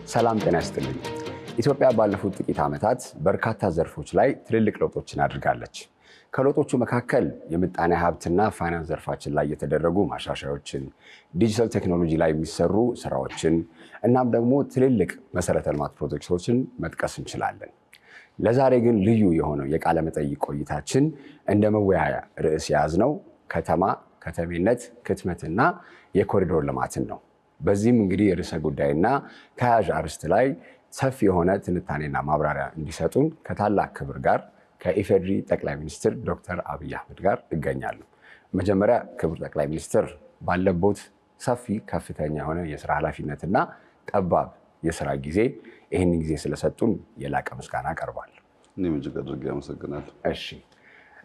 ሰላም ጤና ይስጥልኝ። ኢትዮጵያ ባለፉት ጥቂት ዓመታት በርካታ ዘርፎች ላይ ትልልቅ ለውጦችን አድርጋለች። ከለውጦቹ መካከል የምጣኔ ሀብትና ፋይናንስ ዘርፋችን ላይ የተደረጉ ማሻሻያዎችን፣ ዲጂታል ቴክኖሎጂ ላይ የሚሰሩ ስራዎችን እናም ደግሞ ትልልቅ መሰረተ ልማት ፕሮጀክቶችን መጥቀስ እንችላለን። ለዛሬ ግን ልዩ የሆነው የቃለ መጠይቅ ቆይታችን እንደ መወያያ ርዕስ የያዝነው ከተማ፣ ከተሜነት፣ ክትመትና የኮሪዶር ልማትን ነው። በዚህም እንግዲህ የርዕሰ ጉዳይና ተያያዥ አርዕስት ላይ ሰፊ የሆነ ትንታኔና ማብራሪያ እንዲሰጡን ከታላቅ ክብር ጋር ከኢፌዴሪ ጠቅላይ ሚኒስትር ዶክተር አብይ አህመድ ጋር እገኛለሁ። መጀመሪያ ክቡር ጠቅላይ ሚኒስትር፣ ባለቦት ሰፊ ከፍተኛ የሆነ የስራ ኃላፊነትና ጠባብ የስራ ጊዜ ይህንን ጊዜ ስለሰጡን የላቀ ምስጋና አቀርባለሁ። እኔም እጅግ አድርጌ አመሰግናለሁ። እሺ፣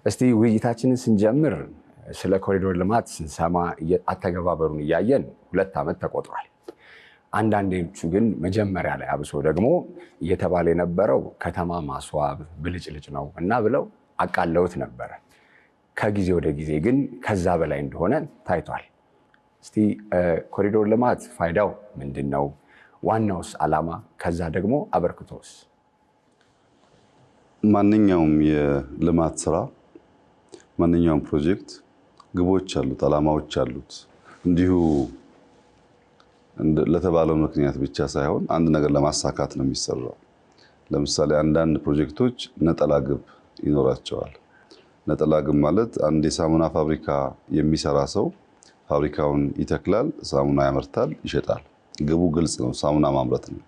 እስቲ ውይይታችንን ስንጀምር ስለ ኮሪዶር ልማት ስንሰማ አተገባበሩን እያየን 2 ዓመት ተቆጥሯል። አንዳንዶቹ ግን መጀመሪያ ላይ አብሶ ደግሞ እየተባለ የነበረው ከተማ ማስዋብ ብልጭልጭ ነው እና ብለው አቃለውት ነበረ። ከጊዜ ወደ ጊዜ ግን ከዛ በላይ እንደሆነ ታይቷል። እስቲ ኮሪዶር ልማት ፋይዳው ምንድን ነው? ዋናውስ ዓላማ፣ ከዛ ደግሞ አበርክቶስ? ማንኛውም የልማት ስራ፣ ማንኛውም ፕሮጀክት ግቦች አሉት፣ ዓላማዎች አሉት። እንዲሁ ለተባለው ምክንያት ብቻ ሳይሆን አንድ ነገር ለማሳካት ነው የሚሰራው። ለምሳሌ አንዳንድ ፕሮጀክቶች ነጠላ ግብ ይኖራቸዋል። ነጠላ ግብ ማለት አንድ የሳሙና ፋብሪካ የሚሰራ ሰው ፋብሪካውን ይተክላል፣ ሳሙና ያመርታል፣ ይሸጣል። ግቡ ግልጽ ነው፣ ሳሙና ማምረት ነው።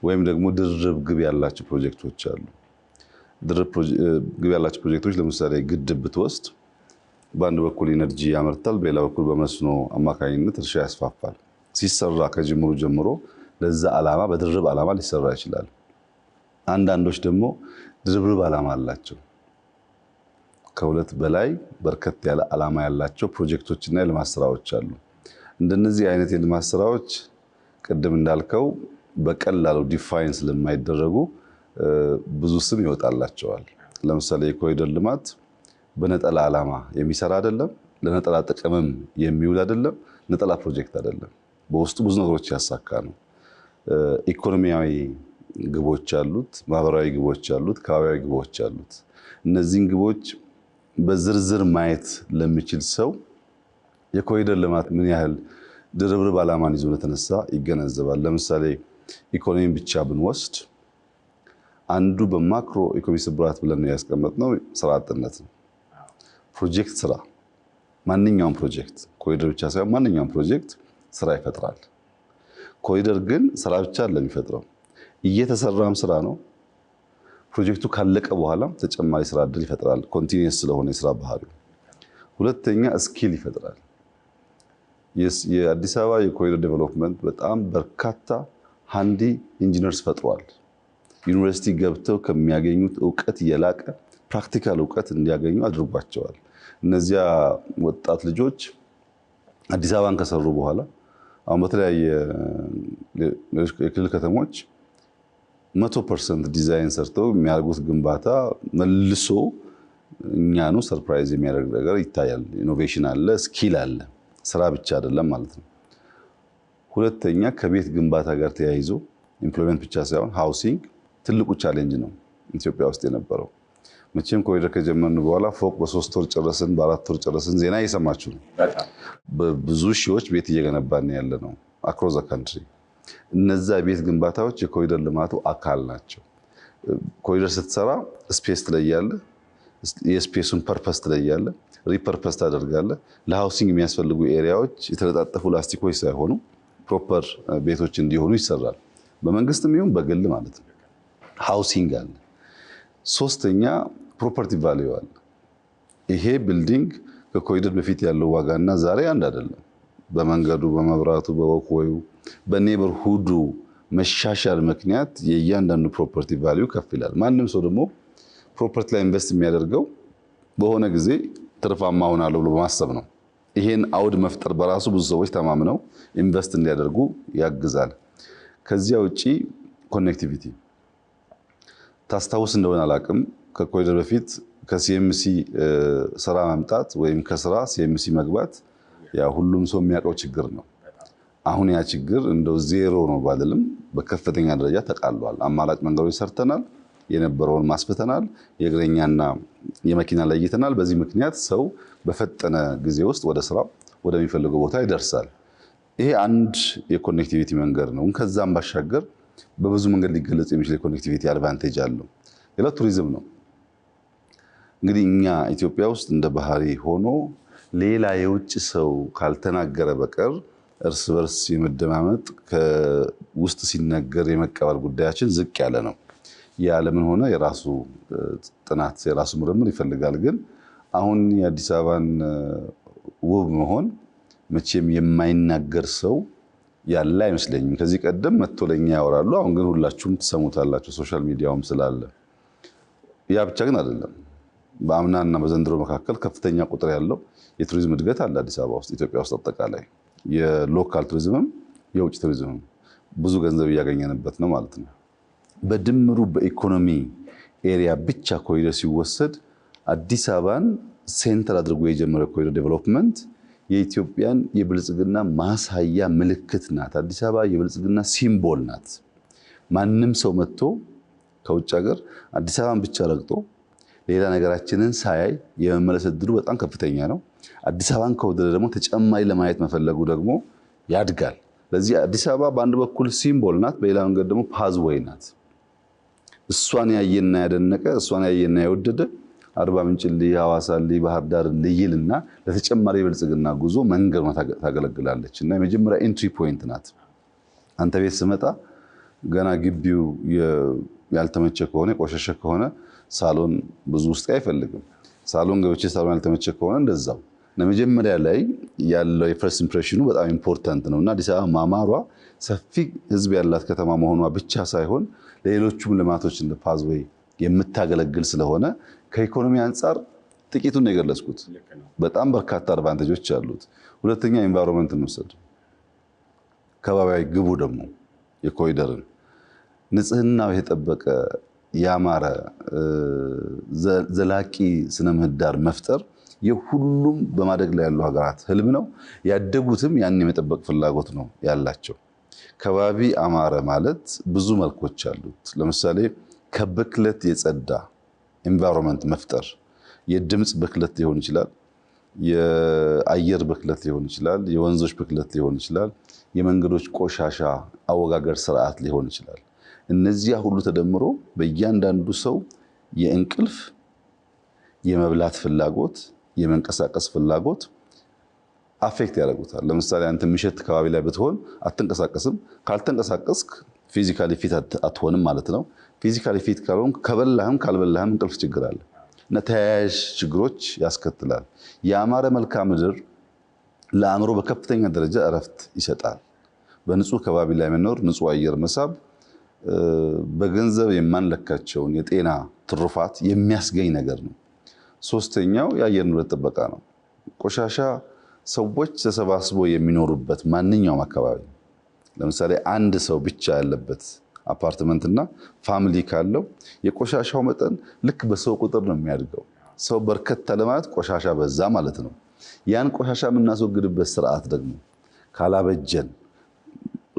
ወይም ደግሞ ድርብ ግብ ያላቸው ፕሮጀክቶች አሉ። ድርብ ግብ ያላቸው ፕሮጀክቶች ለምሳሌ ግድብ ብትወስድ በአንድ በኩል energy ያመርታል፣ በሌላ በኩል በመስኖ አማካኝነት እርሻ ያስፋፋል። ሲሰራ ከጅምሩ ጀምሮ ለዛ ዓላማ በድርብ ዓላማ ሊሰራ ይችላል። አንዳንዶች ደግሞ ድርብርብ ዓላማ አላቸው። ከሁለት በላይ በርከት ያለ ዓላማ ያላቸው ፕሮጀክቶችና የልማት ስራዎች አሉ። እንደነዚህ አይነት የልማት ስራዎች ቅድም እንዳልከው በቀላሉ define ስለማይደረጉ ብዙ ስም ይወጣላቸዋል። ለምሳሌ የኮሪደር ልማት በነጠላ ዓላማ የሚሰራ አይደለም፣ ለነጠላ ጥቅምም የሚውል አይደለም፣ ነጠላ ፕሮጀክት አይደለም። በውስጡ ብዙ ነገሮች ያሳካ ነው። ኢኮኖሚያዊ ግቦች አሉት፣ ማህበራዊ ግቦች አሉት፣ ከባቢያዊ ግቦች አሉት። እነዚህን ግቦች በዝርዝር ማየት ለሚችል ሰው የኮሪደር ልማት ምን ያህል ድርብርብ ዓላማን ይዞ እንደተነሳ ይገነዘባል። ለምሳሌ ኢኮኖሚን ብቻ ብንወስድ አንዱ በማክሮ ኢኮኖሚ ስብራት ብለን ያስቀመጥነው ስራ አጥነት ነው። ፕሮጀክት ስራ፣ ማንኛውም ፕሮጀክት፣ ኮሪደር ብቻ ሳይሆን ማንኛውም ፕሮጀክት ስራ ይፈጥራል። ኮሪደር ግን ስራ ብቻ አይደለም የሚፈጥረው፣ እየተሰራም ስራ ነው። ፕሮጀክቱ ካለቀ በኋላም ተጨማሪ ስራ እድል ይፈጥራል። Continuous ስለሆነ የስራ ባህሪው። ሁለተኛ skill ይፈጥራል። የአዲስ አበባ የኮሪደር development በጣም በርካታ handy engineers ፈጥሯል። ዩኒቨርሲቲ ገብተው ከሚያገኙት እውቀት የላቀ practical እውቀት እንዲያገኙ አድርጓቸዋል። እነዚያ ወጣት ልጆች አዲስ አበባን ከሰሩ በኋላ አሁን በተለያየ የክልል ከተሞች 100% ዲዛይን ሰርተው የሚያደርጉት ግንባታ መልሶ እኛኑ surprise የሚያደርግ ነገር ይታያል። Innovation አለ፣ skill አለ። ስራ ብቻ አይደለም ማለት ነው። ሁለተኛ ከቤት ግንባታ ጋር ተያይዞ employment ብቻ ሳይሆን housing ትልቁ challenge ነው ኢትዮጵያ ውስጥ የነበረው። መቼም ኮሪደር ከጀመርን በኋላ ፎቅ በ3 ወር ጨረስን፣ በ4 ወር ጨረስን ዜና እየሰማችሁ ነው። በብዙ ሺዎች ቤት እየገነባን ያለ ነው across the country። እነዛ የቤት ግንባታዎች የኮሪደር ልማቱ አካል ናቸው። ኮሪደር ስትሰራ space ትለያለህ፣ የ space ኡን purpose ትለያለህ፣ repurpose ታደርጋለህ። ለ housing የሚያስፈልጉ area ዎች የተለጣጠፉ ላስቲኮች ሳይሆኑ proper ቤቶች እንዲሆኑ ይሰራል። በመንግስትም ይሁን በግል ማለት ነው። Housing አለ። ሶስተኛ property value አለ። ይሄ building ከኮሪደር በፊት ያለው ዋጋና ዛሬ አንድ አይደለም። በመንገዱ፣ በመብራቱ፣ በ walkway ኡ፣ በ neighborhood ኡ መሻሻል ምክንያት የእያንዳንዱ property value ከፍ ይላል። ማንም ሰው ደግሞ property ላይ invest የሚያደርገው በሆነ ጊዜ ትርፋማ ሆናለሁ ብሎ በማሰብ ነው። ይሄን አውድ መፍጠር በራሱ ብዙ ሰዎች ተማምነው invest እንዲያደርጉ ያግዛል። ከዚያ ውጪ connectivity፣ ታስታውስ እንደሆነ አላቅም። ከኮሪደር በፊት ከሲኤምሲ ስራ መምጣት ወይም ከስራ ሲኤምሲ መግባት ያ ሁሉም ሰው የሚያውቀው ችግር ነው። አሁን ያ ችግር እንደው ዜሮ ነው ባልልም በከፍተኛ ደረጃ ተቃሏል። አማራጭ መንገዶች ሰርተናል። የነበረውን ማስፍተናል። የእግረኛና የመኪና ለይተናል። በዚህ ምክንያት ሰው በፈጠነ ጊዜ ውስጥ ወደ ስራው ወደሚፈልገው ቦታ ይደርሳል። ይሄ አንድ የ connectivity መንገድ ነው። ከዛም ባሻገር በብዙ መንገድ ሊገለጽ የሚችል የ connectivity advantage አለው። ሌላው ቱሪዝም ነው። እንግዲህ እኛ ኢትዮጵያ ውስጥ እንደ ባህሪ ሆኖ ሌላ የውጭ ሰው ካልተናገረ በቀር እርስ በርስ የመደማመጥ፣ ከውስጥ ሲነገር የመቀበል ጉዳያችን ዝቅ ያለ ነው። የዓለምን ሆነ የራሱ ጥናት የራሱ ምርምር ይፈልጋል። ግን አሁን የአዲስ አበባን ውብ መሆን መቼም የማይናገር ሰው ያለ አይመስለኝም። ከዚህ ቀደም መጥቶ ለኛ ያወራሉ። አሁን ግን ሁላችሁም ትሰሙታላችሁ፣ social media ውም ስላለ። ያ ብቻ ግን አይደለም። በአምናና በዘንድሮ መካከል ከፍተኛ ቁጥር ያለው የቱሪዝም እድገት አለ አዲስ አበባ ውስጥ፣ ኢትዮጵያ ውስጥ አጠቃላይ የ local ቱሪዝምም የውጭ ቱሪዝምም ብዙ ገንዘብ እያገኘንበት ነው ማለት ነው። በድምሩ በኢኮኖሚ area ብቻ ኮሪደር ሲወሰድ አዲስ አበባን center አድርጎ የጀመረ ኮሪደር development የኢትዮጵያን የብልጽግና ማሳያ ምልክት ናት። አዲስ አበባ የብልጽግና symbol ናት። ማንም ሰው መጥቶ ከውጭ ሀገር አዲስ አበባን ብቻ ረግጦ ሌላ ነገራችንን ሳያይ የመመለስ እድሉ በጣም ከፍተኛ ነው። አዲስ አበባን ከወደደ ደግሞ ተጨማሪ ለማየት መፈለጉ ደግሞ ያድጋል። ለዚህ አዲስ አበባ በአንድ በኩል symbol ናት፣ በሌላ መንገድ ደግሞ pathway ናት። እሷን ያየና ያደነቀ፣ እሷን ያየና የወደደ አርባ ምንጭ ልይ፣ ሐዋሳ ልይ፣ ባህር ዳር ልይልና ለተጨማሪ የብልጽግና ጉዞ መንገድ ታገለግላለች እና የመጀመሪያ entry point ናት። አንተ ቤት ስመጣ ገና ግቢው ያልተመቸ ከሆነ፣ የቆሸሸ ከሆነ ሳሎን ብዙ ውስጥ አይፈልግም። ሳሎን ገብቼ ሳሎን ያልተመቸ ከሆነ እንደዛው። ለመጀመሪያ ላይ ያለው የ first impression ኑ በጣም important ነው እና አዲስ አበባ ማማሯ ሰፊ ሕዝብ ያላት ከተማ መሆኗ ብቻ ሳይሆን ለሌሎቹም ልማቶች እንደ pathway የምታገለግል ስለሆነ ከኢኮኖሚ አንጻር ጥቂቱን ነው የገለጽኩት። በጣም በርካታ advantage ኦች አሉት። ሁለተኛ environment እንውሰድ። ከባቢያዊ ግቡ ደግሞ የኮሪደርን ንጽህናው የተጠበቀ፣ ያማረ፣ ዘላቂ ስነ ምህዳር መፍጠር የሁሉም በማደግ ላይ ያሉ ሀገራት ህልም ነው። ያደጉትም ያን የመጠበቅ ፍላጎት ነው ያላቸው። ከባቢ አማረ ማለት ብዙ መልኮች አሉት። ለምሳሌ ከብክለት የጸዳ environment መፍጠር፣ የድምፅ ብክለት ሊሆን ይችላል፣ የአየር ብክለት ሊሆን ይችላል፣ የወንዞች ብክለት ሊሆን ይችላል፣ የመንገዶች ቆሻሻ አወጋገር ስርዓት ሊሆን ይችላል። እነዚያ ሁሉ ተደምሮ በእያንዳንዱ ሰው የእንቅልፍ፣ የመብላት ፍላጎት፣ የመንቀሳቀስ ፍላጎት affect ያደርጉታል። ለምሳሌ አንተ የሚሸት ከባቢ ላይ ብትሆን አትንቀሳቀስም። ካልተንቀሳቀስክ physically fit አትሆንም ማለት ነው። Physically fit ካልሆንክ ከበላህም ካልበላህም እንቅልፍ ችግር አለ እና ተያያዥ ችግሮች ያስከትላል። የአማረ መልክዓ ምድር ለአእምሮ በከፍተኛ ደረጃ እረፍት ይሰጣል። በንጹህ ከባቢ ላይ መኖር፣ ንጹህ አየር መሳብ በገንዘብ የማንለካቸውን የጤና ትሩፋት የሚያስገኝ ነገር ነው። ሶስተኛው የአየር ንብረት ጥበቃ ነው። ቆሻሻ ሰዎች ተሰባስበው የሚኖሩበት ማንኛውም አካባቢ፣ ለምሳሌ አንድ ሰው ብቻ ያለበት አፓርትመንት እና family ካለው የቆሻሻው መጠን ልክ በሰው ቁጥር ነው የሚያድገው። ሰው በርከት አለ ማለት ቆሻሻ በዛ ማለት ነው። ያን ቆሻሻ የምናስወግድበት ስርዓት ደግሞ ካላበጀን፣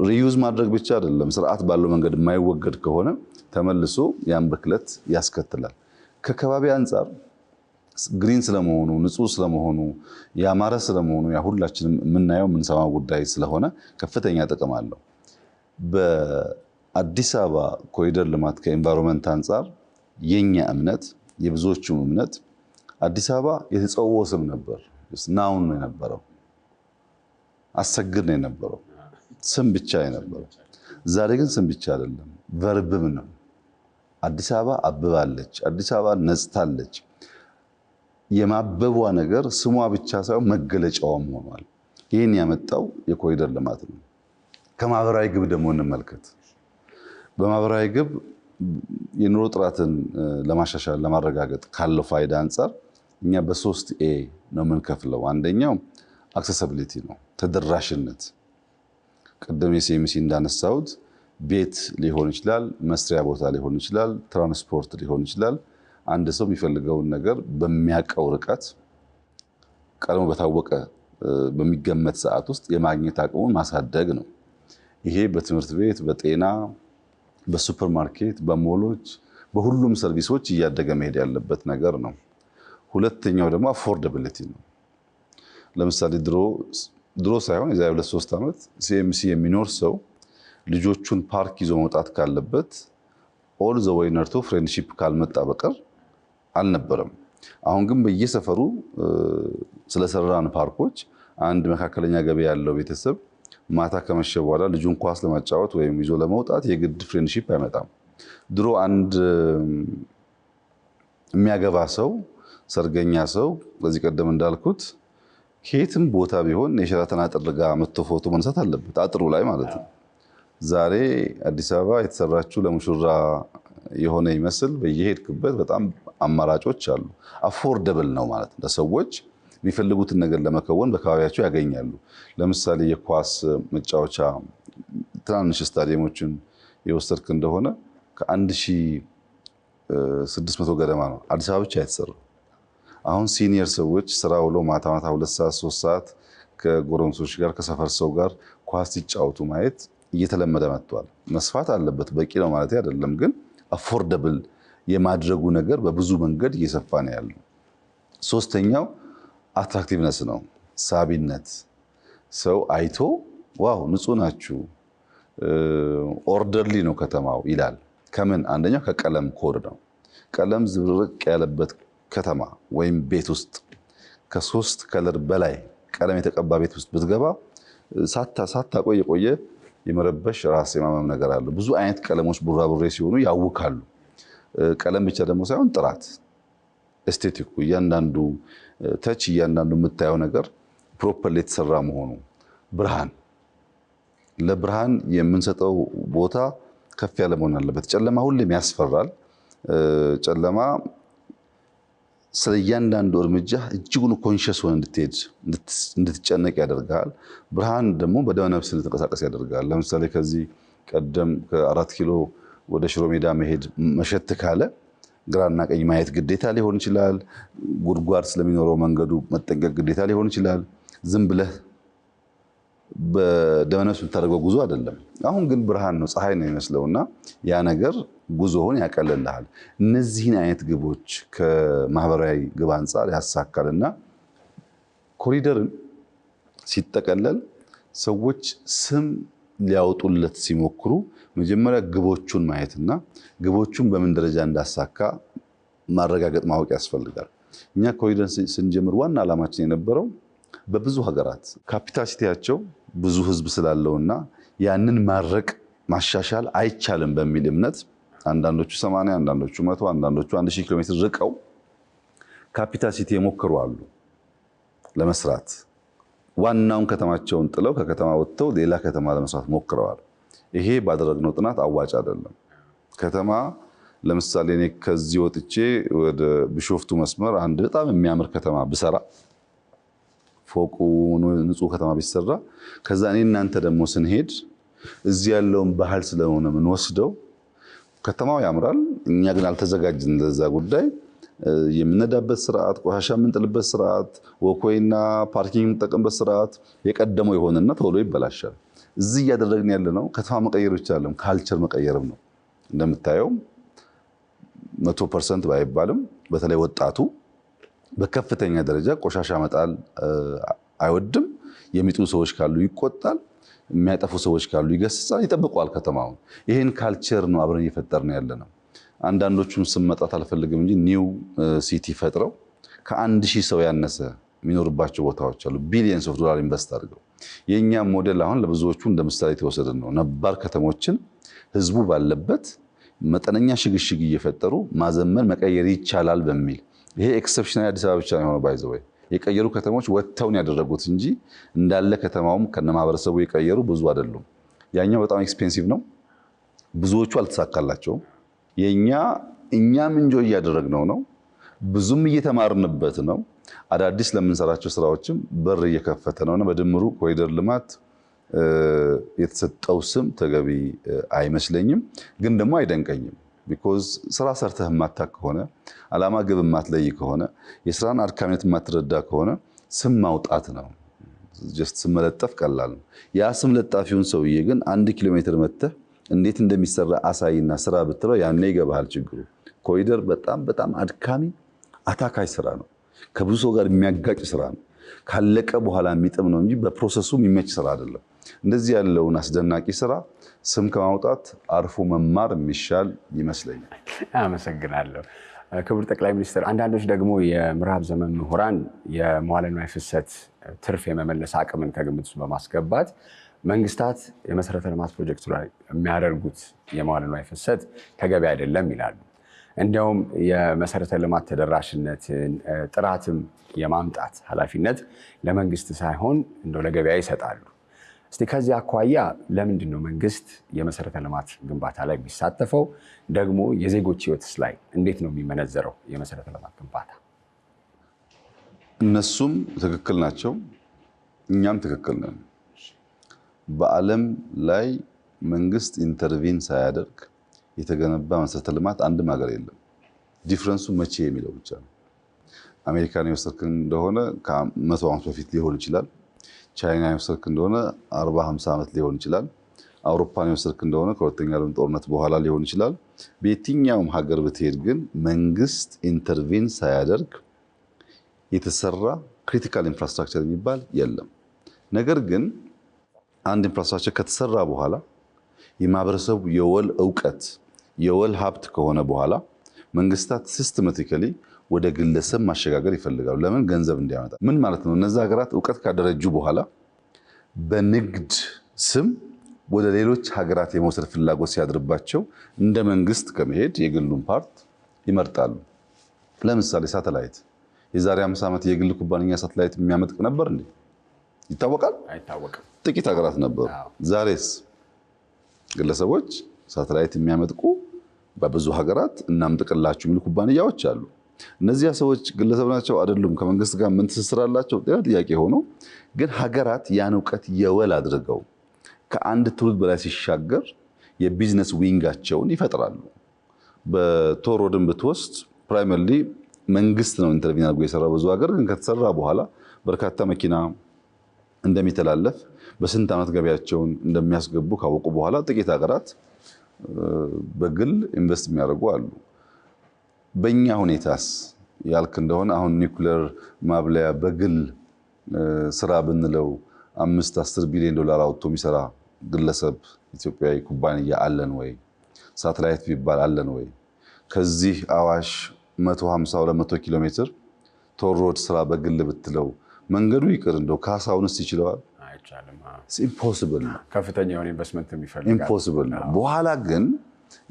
reuse ማድረግ ብቻ አይደለም፣ ስርዓት ባለው መንገድ የማይወገድ ከሆነ ተመልሶ ያን ብክለት ያስከትላል። ከከባቢ አንጻር green ስለመሆኑ፣ ንጹህ ስለመሆኑ፣ ያማረ ስለመሆኑ ያ ሁላችንም የምናየው የምንሰማው ጉዳይ ስለሆነ ከፍተኛ ጥቅም አለው። በአዲስ አበባ ኮሪደር ልማት ከ environment አንጻር የኛ እምነት፣ የብዙዎቹም እምነት፣ አዲስ አበባ የተጸውዖ ስም ነበር፣ noun ነው የነበረው፣ አሰግድ ነው የነበረው፣ ስም ብቻ የነበረው። ዛሬ ግን ስም ብቻ አይደለም፣ verb ም ነው። አዲስ አበባ አብባለች፣ አዲስ አበባ ነጽታለች። የማበቧ ነገር ስሟ ብቻ ሳይሆን መገለጫዋም ሆኗል። ይህን ያመጣው የኮሪደር ልማት ነው። ከማህበራዊ ግብ ደግሞ እንመልከት። በማህበራዊ ግብ የኑሮ ጥራትን ለማሻሻል፣ ለማረጋገጥ ካለው ፋይዳ አንጻር እኛ በሶስት A ነው የምንከፍለው። አንደኛው accessibility ነው፣ ተደራሽነት። ቅድም የሲኤምሲ እንዳነሳሁት ቤት ሊሆን ይችላል፣ መስሪያ ቦታ ሊሆን ይችላል፣ ትራንስፖርት ሊሆን ይችላል። አንድ ሰው የሚፈልገውን ነገር በሚያውቀው ርቀት፣ ቀድሞ በታወቀ በሚገመት ሰዓት ውስጥ የማግኘት አቅሙን ማሳደግ ነው። ይሄ በትምህርት ቤት፣ በጤና፣ በሱፐርማርኬት፣ በሞሎች፣ በሁሉም service ኦች እያደገ መሄድ ያለበት ነገር ነው። ሁለተኛው ደግሞ affordability ነው። ለምሳሌ ድሮ ድሮ ሳይሆን የዛሬ 2-3 ዓመት ሲኤምሲ የሚኖር ሰው ልጆቹን ፓርክ ይዞ መውጣት ካለበት all the way ነድቶ ፍሬንድሺፕ ካልመጣ በቀር አልነበረም። አሁን ግን በየሰፈሩ ስለሰራን ፓርኮች አንድ መካከለኛ ገቢ ያለው ቤተሰብ ማታ ከመሸ በኋላ ልጁን ኳስ ለማጫወት ወይም ይዞ ለመውጣት የግድ ፍሬንድሺፕ አይመጣም። ድሮ አንድ የሚያገባ ሰው፣ ሰርገኛ ሰው፣ ከዚህ ቀደም እንዳልኩት ከየትም ቦታ ቢሆን የሸራተን አጥር ጋር መጥቶ ፎቶ መነሳት አለበት፣ አጥሩ ላይ ማለት ነው። ዛሬ አዲስ አበባ የተሰራችው ለሙሽራ የሆነ ይመስል በየሄድክበት በጣም አማራጮች አሉ። Affordable ነው ማለት ነው። ለሰዎች የሚፈልጉትን ነገር ለመከወን በአካባቢያቸው ያገኛሉ። ለምሳሌ የኳስ መጫወቻ ትናንሽ ስታዲየሞችን የወሰድክ እንደሆነ ከ1600 ገደማ ነው አዲስ አበባ ብቻ የተሰራው። አሁን senior ሰዎች ስራ ውሎ ማታ ማታ 2 ሰዓት 3 ሰዓት ከጎረምሶች ጋር፣ ከሰፈር ሰው ጋር ኳስ ሲጫወቱ ማየት እየተለመደ መጥቷል። መስፋት አለበት፣ በቂ ነው ማለት አይደለም፣ ግን affordable የማድረጉ ነገር በብዙ መንገድ እየሰፋ ነው ያለው። ሶስተኛው attractiveness ነው፣ ሳቢነት። ሰው አይቶ "Wow፣ ንጹህ ናችሁ፣ orderly ነው ከተማው" ይላል። ከምን? አንደኛው ከቀለም ኮድ ነው። ቀለም ዝብርቅ ያለበት ከተማ ወይም ቤት ውስጥ፣ ከሶስት color በላይ ቀለም የተቀባ ቤት ውስጥ ብትገባ ሳታቆይ የቆየ የመረበሽ፣ ራስ የማመም ነገር አለው። ብዙ አይነት ቀለሞች ቡራቡሬ ሲሆኑ ያውካሉ። ቀለም ብቻ ደግሞ ሳይሆን ጥራት፣ aesthetic ኩ፣ እያንዳንዱ touch፣ እያንዳንዱ የምታየው ነገር properly የተሰራ መሆኑ፣ ብርሃን፣ ለብርሃን የምንሰጠው ቦታ ከፍ ያለ መሆን አለበት። ጨለማ ሁሌም ያስፈራል። ጨለማ ስለ እያንዳንዱ እርምጃ እጅጉን conscious ሆነህ እንድትሄድ፣ እንድትጨነቅ ያደርግሃል። ብርሃን ደግሞ በደመነፍስ እንድትንቀሳቀስ ያደርግሃል። ለምሳሌ ከዚህ ቀደም ከ4 ኪሎ ወደ ሽሮ ሜዳ መሄድ መሸት ካለ ግራና ቀኝ ማየት ግዴታ ሊሆን ይችላል። ጉድጓድ ስለሚኖረው መንገዱ መጠንቀቅ ግዴታ ሊሆን ይችላል። ዝም ብለህ በደመነፍስ የምታደርገው ጉዞ አይደለም። አሁን ግን ብርሃን ነው፣ ፀሐይ ነው የሚመስለው እና ያ ነገር ጉዞውን ያቀልልሃል። እነዚህን አይነት ግቦች ከማህበራዊ ግብ አንጻር ያሳካልና ኮሪደርን ሲጠቀለል ሰዎች ስም ሊያወጡለት ሲሞክሩ መጀመሪያ ግቦቹን ማየትና ግቦቹን በምን ደረጃ እንዳሳካ ማረጋገጥ፣ ማወቅ ያስፈልጋል። እኛ ኮሪደርን ስንጀምር ዋና ዓላማችን የነበረው በብዙ ሀገራት capital city ያቸው ብዙ ሕዝብ ስላለውና ያንን ማድረቅ ማሻሻል አይቻልም በሚል እምነት አንዳንዶቹ 80፣ አንዳንዶቹ 100፣ አንዳንዶቹ 1000 ኪሎ ሜትር ርቀው capital city የሞከሩ አሉ ለመስራት። ዋናውን ከተማቸውን ጥለው ከከተማ ወጥተው ሌላ ከተማ ለመስራት ሞክረዋል። ይሄ ባደረግነው ጥናት አዋጭ አይደለም። ከተማ ለምሳሌ እኔ ከዚህ ወጥቼ ወደ ቢሾፍቱ መስመር አንድ በጣም የሚያምር ከተማ ብሰራ፣ ፎቁ ንጹህ ከተማ ቢሰራ፣ ከዛ እኔ እናንተ ደግሞ ስንሄድ እዚህ ያለውን ባህል ስለሆነ የምንወስደው ከተማው ያምራል። እኛ ግን አልተዘጋጅን ለዛ ጉዳይ። የምንነዳበት ስርዓት፣ ቆሻሻ የምንጥልበት ስርዓት፣ walkway ና parking የምንጠቀምበት ስርዓት የቀደመው የሆነና ቶሎ ይበላሻል። እዚህ እያደረግን ያለ ነው ከተማ መቀየር ብቻ አይደለም፣ culture መቀየርም ነው። እንደምታየው 100% ባይባልም በተለይ ወጣቱ በከፍተኛ ደረጃ ቆሻሻ መጣል አይወድም። የሚጥሉ ሰዎች ካሉ ይቆጣል። የሚያጠፉ ሰዎች ካሉ ይገስጻል፣ ይጠብቀዋል ከተማውን። ይህን culture ነው አብረን እየፈጠርን ያለ ነው። አንዳንዶቹን ስም መጥራት አልፈልግም እንጂ new city ፈጥረው ከ1000 ሰው ያነሰ የሚኖርባቸው ቦታዎች አሉ። Billions of dollar invest አድርገው። የእኛም ሞዴል አሁን ለብዙዎቹ እንደ ምሳሌ የተወሰደ ነው። ነባር ከተሞችን ህዝቡ ባለበት መጠነኛ ሽግሽግ እየፈጠሩ ማዘመን፣ መቀየር ይቻላል በሚል። ይሄ exceptional አዲስ አበባ ብቻ ነው የሆነው። By the way የቀየሩ ከተሞች ወጥተውን ያደረጉት እንጂ እንዳለ ከተማውም ከነ ማህበረሰቡ የቀየሩ ብዙ አይደሉም። ያኛው በጣም expensive ነው። ብዙዎቹ አልተሳካላቸውም። የኛ እኛም enjoy እያደረግነው ነው። ብዙም እየተማርንበት ነው። አዳዲስ ለምንሰራቸው ስራዎችም በር እየከፈተ ነውና በድምሩ ኮሪደር ልማት የተሰጠው ስም ተገቢ አይመስለኝም፣ ግን ደግሞ አይደንቀኝም። Because ስራ ሰርተህ የማታውቅ ከሆነ፣ አላማ ግብ የማትለይ ከሆነ፣ የስራን አድካሚነት የማትረዳ ከሆነ ስም ማውጣት ነው። Just ስም መለጠፍ ቀላል ነው። ያ ስም ለጣፊውን ሰውዬ ግን 1 ኪሎ ሜትር መጥተህ እንዴት እንደሚሰራ አሳይና ስራ ብትለው ያኔ ይገባሃል ችግሩ። ኮሪደር በጣም በጣም አድካሚ አታካች ስራ ነው። ከብዙ ሰው ጋር የሚያጋጭ ስራ ነው። ካለቀ በኋላ የሚጥም ነው እንጂ በ process ኡ የሚመች ስራ አይደለም። እንደዚህ ያለውን አስደናቂ ስራ ስም ከማውጣት አርፎ መማር የሚሻል ይመስለኛል። አመሰግናለሁ። ክቡር ጠቅላይ ሚኒስትር፣ አንዳንዶች ደግሞ የምዕራብ ዘመን ምሁራን የመዋለ ንዋይ ፍሰት ትርፍ የመመለስ አቅምን ከግምት ውስጥ በማስገባት መንግስታት የመሰረተ ልማት ፕሮጀክቱ ላይ የሚያደርጉት የመዋለ ንዋይ ፍሰት ተገቢ አይደለም ይላሉ። እንዲያውም የመሰረተ ልማት ተደራሽነትን ጥራትም የማምጣት ኃላፊነት ለመንግስት ሳይሆን እንደው ለገበያ ይሰጣሉ። እስቲ ከዚህ አኳያ ለምንድን ነው መንግስት የመሰረተ ልማት ግንባታ ላይ የሚሳተፈው? ደግሞ የዜጎች ህይወትስ ላይ እንዴት ነው የሚመነዘረው የመሰረተ ልማት ግንባታ? እነሱም ትክክል ናቸው፣ እኛም ትክክል ነን። በዓለም ላይ መንግስት intervene ሳያደርግ የተገነባ መሰረተ ልማት አንድም ሀገር የለም። Difference ኡ መቼ የሚለው ብቻ ነው። አሜሪካን የወሰድክ እንደሆነ ከ100 ዓመት በፊት ሊሆን ይችላል። ቻይና የወሰድክ እንደሆነ 40፣ 50 ዓመት ሊሆን ይችላል። አውሮፓን የወሰድክ እንደሆነ ከሁለተኛ ዓለም ጦርነት በኋላ ሊሆን ይችላል። በየትኛውም ሀገር ብትሄድ ግን መንግስት intervene ሳያደርግ የተሰራ critical infrastructure የሚባል የለም። ነገር ግን አንድ infrastructure ከተሰራ በኋላ የማህበረሰቡ የወል እውቀት፣ የወል ሀብት ከሆነ በኋላ መንግስታት systematically ወደ ግለሰብ ማሸጋገር ይፈልጋሉ። ለምን? ገንዘብ እንዲያመጣ። ምን ማለት ነው? እነዚ ሀገራት እውቀት ካደረጁ በኋላ በንግድ ስም ወደ ሌሎች ሀገራት የመውሰድ ፍላጎት ሲያድርባቸው እንደ መንግስት ከመሄድ የግሉን part ይመርጣሉ። ለምሳሌ ሳተላይት፣ የዛሬ 50 ዓመት የግል ኩባንያ ሳተላይት የሚያመጥቅ ነበር እንዴ? ይታወቃል? አይታወቅም። ጥቂት ሀገራት ነበሩ። ዛሬስ ግለሰቦች ሳተላይት የሚያመጥቁ፣ በብዙ ሀገራት እናምጥቅላችሁ የሚሉ ኩባንያዎች አሉ። እነዚያ ሰዎች ግለሰብ ናቸው አይደሉም? ከመንግስት ጋር ምን ትስስር አላቸው? ሌላ ጥያቄ ሆኖ ግን ሀገራት ያን እውቀት የወል አድርገው ከአንድ ትውልድ በላይ ሲሻገር የ business wing ኣቸውን ይፈጥራሉ። በ toll road ን ብትወስድ primarily መንግስት ነው intervene አድርጎ የሰራው። ብዙ ሀገር ግን ከተሰራ በኋላ በርካታ መኪና እንደሚተላለፍ፣ በስንት ዓመት ገቢያቸውን እንደሚያስገቡ ካወቁ በኋላ ጥቂት ሀገራት በግል invest የሚያደርጉ አሉ። በእኛ ሁኔታስ ያልክ እንደሆነ አሁን ኒውክሌር ማብላያ በግል ስራ ብንለው 5፣ 10 ቢሊዮን ዶላር አውጥቶ የሚሰራ ግለሰብ ኢትዮጵያዊ ኩባንያ አለን ወይ? ሳተላይት ቢባል አለን ወይ? ከዚህ አዋሽ 150፣ 200 ኪሎ ሜትር toll road ስራ በግል ብትለው መንገዱ ይቅር እንደው ካሳውንስ ይችለዋል? አይቻልም። Impossible ነው። ከፍተኛ የሆነ ኢንቨስትመንት የሚፈልጋል። Impossible ነው። በኋላ ግን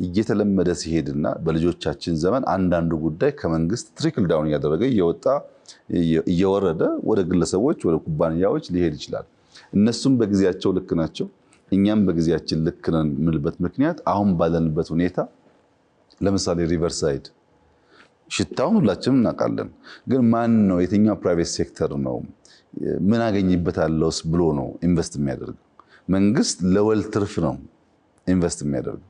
እየተለመደ ሲሄድና በልጆቻችን ዘመን አንዳንዱ ጉዳይ ከመንግስት trickle down እያደረገ እየወጣ እየወረደ ወደ ግለሰቦች፣ ወደ ኩባንያዎች ሊሄድ ይችላል። እነሱም በጊዜያቸው ልክ ናቸው፣ እኛም በጊዜያችን ልክ ነን የምንልበት ምክንያት አሁን ባለንበት ሁኔታ ለምሳሌ riverside ሽታውን ሁላችንም እናውቃለን። ግን ማን ነው፣ የትኛው private sector ነው ምን አገኝበታለሁስ ብሎ ነው invest የሚያደርገው? መንግስት ለወል ትርፍ ነው invest የሚያደርገው።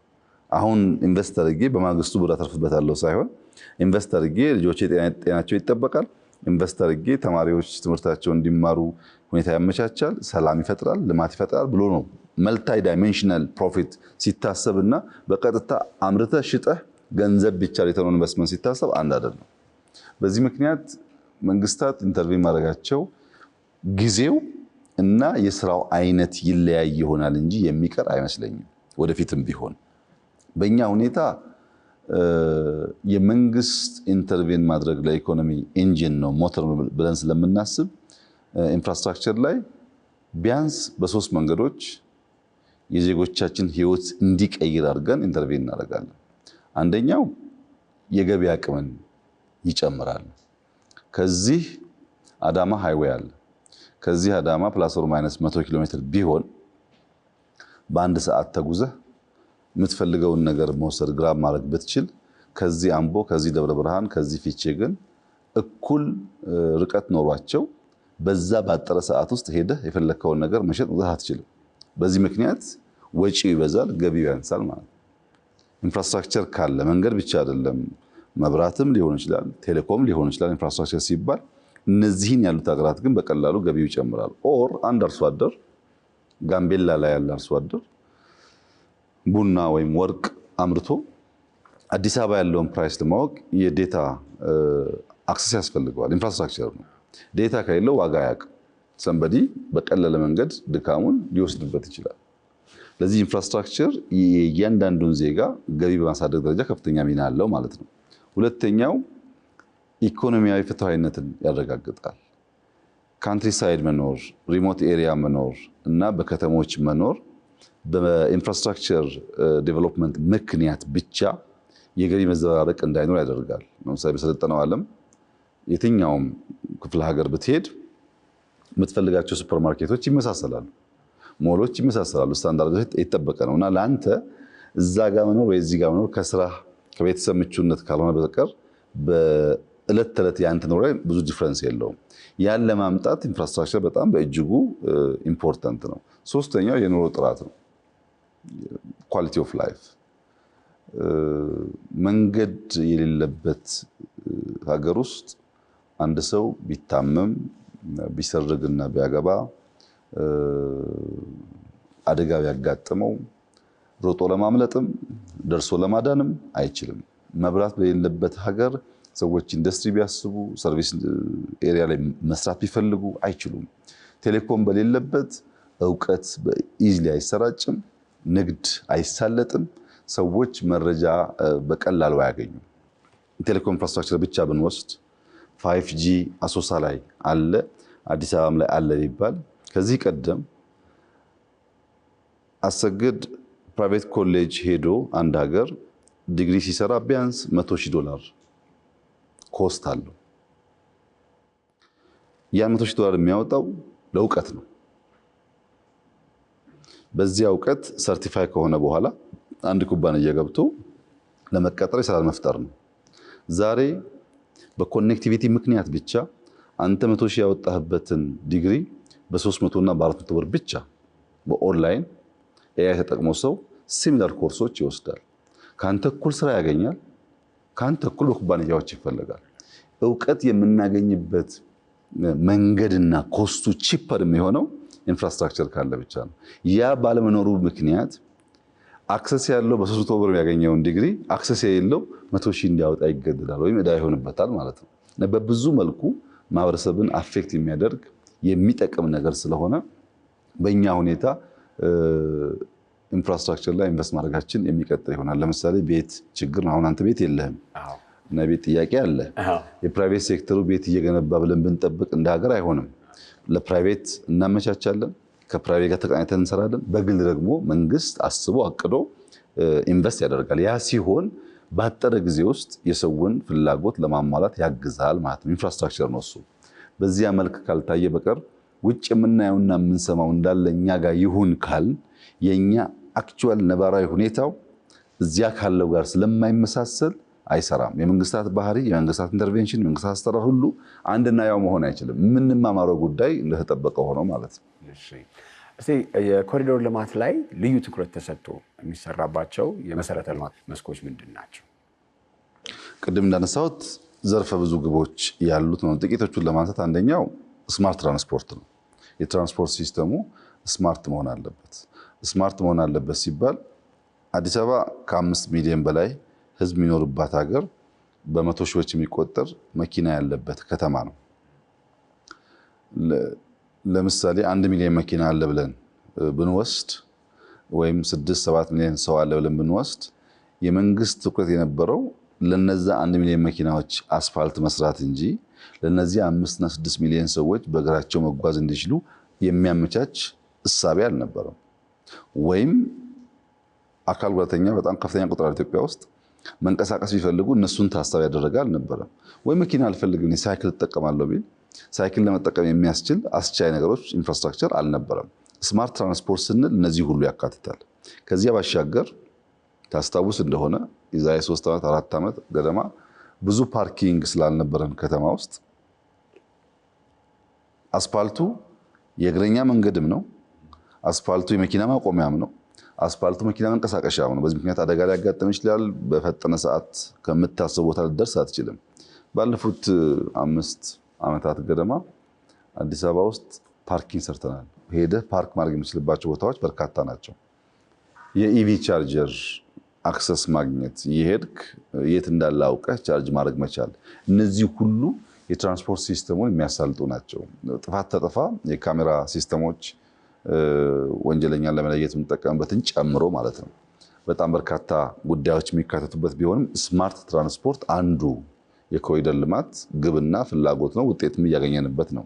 አሁን invest አድርጌ በማግስቱ ብር አተርፍበታለሁ ሳይሆን invest አድርጌ ልጆቼ ጤናቸው ይጠበቃል፣ invest አድርጌ ተማሪዎች ትምህርታቸውን እንዲማሩ ሁኔታ ያመቻቻል፣ ሰላም ይፈጥራል፣ ልማት ይፈጥራል ብሎ ነው። Multi dimensional profit ሲታሰብ እና በቀጥታ አምርተህ ሽጠህ ገንዘብ ብቻ return on investment ሲታሰብ አንድ አይደለም። በዚህ ምክንያት መንግስታት intervene ማድረጋቸው ጊዜው እና የስራው አይነት ይለያይ ይሆናል እንጂ የሚቀር አይመስለኝም። ወደፊትም ቢሆን በእኛ ሁኔታ የመንግስት intervene ማድረግ ለኢኮኖሚ engine ነው፣ ሞተር ብለን ስለምናስብ infrastructure ላይ ቢያንስ በሶስት መንገዶች የዜጎቻችን ህይወት እንዲቀይር አድርገን intervene እናደርጋለን። አንደኛው የገቢ አቅምን ይጨምራል። ከዚህ አዳማ highway አለ። ከዚህ አዳማ plus or minus 100 ኪሎ ሜትር ቢሆን በአንድ ሰዓት ተጉዘህ የምትፈልገውን ነገር መውሰድ፣ grab ማድረግ ብትችል፣ ከዚህ አምቦ፣ ከዚህ ደብረ ብርሃን፣ ከዚህ ፊቼ ግን እኩል ርቀት ኖሯቸው በዛ ባጠረ ሰዓት ውስጥ ሄደህ የፈለግከውን ነገር መሸጥ መግዛት አትችልም። በዚህ ምክንያት ወጪው ይበዛል፣ ገቢው ያንሳል ማለት ነው። Infrastructure ካለ መንገድ ብቻ አይደለም፣ መብራትም ሊሆን ይችላል፣ ቴሌኮም ሊሆን ይችላል። Infrastructure ሲባል እነዚህን ያሉት ሀገራት ግን በቀላሉ ገቢው ይጨምራል። Or አንድ አርሶ አደር፣ ጋምቤላ ላይ ያለ አርሶ አደር ቡና ወይም ወርቅ አምርቶ አዲስ አበባ ያለውን price ለማወቅ የ data access ያስፈልገዋል። Infrastructure ነው። Data ከሌለው ዋጋ አያውቅም። Somebody በቀለለ መንገድ ድካሙን ሊወስድበት ይችላል። ለዚህ infrastructure የእያንዳንዱን ዜጋ ገቢ በማሳደግ ደረጃ ከፍተኛ ሚና አለው ማለት ነው። ሁለተኛው ኢኮኖሚያዊ ፍትሐዊነትን ያረጋግጣል። Countryside መኖር፣ remote area መኖር እና በከተሞች መኖር በ infrastructure development ምክንያት ብቻ የገቢ መዘበራረቅ እንዳይኖር ያደርጋል። ለምሳሌ በሰለጠነው ዓለም የትኛውም ክፍለ ሀገር ብትሄድ የምትፈልጋቸው ሱፐርማርኬቶች ይመሳሰላሉ፣ ሞሎች ይመሳሰላሉ። ስታንዳርድ የተጠበቀ ነው እና ለአንተ እዛ ጋር መኖር ወይ እዚህ ጋር መኖር ከስራ ከቤተሰብ ምቹነት ካልሆነ በቀር በእለት ተዕለት የአንተ ኑሮ ላይ ብዙ difference የለውም። ያን ለማምጣት infrastructure በጣም በእጅጉ important ነው። ሶስተኛው የኑሮ ጥራት ነው። Quality of life። መንገድ የሌለበት ሀገር ውስጥ አንድ ሰው ቢታመም፣ ቢሰርግና ቢያገባ፣ አደጋ ቢያጋጥመው ሮጦ ለማምለጥም ደርሶ ለማዳንም አይችልም። መብራት በሌለበት ሀገር ሰዎች ኢንዱስትሪ ቢያስቡ፣ service area ላይ መስራት ቢፈልጉ አይችሉም። ቴሌኮም በሌለበት እውቀት easily አይሰራጭም፣ ንግድ አይሳለጥም፣ ሰዎች መረጃ በቀላሉ አያገኙም። ቴሌኮም infrastructure ብቻ ብንወስድ 5G አሶሳ ላይ አለ፣ አዲስ አበባም ላይ አለ ቢባል፣ ከዚህ ቀደም አሰግድ private college ሄዶ አንድ ሀገር ዲግሪ ሲሰራ ቢያንስ 100,000 ዶላር cost አለው። ያ 100,000 ዶላር የሚያወጣው ለእውቀት ነው። በዚያ እውቀት certify ከሆነ በኋላ አንድ ኩባንያ ገብቶ ለመቀጠር የስራ መፍጠር ነው። ዛሬ በ connectivity ምክንያት ብቻ አንተ 100,000 ያወጣህበትን ዲግሪ በ300 እና በ400 ብር ብቻ በ online AI ተጠቅሞ ሰው similar ኮርሶች ይወስዳል። ከአንተ እኩል ስራ ያገኛል። ከአንተ እኩል በኩባንያዎች ይፈለጋል። እውቀት የምናገኝበት መንገድና cost ኡ cheaper የሚሆነው infrastructure ካለ ብቻ ነው። ያ ባለመኖሩ ምክንያት access ያለው በ300 ብር የሚያገኘውን ዲግሪ access የሌለው 100,000 እንዲያወጣ ይገደዳል ወይም ዕዳ ይሆንበታል ማለት ነው። በብዙ መልኩ ማህበረሰብን affect የሚያደርግ የሚጠቅም ነገር ስለሆነ በእኛ ሁኔታ infrastructure ላይ invest ማድረጋችን የሚቀጥል ይሆናል። ለምሳሌ ቤት ችግር ነው። አሁን አንተ ቤት የለህም እና ቤት ጥያቄ አለ። የ private sector ኡ ቤት እየገነባ ብለን ብንጠብቅ እንደ ሀገር አይሆንም። ለ private እናመቻቻለን፣ ከ private ጋር ተቀናጅተን እንሰራለን። በግል ደግሞ መንግስት አስቦ አቅዶ invest ያደርጋል። ያ ሲሆን ባጠረ ጊዜ ውስጥ የሰውን ፍላጎት ለማሟላት ያግዛል ማለት ነው። Infrastructure ነው እሱ። በዚያ መልክ ካልታየ በቀር ውጭ የምናየውና የምንሰማው እንዳለ እኛ ጋር ይሁን ካልን የኛ actual ነባራዊ ሁኔታው እዚያ ካለው ጋር ስለማይመሳሰል አይሰራም። የመንግስታት ባህሪ፣ የመንግስታት intervention፣ የመንግስታት አሰራር ሁሉ አንድና ያው መሆን አይችልም። የምንማማረው ጉዳይ እንደተጠበቀ ሆኖ ማለት ነው። እስቲ የኮሪደር ልማት ላይ ልዩ ትኩረት ተሰጥቶ የሚሰራባቸው የመሰረተ ልማት መስኮች ምንድን ናቸው? ቅድም እንዳነሳሁት ዘርፈ ብዙ ግቦች ያሉት ነው። ጥቂቶቹን ለማንሳት አንደኛው smart transport ነው። የትራንስፖርት system ኡ smart መሆን አለበት። Smart መሆን አለበት ሲባል አዲስ አበባ ከ5 ሚሊዮን በላይ ሕዝብ የሚኖርባት ሀገር በመቶ ሺዎች የሚቆጠር መኪና ያለበት ከተማ ነው። ለምሳሌ 1 ሚሊዮን መኪና አለ ብለን ብንወስድ ወይም 6-7 ሚሊዮን ሰው አለ ብለን ብንወስድ የመንግስት ትኩረት የነበረው ለነዛ 1 ሚሊዮን መኪናዎች አስፋልት መስራት እንጂ ለነዚህ 5ና 6 ሚሊዮን ሰዎች በእግራቸው መጓዝ እንዲችሉ የሚያመቻች እሳቤ አልነበረም። ወይም አካል ጉዳተኛ በጣም ከፍተኛ ቁጥር አለ ኢትዮጵያ ውስጥ፣ መንቀሳቀስ ቢፈልጉ እነሱን ታሳቢ ያደረገ አልነበረም። ወይ መኪና አልፈልግም ሳይክል እጠቀማለሁ ቢል ሳይክል ለመጠቀም የሚያስችል አስቻይ ነገሮች infrastructure አልነበረም። Smart transport ስንል እነዚህ ሁሉ ያካትታል። ከዚያ ባሻገር ታስታውስ እንደሆነ የዛሬ 3 ዓመት 4 ዓመት ገደማ ብዙ parking ስላልነበረን ከተማ ውስጥ አስፓልቱ የእግረኛ መንገድም ነው፣ አስፓልቱ የመኪና ማቆሚያም ነው፣ አስፓልቱ መኪና መንቀሳቀሻም ነው። በዚህ ምክንያት አደጋ ሊያጋጥም ይችላል። በፈጠነ ሰዓት ከምታስበው ቦታ ልትደርስ አትችልም። ባለፉት አምስት ዓመታት ገደማ አዲስ አበባ ውስጥ parking ሰርተናል። ሄደህ ፓርክ ማድረግ የምችልባቸው ቦታዎች በርካታ ናቸው። የ EV charger access ማግኘት፣ የሄድክ የት እንዳለ አውቀህ charge ማድረግ መቻል፣ እነዚህ ሁሉ የትራንስፖርት system ኡን የሚያሳልጡ ናቸው። ጥፋት ተጠፋ የካሜራ system ኦች ወንጀለኛን ለመለየት የምንጠቀምበትን ጨምሮ ማለት ነው። በጣም በርካታ ጉዳዮች የሚካተቱበት ቢሆንም smart ትራንስፖርት አንዱ የኮሪደር ልማት ግብና ፍላጎት ነው። ውጤትም እያገኘንበት ነው።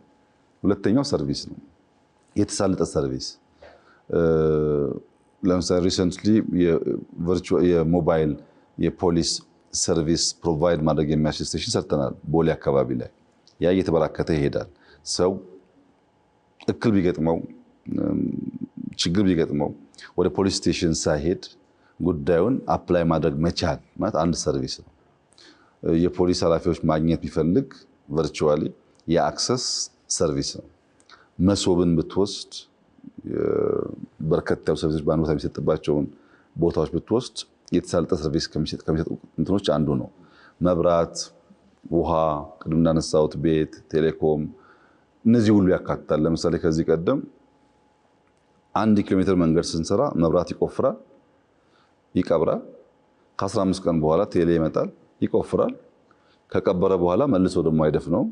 ሁለተኛው service ነው። የተሳለጠ service፣ ለምሳሌ recently የሞባይል የፖሊስ service provide ማድረግ የሚያስችል station ሰርተናል ቦሌ አካባቢ ላይ። ያ እየተበራከተ ይሄዳል። ሰው እክል ቢገጥመው፣ ችግር ቢገጥመው ወደ ፖሊስ station ሳይሄድ ጉዳዩን apply ማድረግ መቻል ማለት አንድ service ነው። የፖሊስ ኃላፊዎች ማግኘት ቢፈልግ virtually የ access service ነው። መሶብን ብትወስድ፣ በርከት ያሉ service ኦች በአንድ ቦታ የሚሰጥባቸውን ቦታዎች ብትወስድ የተሳለጠ service ከሚሰጡ እንትኖች አንዱ ነው። መብራት፣ ውሃ፣ ቅድም እንዳነሳሁት ቤት፣ ቴሌኮም፣ እነዚህ ሁሉ ያካትታል። ለምሳሌ ከዚህ ቀደም 1 ኪሎ ሜትር መንገድ ስንሰራ መብራት ይቆፍራል፣ ይቀብራል። ከ15 ቀን በኋላ ቴሌ ይመጣል፣ ይቆፍራል። ከቀበረ በኋላ መልሶ ደግሞ አይደፍነውም።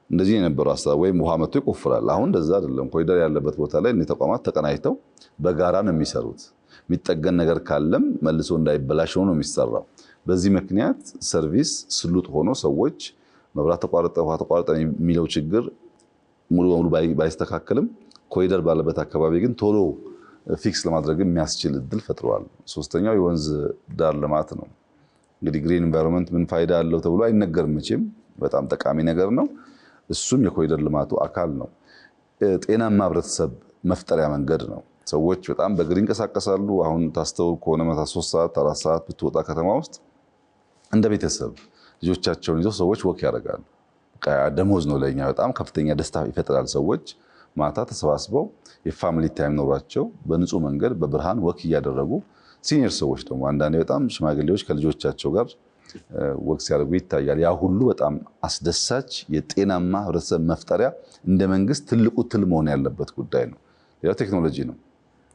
እንደዚህ የነበረው ሀሳብ፣ ወይም ውሃ መጥቶ ይቆፍራል። አሁን እንደዛ አይደለም። ኮሪደር ያለበት ቦታ ላይ እነዚህ ተቋማት ተቀናጅተው በጋራ ነው የሚሰሩት። የሚጠገን ነገር ካለም መልሶ እንዳይበላሽ ሆኖ ነው የሚሰራው። በዚህ ምክንያት service ስሉጥ ሆኖ ሰዎች መብራት ተቋረጠ፣ ውሃ ተቋረጠ የሚለው ችግር ሙሉ በሙሉ ባይስተካከልም ኮሪደር ባለበት አካባቢ ግን ቶሎ fix ለማድረግ የሚያስችል እድል ፈጥረዋል። ሶስተኛው የወንዝ ዳር ልማት ነው። እንግዲህ green environment ምን ፋይዳ አለው ተብሎ አይነገርም መቼም፣ በጣም ጠቃሚ ነገር ነው። እሱም የኮሪደር ልማቱ አካል ነው። ጤናማ ህብረተሰብ መፍጠሪያ መንገድ ነው። ሰዎች በጣም በእግር ይንቀሳቀሳሉ። አሁን ታስተውል ከሆነ ማታ 3 ሰዓት 4 ሰዓት ብትወጣ ከተማ ውስጥ እንደ ቤተሰብ ልጆቻቸውን ይዘው ሰዎች walk ያደርጋሉ። ደሞዝ ነው ለኛ፣ በጣም ከፍተኛ ደስታ ይፈጥራል። ሰዎች ማታ ተሰባስበው የ family time ኖሯቸው በንጹህ መንገድ በብርሃን walk እያደረጉ፣ senior ሰዎች ደግሞ አንዳንዴ በጣም ሽማግሌዎች ከልጆቻቸው ጋር walk ሲያደርጉ ይታያል። ያ ሁሉ በጣም አስደሳች የጤናማ ህብረተሰብ መፍጠሪያ፣ እንደ መንግስት ትልቁ ትልም መሆን ያለበት ጉዳይ ነው። ሌላው ቴክኖሎጂ ነው።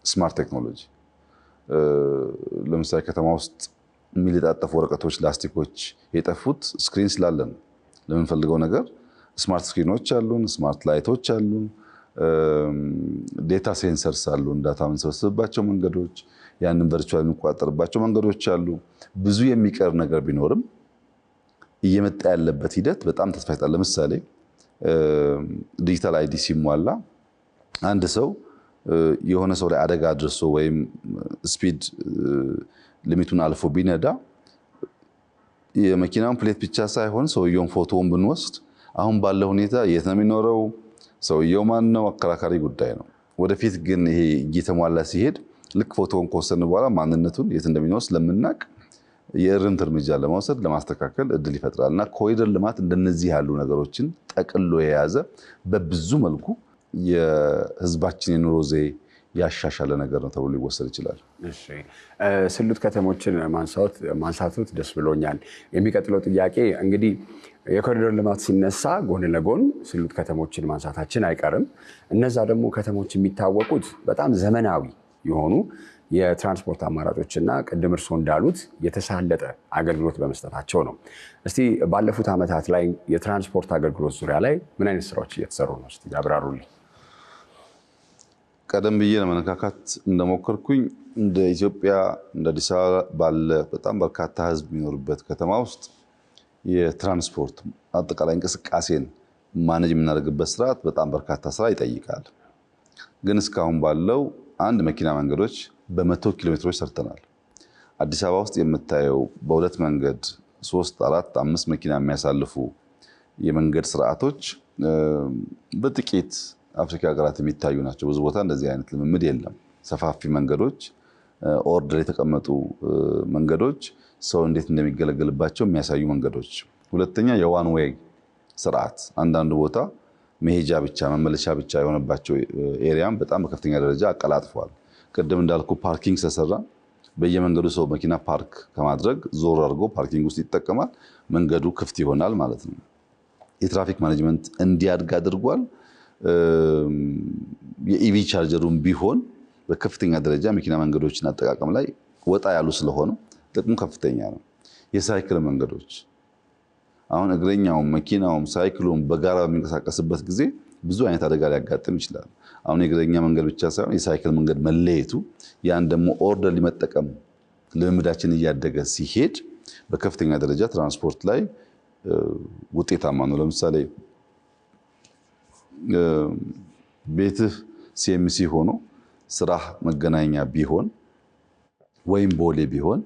Smart ቴክኖሎጂ፣ ለምሳሌ ከተማ ውስጥ የሚለጣጠፉ ወረቀቶች፣ ላስቲኮች የጠፉት screen ስላለ ነው። ለምንፈልገው ነገር smart screen ኖች አሉን፣ smart light ኦች አሉን፣ data sensors አሉን፣ data የምንሰበስብባቸው መንገዶች፣ ያንን virtual የሚቆጣጠርባቸው መንገዶች አሉ። ብዙ የሚቀር ነገር ቢኖርም እየመጣ ያለበት ሂደት በጣም ተስፋ ይሰጣል። ለምሳሌ digital ID ሲሟላ አንድ ሰው የሆነ ሰው ላይ አደጋ አድርሶ ወይም speed limit ኡን አልፎ ቢነዳ የመኪናውን plate ብቻ ሳይሆን ሰውየውን ፎቶውን ብንወስድ አሁን ባለው ሁኔታ የት ነው የሚኖረው፣ ሰውየው ማን ነው፣ አከራካሪ ጉዳይ ነው። ወደፊት ግን ይሄ እየተሟላ ሲሄድ ልክ ፎቶውን ከወሰድን በኋላ ማንነቱን፣ የት እንደሚኖር ስለምናቅ የእርምት እርምጃ ለመውሰድ፣ ለማስተካከል እድል ይፈጥራል። እና ኮሪደር ልማት እንደነዚህ ያሉ ነገሮችን ጠቅሎ የያዘ፣ በብዙ መልኩ የህዝባችን የኑሮ ዘዬ ያሻሻለ ነገር ነው ተብሎ ሊወሰድ ይችላል። እሺ፣ ስሉጥ ከተሞችን ማንሳቱት ደስ ብሎኛል። የሚቀጥለው ጥያቄ እንግዲህ የኮሪደር ልማት ሲነሳ ጎን ለጎን ስሉጥ ከተሞችን ማንሳታችን አይቀርም። እነዛ ደግሞ ከተሞች የሚታወቁት በጣም ዘመናዊ የሆኑ የትራንስፖርት አማራጮችና ቅድም እርስዎ እንዳሉት የተሳለጠ አገልግሎት በመስጠታቸው ነው። እስቲ ባለፉት ዓመታት ላይ የትራንስፖርት አገልግሎት ዙሪያ ላይ ምን አይነት ስራዎች እየተሰሩ ነው? እስቲ ያብራሩልኝ። ቀደም ብዬ ለመነካካት እንደሞከርኩኝ እንደ ኢትዮጵያ፣ እንደ አዲስ አበባ ባለ በጣም በርካታ ሕዝብ የሚኖርበት ከተማ ውስጥ የትራንስፖርት አጠቃላይ እንቅስቃሴን manage የምናደርግበት ስርዓት በጣም በርካታ ስራ ይጠይቃል። ግን እስካሁን ባለው አንድ መኪና መንገዶች በ100 ኪሎ ሜትሮች ሰርተናል። አዲስ አበባ ውስጥ የምታየው በሁለት መንገድ ሶስት፣ አራት፣ አምስት መኪና የሚያሳልፉ የመንገድ ስርዓቶች በጥቂት አፍሪካ ሀገራት የሚታዩ ናቸው። ብዙ ቦታ እንደዚህ አይነት ልምምድ የለም። ሰፋፊ መንገዶች፣ order የተቀመጡ መንገዶች፣ ሰው እንዴት እንደሚገለገልባቸው የሚያሳዩ መንገዶች። ሁለተኛ የ one way ስርዓት፣ አንዳንዱ ቦታ መሄጃ ብቻ መመለሻ ብቻ የሆነባቸው area ም በጣም በከፍተኛ ደረጃ አቀላጥፏል። ቅድም እንዳልኩ parking ስለሰራ በየመንገዱ ሰው መኪና ፓርክ ከማድረግ ዞር አድርጎ parking ውስጥ ይጠቀማል። መንገዱ ክፍት ይሆናል ማለት ነው። የ traffic management እንዲያድግ አድርጓል። የ EV charger ኡም ቢሆን በከፍተኛ ደረጃ መኪና መንገዶችን አጠቃቀም ላይ ወጣ ያሉ ስለሆኑ ጥቅሙ ከፍተኛ ነው። የሳይክል መንገዶች አሁን እግረኛውም መኪናውም ሳይክሉም በጋራ በሚንቀሳቀስበት ጊዜ ብዙ አይነት አደጋ ሊያጋጥም ይችላል። አሁን የእግረኛ መንገድ ብቻ ሳይሆን የሳይክል መንገድ መለየቱ ያን ደግሞ orderly መጠቀም ልምምዳችን እያደገ ሲሄድ በከፍተኛ ደረጃ ትራንስፖርት ላይ ውጤታማ ነው። ለምሳሌ ቤትህ ሲኤምሲ ሆኖ ስራህ መገናኛ ቢሆን ወይም ቦሌ ቢሆን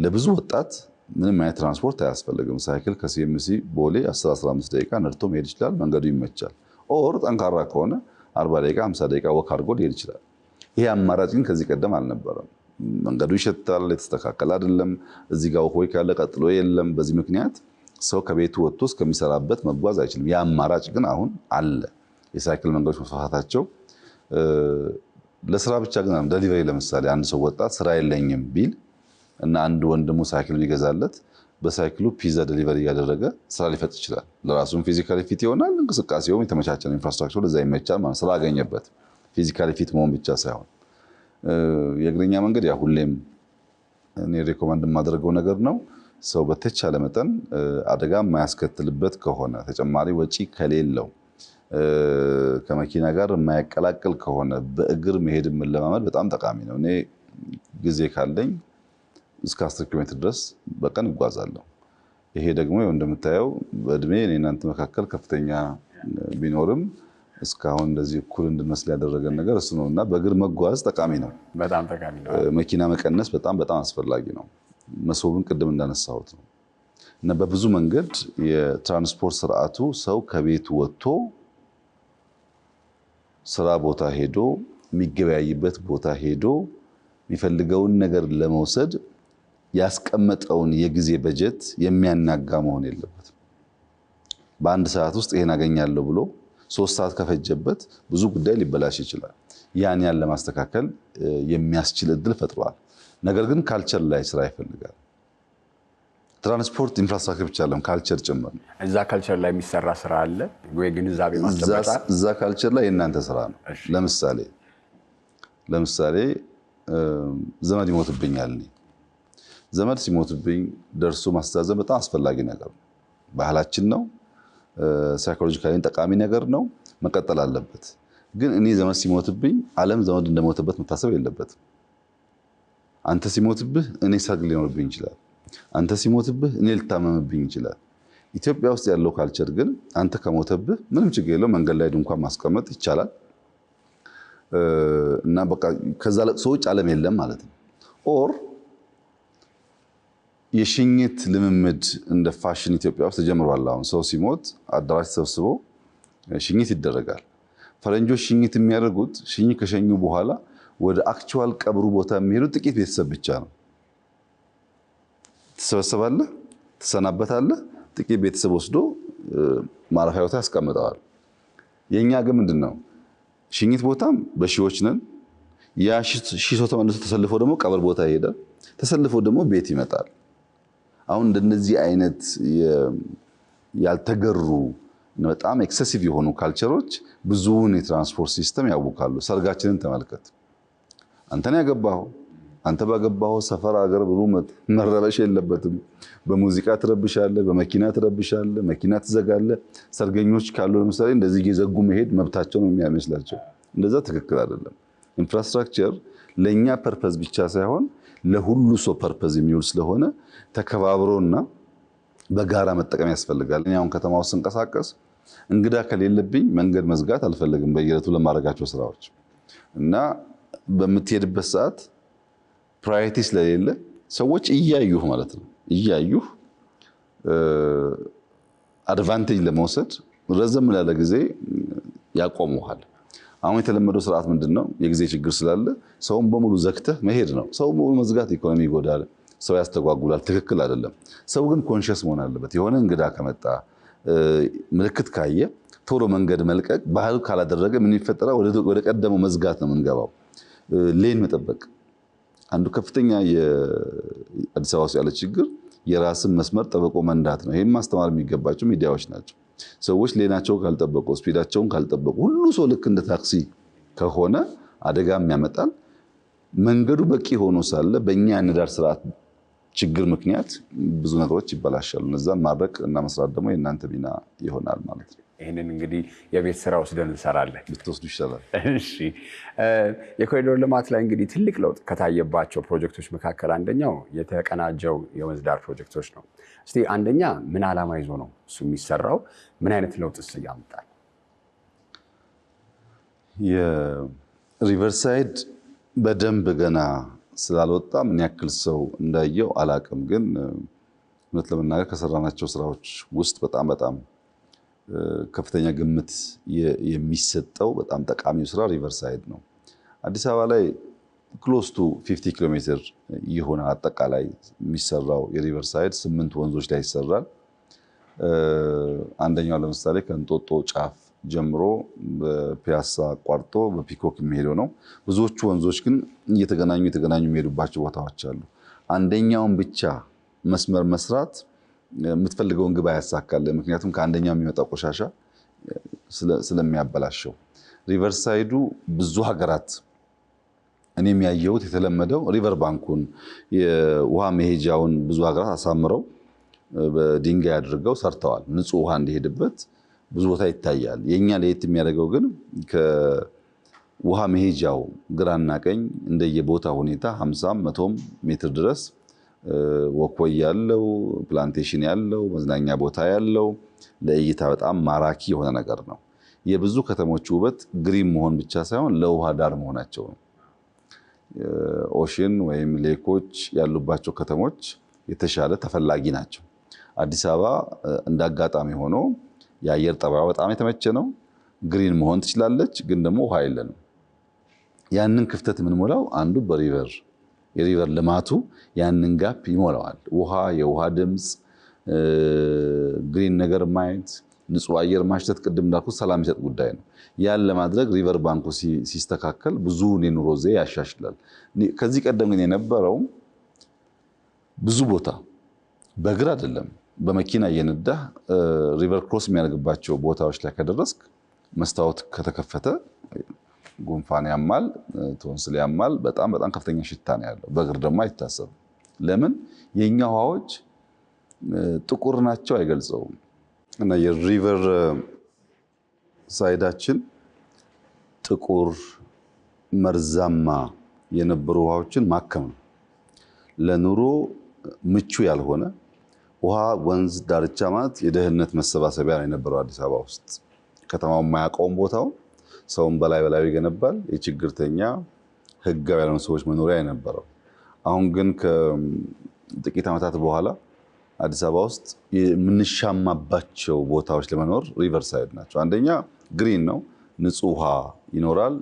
ለብዙ ወጣት ምንም አይነት ትራንስፖርት አያስፈልግም። ሳይክል ከሲኤምሲ ቦሌ 10-15 ደቂቃ ነድቶ መሄድ ይችላል። መንገዱ ይመቻል። Or ጠንካራ ከሆነ 40 ደቂቃ 50 ደቂቃ walk አድርጎ ሊሄድ ይችላል። ይሄ አማራጭ ግን ከዚህ ቀደም አልነበረም። መንገዱ ይሸታል፣ የተስተካከለ አይደለም። እዚህ ጋር ሆይ ካለ ቀጥሎ የለም። በዚህ ምክንያት ሰው ከቤቱ ወጥቶ እስከሚሰራበት መጓዝ አይችልም። ያ አማራጭ ግን አሁን አለ። የሳይክል መንገዶች መስፋፋታቸው ለስራ ብቻ ግን delivery፣ ለምሳሌ አንድ ሰው ወጣት ስራ የለኝም ቢል እና አንድ ወንድሙ ሳይክል ቢገዛለት በሳይክሉ ፒዛ delivery እያደረገ ስራ ሊፈጥ ይችላል። ለራሱም physically fit ይሆናል፣ እንቅስቃሴውም የተመቻቸ ነው። Infrastructure ኡ ለዛ ይመቻል ማለት ስራ አገኘበት። Physically fit መሆን ብቻ ሳይሆን የእግረኛ መንገድ ያ ሁሌም እኔ recommend የማደርገው ነገር ነው። ሰው በተቻለ መጠን አደጋ የማያስከትልበት ከሆነ፣ ተጨማሪ ወጪ ከሌለው፣ ከመኪና ጋር የማያቀላቅል ከሆነ በእግር መሄድ መለማመድ በጣም ጠቃሚ ነው። እኔ ጊዜ ካለኝ እስከ 10 ኪሎ ሜትር ድረስ በቀን እጓዛለሁ። ይሄ ደግሞ እንደምታየው በእድሜ እኔ እናንተ መካከል ከፍተኛ ቢኖርም እስካሁን እንደዚህ እኩል እንድንመስል ያደረገን ነገር እሱ ነው እና በእግር መጓዝ ጠቃሚ ነው። በጣም ጠቃሚ ነው። መኪና መቀነስ በጣም በጣም አስፈላጊ ነው። መሶብን ቅድም እንዳነሳሁት ነው እና በብዙ መንገድ የትራንስፖርት ስርዓቱ ሰው ከቤቱ ወጥቶ ስራ ቦታ ሄዶ፣ የሚገበያይበት ቦታ ሄዶ የሚፈልገውን ነገር ለመውሰድ ያስቀመጠውን የጊዜ በጀት የሚያናጋ መሆን የለበትም። በአንድ ሰዓት ውስጥ ይሄን አገኛለሁ ብሎ 3 ሰዓት ከፈጀበት ብዙ ጉዳይ ሊበላሽ ይችላል። ያን ለማስተካከል የሚያስችል እድል ፈጥሯል። ነገር ግን culture ላይ ስራ ይፈልጋል። ትራንስፖርት infrastructure ብቻ አይደለም፣ culture ጭምር ነው። እዛ culture ላይ የሚሰራ ስራ አለ ወይ? ግንዛቤ ማስጨበጫ እዛ culture ላይ የእናንተ ስራ ነው። ለምሳሌ ዘመድ ይሞትብኛል። እኔ ዘመድ ሲሞትብኝ ደርሶ ማስተዛዘን በጣም አስፈላጊ ነገር ነው። ባህላችን ነው። Psychologically ጠቃሚ ነገር ነው። መቀጠል አለበት። ግን እኔ ዘመድ ሲሞትብኝ ዓለም ዘመድ እንደሞተበት መታሰብ የለበትም። አንተ ሲሞትብህ እኔ ሰርግ ሊኖርብኝ ይችላል። አንተ ሲሞትብህ እኔ ልታመምብኝ ይችላል። ኢትዮጵያ ውስጥ ያለው culture ግን አንተ ከሞተብህ ምንም ችግር የለው፣ መንገድ ላይ ድንኳን ማስቀመጥ ይቻላል እና በቃ ከዛ ለቅሶ ውጭ ዓለም የለም ማለት ነው። Or የሽኝት ልምምድ እንደ ፋሽን ኢትዮጵያ ውስጥ ተጀምሯል። አሁን ሰው ሲሞት አዳራሽ ተሰብስቦ ሽኝት ይደረጋል። ፈረንጆች ሽኝት የሚያደርጉት ሽኝት ከሸኙ በኋላ ወደ actual ቀብሩ ቦታ የሚሄዱት ጥቂት ቤተሰብ ብቻ ነው። ትሰበሰባለህ፣ ትሰናበታለህ። ጥቂት ቤተሰብ ወስዶ ማረፊያ ቦታ ያስቀምጠዋል። የእኛ ግን ምንድን ነው? ሽኝት ቦታም በሺዎች ነን። ያ ሺህ ሰው ተመልሶ ተሰልፎ ደግሞ ቀብር ቦታ ይሄዳል። ተሰልፎ ደግሞ ቤት ይመጣል። አሁን እንደነዚህ አይነት ያልተገሩ በጣም excessive የሆኑ culture ኦች ብዙውን የትራንስፖርት system ያውካሉ። ሰርጋችንን ተመልከት። አንተን ያገባኸው አንተ ባገባኸው ሰፈር አገር ብሎ መረበሽ የለበትም። በሙዚቃ ትረብሻለህ፣ በመኪና ትረብሻለህ፣ መኪና ትዘጋለህ። ሰርገኞች ካሉ ለምሳሌ እንደዚህ እየዘጉ መሄድ መብታቸው ነው የሚመስላቸው። እንደዛ ትክክል አይደለም። Infrastructure ለእኛ purpose ብቻ ሳይሆን ለሁሉ ሰው purpose የሚውል ስለሆነ ተከባብሮና በጋራ መጠቀም ያስፈልጋል። እኔ አሁን ከተማ ውስጥ ስንቀሳቀስ እንግዳ ከሌለብኝ መንገድ መዝጋት አልፈልግም በየዕለቱ ለማድረጋቸው ስራዎች እና በምትሄድበት ሰዓት priority ስለሌለ ሰዎች እያዩህ ማለት ነው፣ እያዩህ advantage ለመውሰድ ረዘም ላለ ጊዜ ያቆሙሃል። አሁን የተለመደው ስርዓት ምንድን ነው? የጊዜ ችግር ስላለ ሰውን በሙሉ ዘግተህ መሄድ ነው። ሰውን በሙሉ መዝጋት ኢኮኖሚ ይጎዳል፣ ሰው ያስተጓጉላል። ትክክል አይደለም። ሰው ግን conscious መሆን አለበት። የሆነ እንግዳ ከመጣ ምልክት ካየ ቶሎ መንገድ መልቀቅ ባህል ካላደረገ ምን ይፈጠራል? ወደ ቀደመው መዝጋት ነው የምንገባው። Lane መጠበቅ አንዱ ከፍተኛ የአዲስ አበባ ውስጥ ያለ ችግር የራስን መስመር ጠብቆ መንዳት ነው። ይህም ማስተማር የሚገባቸው ሚዲያዎች ናቸው። ሰዎች lane ኣቸው ካልጠበቁ፣ speed ኣቸውን ካልጠበቁ፣ ሁሉ ሰው ልክ እንደ ታክሲ ከሆነ አደጋም ያመጣል። መንገዱ በቂ ሆኖ ሳለ በእኛ የአነዳድ ስርዓት ችግር ምክንያት ብዙ ነገሮች ይበላሻሉ። እነዛን ማድረቅ እና መስራት ደግሞ የእናንተ ሚና ይሆናል ማለት ነው። ይህንን እንግዲህ የቤት ስራ ወስደን እንሰራለን። ብትወስዱ ይሻላል። እሺ፣ የኮሪደር ልማት ላይ እንግዲህ ትልቅ ለውጥ ከታየባቸው ፕሮጀክቶች መካከል አንደኛው የተቀናጀው የወንዝ ዳር ፕሮጀክቶች ነው። እስቲ አንደኛ ምን ዓላማ ይዞ ነው እሱ የሚሰራው? ምን አይነት ለውጥስ ያመጣል? የ riverside በደንብ ገና ስላልወጣ ምን ያክል ሰው እንዳየው አላቅም። ግን እውነት ለመናገር ከሰራናቸው ስራዎች ውስጥ በጣም በጣም ከፍተኛ ግምት የሚሰጠው በጣም ጠቃሚው ስራ riverside ነው። አዲስ አበባ ላይ close to 50 ኪሎ ሜትር ይሆናል አጠቃላይ የሚሰራው የ riverside 8 ወንዞች ላይ ይሰራል። አንደኛው ለምሳሌ ከእንጦጦ ጫፍ ጀምሮ በፒያሳ አቋርጦ በፒኮክ የሚሄደው ነው። ብዙዎቹ ወንዞች ግን እየተገናኙ የተገናኙ የሚሄዱባቸው ቦታዎች አሉ። አንደኛውን ብቻ መስመር መስራት የምትፈልገውን ግብ አያሳካልህ። ምክንያቱም ከአንደኛው የሚመጣው ቆሻሻ ስለሚያበላሸው። riverside ኡ ብዙ ሀገራት እኔም ያየሁት የተለመደው river bank ኡን የውሃ መሄጃውን ብዙ ሀገራት አሳምረው በድንጋይ አድርገው ሰርተዋል። ንጹህ ውሃ እንዲሄድበት ብዙ ቦታ ይታያል። የኛ ለየት የሚያደርገው ግን ከውሃ መሄጃው ግራና ቀኝ እንደየቦታ ሁኔታ 50 100 ሜትር ድረስ walkway ያለው፣ plantation ያለው፣ መዝናኛ ቦታ ያለው፣ ለእይታ በጣም ማራኪ የሆነ ነገር ነው። የብዙ ከተሞች ውበት green መሆን ብቻ ሳይሆን ለውሃ ዳር መሆናቸው ነው። Ocean ወይም lake ኦች ያሉባቸው ከተሞች የተሻለ ተፈላጊ ናቸው። አዲስ አበባ እንደ አጋጣሚ ሆኖ የአየር ጠባዩ በጣም የተመቸ ነው። Green መሆን ትችላለች፣ ግን ደግሞ ውሃ የለንም። ያንን ክፍተት የምንሞላው አንዱ በ river የ river ልማቱ ያንን gap ይሞላዋል። ውሃ፣ የውሃ ድምፅ፣ green ነገር ማየት፣ ንጹህ አየር ማሽተት ቅድም እንዳልኩት ሰላም የሚሰጥ ጉዳይ ነው። ያን ለማድረግ river bank ኡ ሲስተካከል ብዙውን የኑሮ ዘዬ ያሻሽላል። ከዚህ ቀደም ግን የነበረው ብዙ ቦታ በእግር አይደለም በመኪና እየነዳህ river cross የሚያደርግባቸው ቦታዎች ላይ ከደረስክ መስታወት ከተከፈተ ጉንፋን ያማል፣ ቶንስል ያማል። በጣም በጣም ከፍተኛ ሽታ ነው ያለው። በእግር ደግሞ አይታሰብም። ለምን? የኛ ውሃዎች ጥቁር ናቸው አይገልጸውም። እና የ river side ኣችን ጥቁር መርዛማ የነበሩ ውሃዎችን ማከም ነው። ለኑሮ ምቹ ያልሆነ ውሃ ወንዝ ዳርቻ ማለት የደህንነት መሰባሰቢያ ነው የነበረው አዲስ አበባ ውስጥ። ከተማው የማያውቀውን ቦታውን ሰውን በላይ በላዩ ይገነባል። የችግርተኛ ህጋዊ ያልሆኑ ሰዎች መኖሪያ የነበረው። አሁን ግን ከጥቂት ዓመታት በኋላ አዲስ አበባ ውስጥ የምንሻማባቸው ቦታዎች ለመኖር riverside ናቸው። አንደኛ green ነው፣ ንጹህ ውሃ ይኖራል።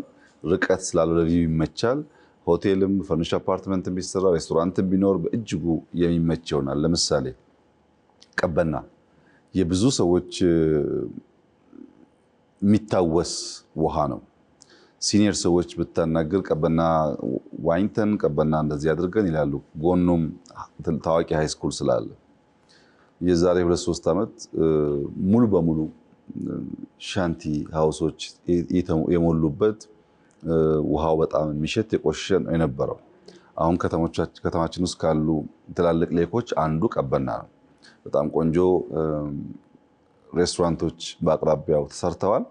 ርቀት ስላለው ለ view ይመቻል። ሆቴልም furnished apartment ቢሰራ ሬስቶራንትም ቢኖር በእጅጉ የሚመች ይሆናል። ለምሳሌ ቀበና የብዙ ሰዎች የሚታወስ ውሃ ነው። Senior ሰዎች ብታናግር ቀበና ዋኝተን ቀበና እንደዚህ አድርገን ይላሉ። ጎኑም ታዋቂ high school ስላለ የዛሬ 2-3 ዓመት ሙሉ በሙሉ shanty house ኦች የሞሉበት ውሃው በጣም የሚሸት የቆሸሸ ነው የነበረው። አሁን ከተማችን ውስጥ ካሉ ትላልቅ lake ኦች አንዱ ቀበና ነው። በጣም ቆንጆ ሬስቶራንቶች በአቅራቢያው ተሰርተዋል።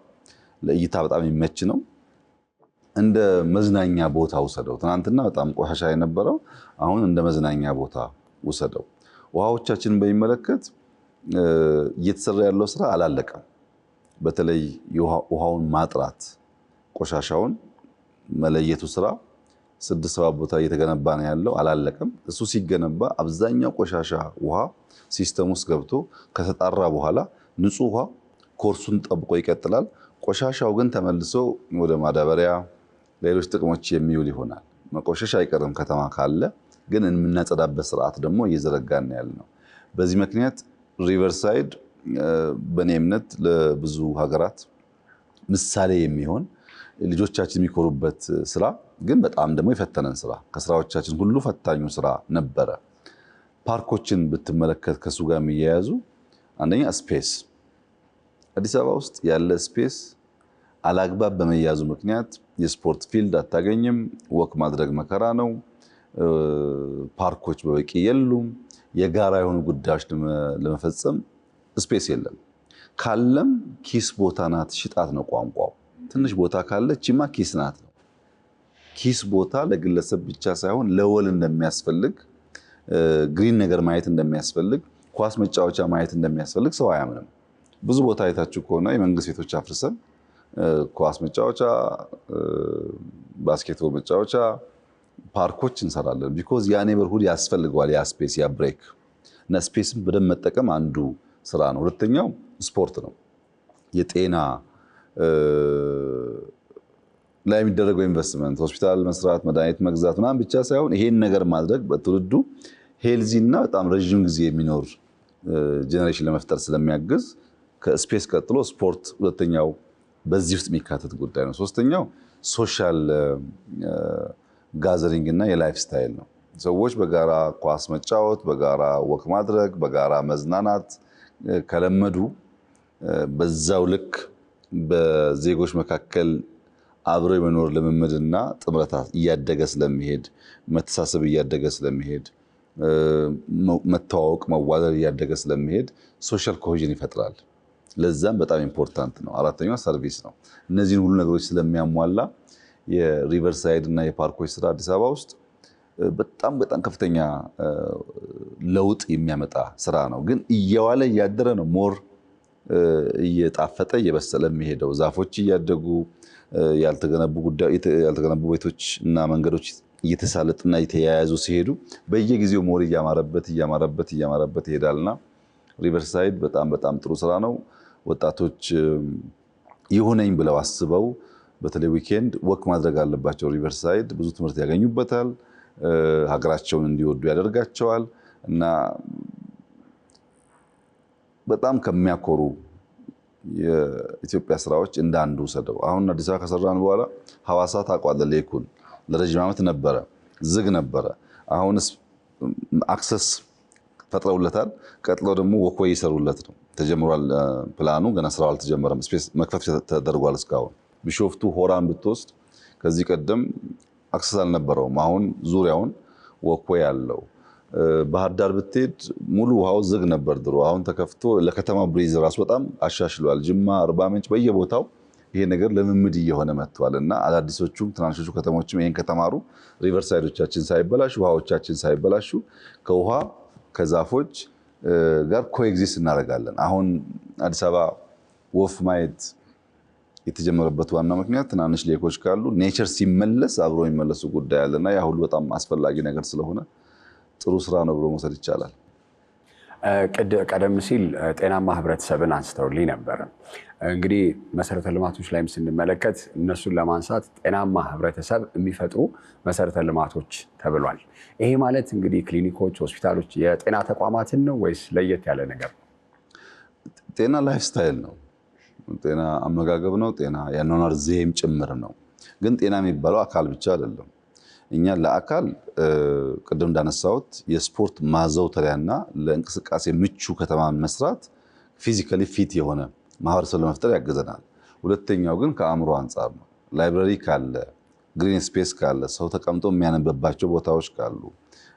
ለእይታ በጣም የሚመች ነው። እንደ መዝናኛ ቦታ ውሰደው። ትናንትና በጣም ቆሻሻ የነበረው አሁን እንደ መዝናኛ ቦታ ውሰደው። ውሃዎቻችንን በሚመለከት እየተሰራ ያለው ስራ አላለቀም። በተለይ ውሃውን ማጥራት፣ ቆሻሻውን መለየቱ ስራ 6-7 ቦታ እየተገነባ ነው ያለው፣ አላለቀም። እሱ ሲገነባ አብዛኛው ቆሻሻ ውሃ system ውስጥ ገብቶ ከተጣራ በኋላ ንጹህ ውሃ ኮርሱን ጠብቆ ይቀጥላል። ቆሻሻው ግን ተመልሶ ወደ ማዳበሪያ፣ ሌሎች ጥቅሞች የሚውል ይሆናል። መቆሸሽ አይቀርም ከተማ ካለ፣ ግን የምናጸዳበት ስርዓት ደግሞ እየዘረጋን ያለ ነው። በዚህ ምክንያት riverside በእኔ እምነት ለብዙ ሀገራት ምሳሌ የሚሆን ልጆቻችን የሚኮሩበት ስራ፣ ግን በጣም ደግሞ የፈተነን ስራ፣ ከስራዎቻችን ሁሉ ፈታኙ ስራ ነበረ። ፓርኮችን ብትመለከት ከሱ ጋር የሚያያዙ አንደኛ space፣ አዲስ አበባ ውስጥ ያለ space አላግባብ በመያዙ ምክንያት የስፖርት field አታገኝም። Walk ማድረግ መከራ ነው። ፓርኮች በበቂ የሉም። የጋራ የሆኑ ጉዳዮች ለመፈጸም space የለም። ካለም ኪስ ቦታ ናት፣ ሽጣት ነው ቋንቋው። ትንሽ ቦታ ካለችማ ኪስ ናት ነው። ኪስ ቦታ ለግለሰብ ብቻ ሳይሆን ለወል እንደሚያስፈልግ፣ green ነገር ማየት እንደሚያስፈልግ፣ ኳስ መጫወቻ ማየት እንደሚያስፈልግ ሰው አያምንም። ብዙ ቦታ አይታችሁ ከሆነ የመንግስት ቤቶች አፍርሰን ኳስ መጫወቻ፣ basketball መጫወቻ፣ ፓርኮች እንሰራለን። Because ያ neighborhood ያስፈልገዋል፣ ያ space፣ ያ break እና space ን በደንብ መጠቀም አንዱ ስራ ነው። ሁለተኛው ስፖርት ነው። የጤና ላይ የሚደረገው ኢንቨስትመንት ሆስፒታል መስራት፣ መድኃኒት መግዛት ምናምን ብቻ ሳይሆን ይሄን ነገር ማድረግ በትውልዱ healthy እና በጣም ረዥም ጊዜ የሚኖር generation ለመፍጠር ስለሚያግዝ ከ space ቀጥሎ ስፖርት ሁለተኛው በዚህ ውስጥ የሚካተት ጉዳይ ነው። ሶስተኛው social gathering እና የ lifestyle ነው። ሰዎች በጋራ ኳስ መጫወት፣ በጋራ walk ማድረግ፣ በጋራ መዝናናት ከለመዱ በዛው ልክ በዜጎች መካከል አብሮ የመኖር ልምምድና ጥምረት እያደገ ስለሚሄድ፣ መተሳሰብ እያደገ ስለሚሄድ፣ መተዋወቅ መዋደድ እያደገ ስለሚሄድ social cohesion ይፈጥራል። ለዛም በጣም important ነው። አራተኛው service ነው። እነዚህን ሁሉ ነገሮች ስለሚያሟላ የ riverside እና የፓርኮች ስራ አዲስ አበባ ውስጥ በጣም በጣም ከፍተኛ ለውጥ የሚያመጣ ስራ ነው። ግን እየዋለ እያደረ ነው more እየጣፈጠ እየበሰለ የሚሄደው። ዛፎች እያደጉ ያልተገነቡ ቤቶች እና መንገዶች እየተሳለጡና እየተያያዙ ሲሄዱ በየጊዜው more እያማረበት እያማረበት እያማረበት ይሄዳልና riverside በጣም በጣም ጥሩ ስራ ነው። ወጣቶች ይሁነኝ ብለው አስበው በተለይ weekend walk ማድረግ አለባቸው። Riverside ብዙ ትምህርት ያገኙበታል። ሀገራቸውን እንዲወዱ ያደርጋቸዋል እና በጣም ከሚያኮሩ የኢትዮጵያ ስራዎች እንደ አንዱ ውሰደው። አሁን አዲስ አበባ ከሰራን በኋላ ሐዋሳ ታውቀዋለህ፣ lake ኡን ለረጅም ዓመት ነበረ፣ ዝግ ነበረ። አሁን access ፈጥረውለታል። ቀጥሎ ደግሞ walkway ይሰሩለት ነው። ተጀምሯል ፕላኑ፣ ገና ስራው አልተጀመረም። Space መክፈት ተደርጓል እስካሁን። ቢሾፍቱ ሆራን ብትወስድ ከዚህ ቀደም access አልነበረውም። አሁን ዙሪያውን walkway አለው። ባህር ዳር ብትሄድ ሙሉ ውሃው ዝግ ነበር ድሮ። አሁን ተከፍቶ ለከተማ breeze ራሱ በጣም አሻሽሏል። ጅማ፣ አርባ ምንጭ በየቦታው ይሄ ነገር ልምምድ እየሆነ መጥቷል እና አዳዲሶቹም ትናንሾቹ ከተሞችም ይሄን ከተማሩ riverside ኦቻችን ሳይበላሹ፣ ውሃዎቻችን ሳይበላሹ ከውሃ ከዛፎች ጋር coexist እናደርጋለን። አሁን አዲስ አበባ ወፍ ማየት የተጀመረበት ዋና ምክንያት ትናንሽ lake ኦች ካሉ nature ሲመለስ አብሮ የሚመለሱ ጉዳይ አለና ያ ሁሉ በጣም አስፈላጊ ነገር ስለሆነ ጥሩ ስራ ነው ብሎ መውሰድ ይቻላል። ቀደም ሲል ጤናማ ህብረተሰብን አንስተውልኝ ነበረ። እንግዲህ መሰረተ ልማቶች ላይም ስንመለከት እነሱን ለማንሳት ጤናማ ህብረተሰብ የሚፈጥሩ መሰረተ ልማቶች ተብሏል። ይሄ ማለት እንግዲህ ክሊኒኮች፣ ሆስፒታሎች፣ የጤና ተቋማትን ነው ወይስ ለየት ያለ ነገር ነው? ጤና lifestyle ነው። ጤና አመጋገብ ነው። ጤና የአኗኗር ዘይቤም ጭምር ነው። ግን ጤና የሚባለው አካል ብቻ አይደለም። እኛ ለአካል ቅድም እንዳነሳሁት የስፖርት ማዘውተሪያና ለእንቅስቃሴ ምቹ ከተማን መስራት physically fit የሆነ ማህበረሰብ ለመፍጠር ያግዘናል። ሁለተኛው ግን ከአእምሮ አንጻር ነው። Library ካለ፣ green space ካለ፣ ሰው ተቀምጦ የሚያነብባቸው ቦታዎች ካሉ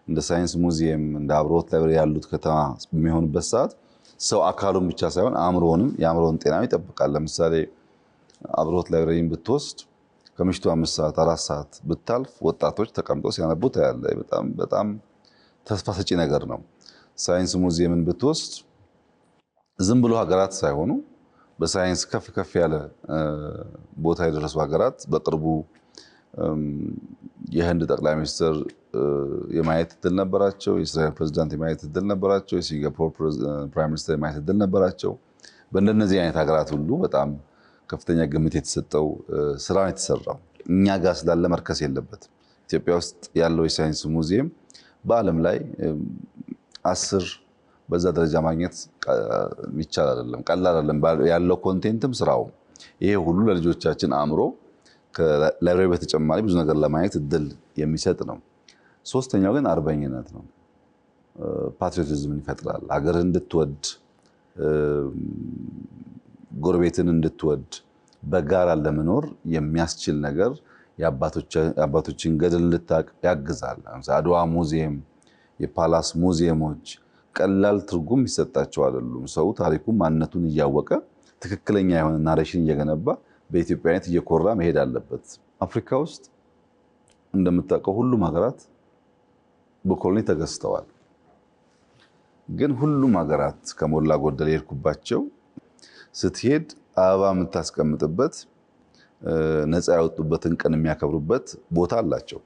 እንደ ሳይንስ ሙዚየም እንደ አብርሆት library ያሉት ከተማ በሚሆንበት ሰዓት ሰው አካሉን ብቻ ሳይሆን አእምሮውንም የአእምሮውን ጤናም ይጠብቃል። ለምሳሌ አብርሆት library ን ብትወስድ ከምሽቱ 5 ሰዓት 4 ሰዓት ብታልፍ ወጣቶች ተቀምጠው ሲያነቡ ታያለህ። በጣም በጣም ተስፋ ሰጪ ነገር ነው። ሳይንስ ሙዚየምን ብትወስድ ዝም ብሎ ሀገራት ሳይሆኑ በሳይንስ ከፍ ከፍ ያለ ቦታ የደረሱ ሀገራት በቅርቡ የህንድ ጠቅላይ ሚኒስትር የማየት እድል ነበራቸው። የእስራኤል ፕሬዝዳንት የማየት እድል ነበራቸው። የሲንጋፖር prime minister የማየት እድል ነበራቸው። በእንደነዚህ አይነት ሀገራት ሁሉ በጣም ከፍተኛ ግምት የተሰጠው ስራ ነው የተሰራው። እኛ ጋር ስላለ መርከስ የለበትም። ኢትዮጵያ ውስጥ ያለው የሳይንስ ሙዚየም በዓለም ላይ 10 በዛ ደረጃ ማግኘት የሚቻል አይደለም፣ ቀላል አይደለም። ያለው content ም ስራውም ይሄ ሁሉ ለልጆቻችን አእምሮ ከ library በተጨማሪ ብዙ ነገር ለማየት እድል የሚሰጥ ነው። ሶስተኛው ግን አርበኝነት ነው። Patriotism ን ይፈጥራል። ሀገርህን እንድትወድ፣ ጎረቤትን እንድትወድ፣ በጋራ ለመኖር የሚያስችል ነገር፣ የአባቶችን ገድል እንድታቅ ያግዛል። አድዋ ሙዚየም፣ የ palace ሙዚየሞች ቀላል ትርጉም ይሰጣቸው አይደሉም። ሰው ታሪኩን ማንነቱን እያወቀ ትክክለኛ የሆነ narration እየገነባ በኢትዮጵያዊነት እየኮራ መሄድ አለበት። አፍሪካ ውስጥ እንደምታውቀው ሁሉም ሀገራት በ colony ተገዝተዋል። ግን ሁሉም ሀገራት ከሞላ ጎደል የሄድኩባቸው ስትሄድ አበባ የምታስቀምጥበት፣ ነፃ ያወጡበትን ቀን የሚያከብሩበት ቦታ አላቸው።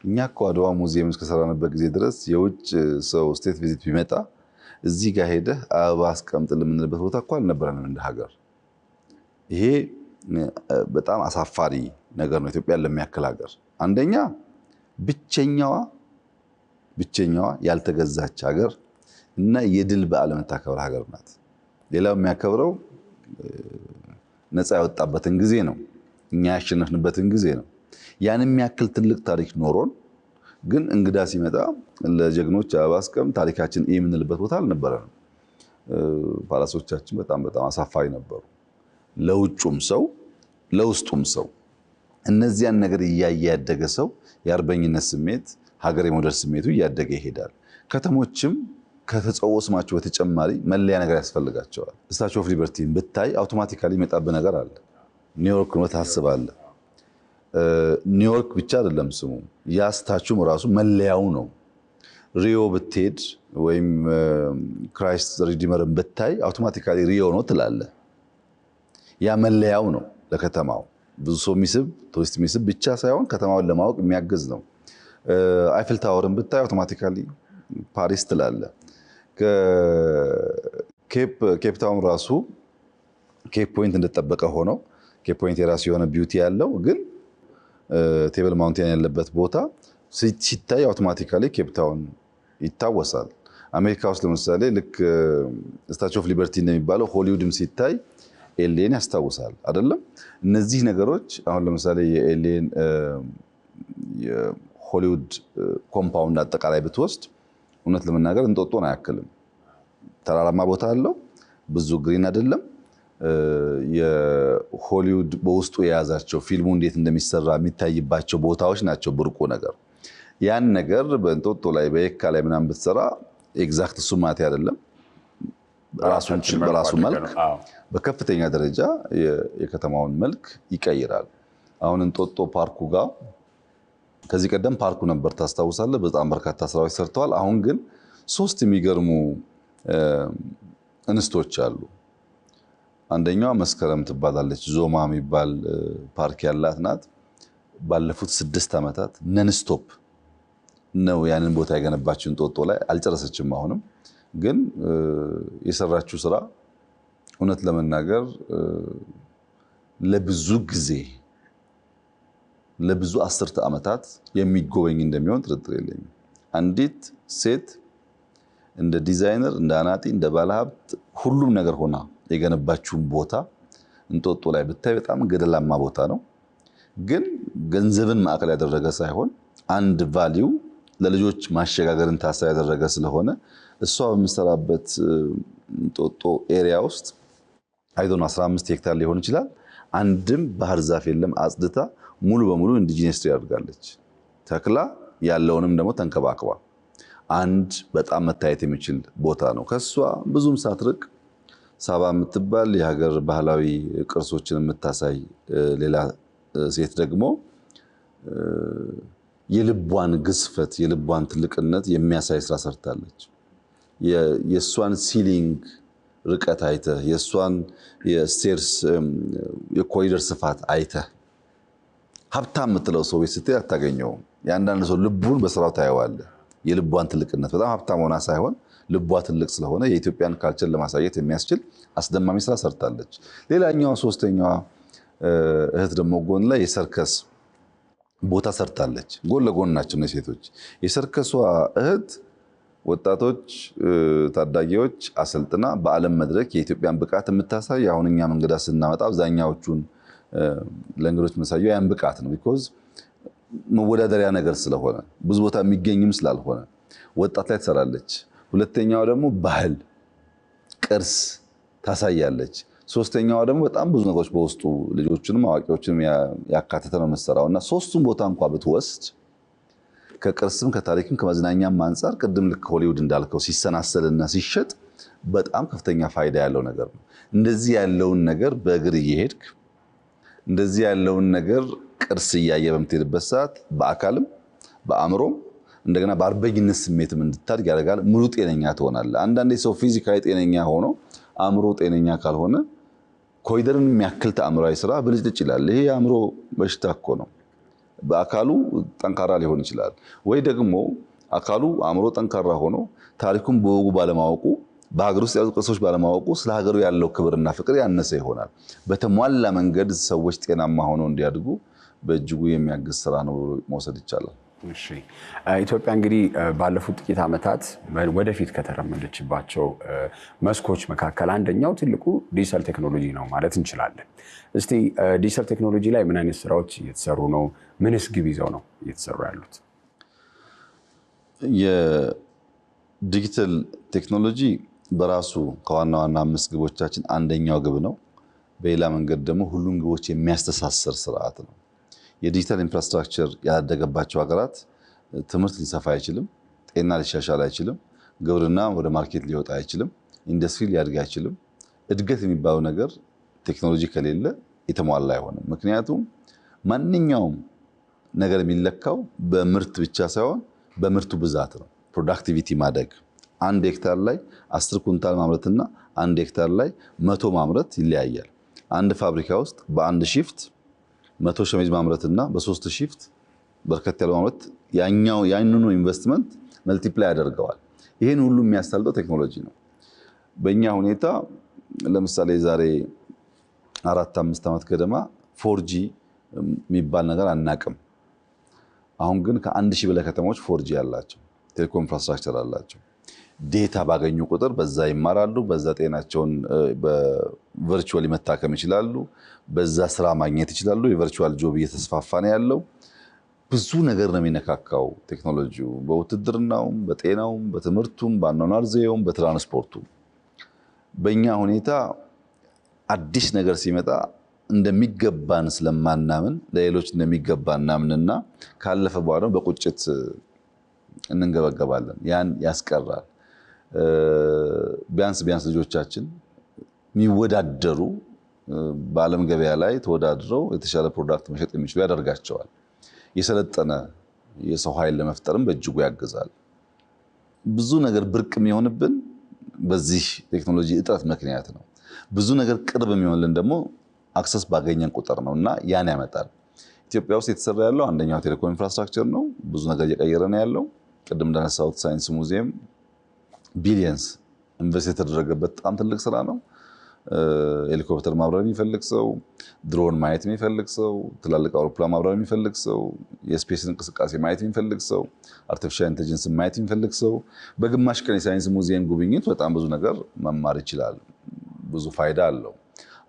እኛ እኮ አድዋ ሙዚየም እስከሰራንበት ጊዜ ድረስ የውጭ ሰው state visit ቢመጣ እዚህ ጋር ሄደህ አበባ አስቀምጥ የምንልበት ቦታ እኮ አልነበረንም እንደ ሀገር። ይሄ በጣም አሳፋሪ ነገር ነው ኢትዮጵያን ለሚያክል ሀገር። አንደኛ ብቸኛዋ ብቸኛዋ ያልተገዛች ሀገር እና የድል በዓል የምታከብር ሀገር ናት። ሌላው የሚያከብረው ነፃ ያወጣበትን ጊዜ ነው። እኛ ያሸነፍንበትን ጊዜ ነው። ያን የሚያክል ትልቅ ታሪክ ኖሮን ግን እንግዳ ሲመጣ ለጀግኖች አበባ አስቀምጥ፣ ታሪካችን የምንልበት ቦታ አልነበረንም። Palace ኦቻችን በጣም በጣም አሳፋሪ ነበሩ። ለውጩም ሰው ለውስጡም ሰው። እነዚያን ነገር እያየ ያደገ ሰው የአርበኝነት ስሜት፣ ሀገር የመውደድ ስሜቱ እያደገ ይሄዳል። ከተሞችም ከተጸውዖ ስማቸው በተጨማሪ መለያ ነገር ያስፈልጋቸዋል። Statue of Liberty ን ብታይ automatically ይመጣብህ ነገር አለ። ኒውዮርክ ነው ታስባለህ። ኒውዮርክ ብቻ አይደለም ስሙ፣ ያ statue ም ራሱ መለያው ነው። ሪዮ ብትሄድ ወይም Christ Redeemer ን ብታይ automatically ሪዮ ነው ትላለህ። ያ መለያው ነው ለከተማው። ብዙ ሰው የሚስብ፣ ቱሪስት የሚስብ ብቻ ሳይሆን ከተማውን ለማወቅ የሚያግዝ ነው። Eiffel Tower ን ብታይ automatically ፓሪስ ትላለህ። ኬፕ ታውን ራሱ Cape Point እንደተጠበቀ ሆኖ፣ Cape Point የራሱ የሆነ beauty ያለው፣ ግን Table Mountain ያለበት ቦታ ሲታይ automatically ኬፕ ታውን ይታወሳል። አሜሪካ ውስጥ ለምሳሌ ልክ Statue of Liberty እንደሚባለው ሆሊውድም ሲታይ LA ን ያስታውሳል አይደለም? እነዚህ ነገሮች አሁን ለምሳሌ የ LA ን የሆሊውድ compound አጠቃላይ ብትወስድ እውነት ለመናገር እንጦጦን አያክልም። ተራራማ ቦታ አለው፣ ብዙ green አይደለም። የሆሊውድ በውስጡ የያዛቸው ፊልሙ እንዴት እንደሚሰራ የሚታይባቸው ቦታዎች ናቸው ብርቁ ነገር። ያን ነገር በእንጦጦ ላይ፣ በየካ ላይ ምናምን ብትሰራ exact እሱ ማለት አይደለም። ራሱን በራሱ መልክ በከፍተኛ ደረጃ የከተማውን መልክ ይቀይራል። አሁን እንጦጦ ፓርኩ ጋር ከዚህ ቀደም ፓርኩ ነበር፣ ታስታውሳለህ። በጣም በርካታ ስራዎች ሰርተዋል። አሁን ግን ሶስት የሚገርሙ እንስቶች አሉ። አንደኛዋ መስከረም ትባላለች። ዞማ የሚባል ፓርክ ያላት ናት። ባለፉት 6 ዓመታት nonstop ነው ያንን ቦታ የገነባችው እንጦጦ ላይ፣ አልጨረሰችም። አሁንም ግን የሰራችው ስራ እውነት ለመናገር ለብዙ ጊዜ፣ ለብዙ አስርተ ዓመታት የሚጎበኝ እንደሚሆን ጥርጥር የለኝም። አንዲት ሴት እንደ ዲዛይነር፣ እንደ አናጢ፣ እንደ ባለሀብት ሁሉም ነገር ሆና የገነባችውን ቦታ እንጦጦ ላይ ብታይ በጣም ገደላማ ቦታ ነው። ግን ገንዘብን ማዕከል ያደረገ ሳይሆን አንድ value ለልጆች ማሸጋገርን ታሳቢ ያደረገ ስለሆነ እሷ በምትሰራበት እንጦጦ area ውስጥ አይዶን 15 ሄክታር ሊሆን ይችላል። አንድም ባህር ዛፍ የለም። አጽድታ ሙሉ በሙሉ indigenous tree አድርጋለች። ተክላ ያለውንም ደግሞ ተንከባክባ አንድ በጣም መታየት የሚችል ቦታ ነው። ከሷ ብዙም ሳትርቅ ሳባ የምትባል የሀገር ባህላዊ ቅርሶችን የምታሳይ ሌላ ሴት ደግሞ የልቧን ግዝፈት፣ የልቧን ትልቅነት የሚያሳይ ስራ ሰርታለች። የእሷን ceiling ርቀት አይተህ፣ የእሷን የ stairs የኮሪደር ስፋት አይተህ ሀብታም የምትለው ሰው ቤት ስትሄድ አታገኘውም። የአንዳንድ ሰው ልቡን በስራው ታየዋለህ። የልቧን ትልቅነት፣ በጣም ሀብታም ሆና ሳይሆን ልቧ ትልቅ ስለሆነ የኢትዮጵያን culture ለማሳየት የሚያስችል አስደማሚ ስራ ሰርታለች። ሌላኛዋ ሶስተኛዋ እህት ደግሞ ጎን ላይ የሰርከስ ቦታ ሰርታለች። ጎን ለጎን ናቸው እነዚህ ሴቶች። የሰርከሷ እህት ወጣቶች፣ ታዳጊዎች አሰልጥና በዓለም መድረክ የኢትዮጵያን ብቃት የምታሳይ፣ አሁን እኛም እንግዳ ስናመጣ አብዛኛዎቹን ለእንግዶች የምናሳየው ያን ብቃት ነው። Because መወዳደሪያ ነገር ስለሆነ፣ ብዙ ቦታ የሚገኝም ስላልሆነ። ወጣት ላይ ትሰራለች። ሁለተኛዋ ደግሞ ባህል ቅርስ ታሳያለች። ሶስተኛዋ ደግሞ በጣም ብዙ ነገሮች በውስጡ ልጆችንም አዋቂዎችንም ያካተተ ነው የምትሰራው እና ሶስቱም ቦታ እንኳ ብትወስድ ከቅርስም ከታሪክም ከመዝናኛም አንጻር ቅድም ልክ ሆሊውድ እንዳልከው ሲሰናሰልና ሲሸጥ በጣም ከፍተኛ ፋይዳ ያለው ነገር ነው። እንደዚህ ያለውን ነገር በእግር እየሄድክ፣ እንደዚህ ያለውን ነገር ቅርስ እያየ በምትሄድበት ሰዓት በአካልም በአእምሮም እንደገና በአርበኝነት ስሜትም እንድታድግ ያደርጋል። ሙሉ ጤነኛ ትሆናለህ። አንዳንዴ ሰው physically ጤነኛ ሆኖ አእምሮ ጤነኛ ካልሆነ ኮሪደርን የሚያክል ተአምራዊ ስራ ብልጭልጭ ይላል። ይሄ የአእምሮ በሽታ እኮ ነው። በአካሉ ጠንካራ ሊሆን ይችላል፣ ወይ ደግሞ አካሉ አእምሮ ጠንካራ ሆኖ ታሪኩን በወጉ ባለማወቁ፣ በሀገር ውስጥ ያሉ ቅርሶች ባለማወቁ ስለ ሀገሩ ያለው ክብርና ፍቅር ያነሰ ይሆናል። በተሟላ መንገድ ሰዎች ጤናማ ሆነው እንዲያድጉ በእጅጉ የሚያግዝ ስራ ነው ብሎ መውሰድ ይቻላል። እሺ፣ ኢትዮጵያ እንግዲህ ባለፉት ጥቂት ዓመታት ወደፊት ከተራመደችባቸው መስኮች መካከል አንደኛው ትልቁ ዲጂታል ቴክኖሎጂ ነው ማለት እንችላለን። እስቲ ዲጂታል ቴክኖሎጂ ላይ ምን አይነት ስራዎች እየተሰሩ ነው? ምንስ ግብ ይዘው ነው እየተሰሩ ያሉት? የዲጂታል ቴክኖሎጂ በራሱ ከዋና ዋና 5 ግቦቻችን አንደኛው ግብ ነው። በሌላ መንገድ ደግሞ ሁሉም ግቦች የሚያስተሳስር ስርዓት ነው። የ digital infrastructure ያላደገባቸው ሀገራት ትምህርት ሊሰፋ አይችልም፣ ጤና ሊሻሻል አይችልም፣ ግብርና ወደ market ሊወጣ አይችልም፣ ኢንዱስትሪ ሊያድግ አይችልም። እድገት የሚባለው ነገር ቴክኖሎጂ ከሌለ የተሟላ አይሆንም። ምክንያቱም ማንኛውም ነገር የሚለካው በምርት ብቻ ሳይሆን በምርቱ ብዛት ነው። Productivity ማደግ፣ 1 ሄክታር ላይ 10 ኩንታል ማምረትና 1 ሄክታር ላይ 100 ማምረት ይለያያል። አንድ ፋብሪካ ውስጥ በአንድ shift 100 ሸሚዝ ማምረትና በሶስት shift በርከት ያለው ማምረት ያኛው ያንኑ ኢንቨስትመንት multiply ያደርገዋል። ይህን ሁሉ የሚያሳልጠው ቴክኖሎጂ ነው። በእኛ ሁኔታ ለምሳሌ ዛሬ 4፣ 5 ዓመት ገደማ 4G የሚባል ነገር አናቅም። አሁን ግን ከ1000 በላይ ከተሞች 4G ያላቸው telecom infrastructure አላቸው። Data ባገኙ ቁጥር በዛ ይማራሉ፣ በዛ ጤናቸውን በ virtually መታከም ይችላሉ፣ በዛ ስራ ማግኘት ይችላሉ። የ virtual job እየተስፋፋ ነው ያለው። ብዙ ነገር ነው የሚነካካው ቴክኖሎጂው፣ በውትድርናውም፣ በጤናውም፣ በትምህርቱም፣ በአኗኗር ዘዬውም፣ በትራንስፖርቱም። በእኛ ሁኔታ አዲስ ነገር ሲመጣ እንደሚገባን ስለማናምን ለሌሎች እንደሚገባ እናምንና ካለፈ በኋላ በቁጭት እንንገበገባለን። ያን ያስቀራል። ቢያንስ ቢያንስ ልጆቻችን የሚወዳደሩ፣ በዓለም ገበያ ላይ ተወዳድረው የተሻለ product መሸጥ የሚችሉ ያደርጋቸዋል። የሰለጠነ የሰው ኃይል ለመፍጠርም በእጅጉ ያግዛል። ብዙ ነገር ብርቅ የሚሆንብን በዚህ ቴክኖሎጂ እጥረት ምክንያት ነው። ብዙ ነገር ቅርብ የሚሆንልን ደግሞ access ባገኘን ቁጥር ነው እና ያን ያመጣል። ኢትዮጵያ ውስጥ የተሰራ ያለው አንደኛው telecom infrastructure ነው። ብዙ ነገር እየቀየረ ነው ያለው። ቅድም እንዳነሳሁት ሳይንስ ሙዚየም billions invest የተደረገበት በጣም ትልቅ ስራ ነው። ሄሊኮፕተር ማብረር የሚፈልግ ሰው፣ ድሮን ማየት የሚፈልግ ሰው፣ ትላልቅ አውሮፕላን ማብረር የሚፈልግ ሰው፣ የ space እንቅስቃሴ ማየት የሚፈልግ ሰው፣ artificial intelligence ማየት የሚፈልግ ሰው በግማሽ ቀን የሳይንስ ሙዚየም ጉብኝት በጣም ብዙ ነገር መማር ይችላል። ብዙ ፋይዳ አለው።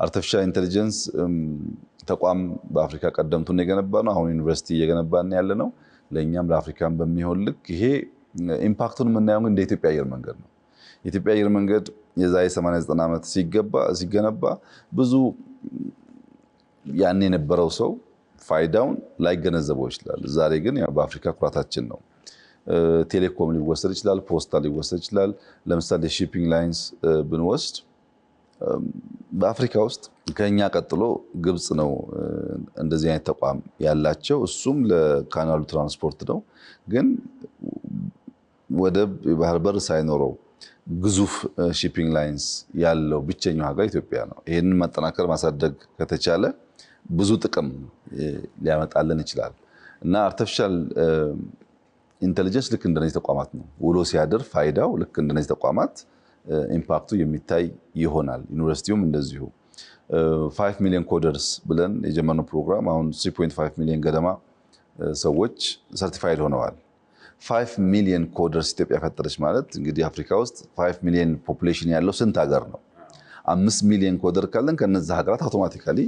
Artificial intelligence ተቋም በአፍሪካ ቀደምቱን የገነባ ነው። አሁን ዩኒቨርሲቲ እየገነባን ያለ ነው። ለእኛም ለአፍሪካን በሚሆን ልክ ይሄ impact ኡን የምናየው እንደ ኢትዮጵያ አየር መንገድ ነው። የኢትዮጵያ አየር መንገድ የዛሬ 89 ዓመት ሲገነባ ብዙ ያን የነበረው ሰው ፋይዳውን ላይገነዘበው ይችላል። ዛሬ ግን ያው በአፍሪካ ኩራታችን ነው። ቴሌኮም ሊወሰድ ይችላል፣ ፖስታ ሊወሰድ ይችላል። ለምሳሌ shipping lines ብንወስድ በአፍሪካ ውስጥ ከኛ ቀጥሎ ግብፅ ነው እንደዚህ አይነት ተቋም ያላቸው። እሱም ለ canal ኡ ትራንስፖርት ነው። ግን ወደብ የባህር በር ሳይኖረው ግዙፍ shipping lines ያለው ብቸኛው ሀገር ኢትዮጵያ ነው። ይህንን ማጠናከር ማሳደግ ከተቻለ ብዙ ጥቅም ሊያመጣልን ይችላል እና artificial intelligence ልክ እንደነዚህ ተቋማት ነው። ውሎ ሲያድር ፋይዳው ልክ እንደነዚህ ተቋማት impact ኡ የሚታይ ይሆናል። ዩኒቨርሲቲውም እንደዚሁ 5 million coders ብለን የጀመርነው ፕሮግራም አሁን 3.5 ሚሊዮን ገደማ ሰዎች certified ሆነዋል። 5 million coders ኢትዮጵያ ፈጠረች ማለት እንግዲህ አፍሪካ ውስጥ 5 million population ያለው ስንት ሀገር ነው? 5 ሚሊዮን coder ካለን ከነዛ ሀገራት automatically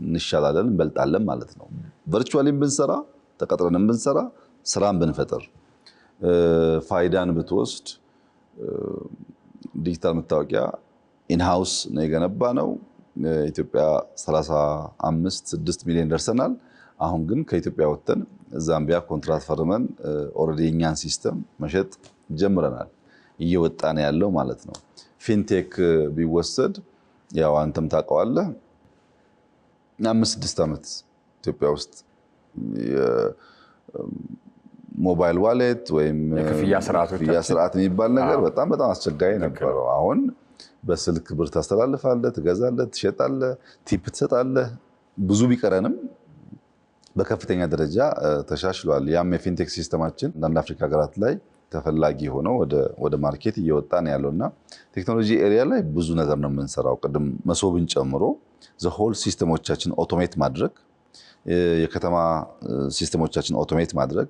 እንሻላለን፣ እንበልጣለን ማለት ነው። Virtually ም ብንሰራ፣ ተቀጥረንም ብንሰራ፣ ስራም ብንፈጥር ፋይዳን ብትወስድ ዲጂታል መታወቂያ in-house ነው የገነባነው። ኢትዮጵያ 35 6 ሚሊዮን ደርሰናል። አሁን ግን ከኢትዮጵያ ወጥተን ዛምቢያ ኮንትራት ፈርመን already የኛን system መሸጥ ጀምረናል። እየወጣን ያለው ማለት ነው። Fintech ቢወሰድ ያው አንተም ታውቀዋለህ፣ 5-6 ዓመት ኢትዮጵያ ውስጥ mobile wallet ወይም የክፍያ ስርዓት የሚባል ነገር በጣም በጣም አስቸጋሪ ነበረው። አሁን በስልክ ብር ታስተላልፋለህ፣ ትገዛለህ፣ ትሸጣለህ፣ tip ትሰጣለህ። ብዙ ቢቀረንም በከፍተኛ ደረጃ ተሻሽሏል። ያም የ fintech system ኣችን አንዳንድ አፍሪካ ሀገራት ላይ ተፈላጊ ሆነው ወደ market እየወጣ ነው ያለው እና ቴክኖሎጂ area ላይ ብዙ ነገር ነው የምንሰራው። ቅድም መሶብን ጨምሮ the whole system ኦቻችን automate ማድረግ፣ የከተማ system ኦቻችን automate ማድረግ፣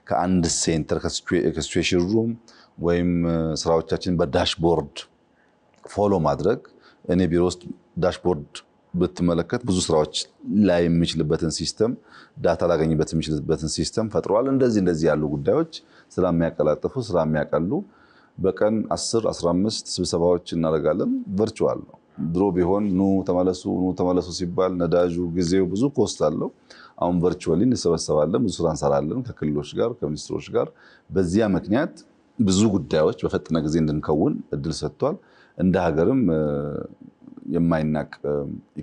ከአንድ center ከ situation room ወይም ስራዎቻችን በ dashboard follow ማድረግ። እኔ ቢሮ ውስጥ dashboard ብትመለከት ብዙ ስራዎች ላይ የሚችልበትን system፣ data ላገኝበት የሚችልበትን system ፈጥረዋል። እንደዚህ እንደዚህ ያሉ ጉዳዮች ስራ የሚያቀላጥፉ፣ ስራ የሚያቀሉ። በቀን 10 15 ስብሰባዎች እናደርጋለን። Virtual ነው። ድሮ ቢሆን ኑ ተመለሱ፣ ኑ ተመለሱ ሲባል ነዳጁ፣ ጊዜው ብዙ cost አለው። አሁን virtually እንሰበሰባለን፣ ብዙ ስራ እንሰራለን ከክልሎች ጋር፣ ከሚኒስትሮች ጋር። በዚያ ምክንያት ብዙ ጉዳዮች በፈጠነ ጊዜ እንድንከውን እድል ሰጥቷል። እንደ ሀገርም የማይናቅ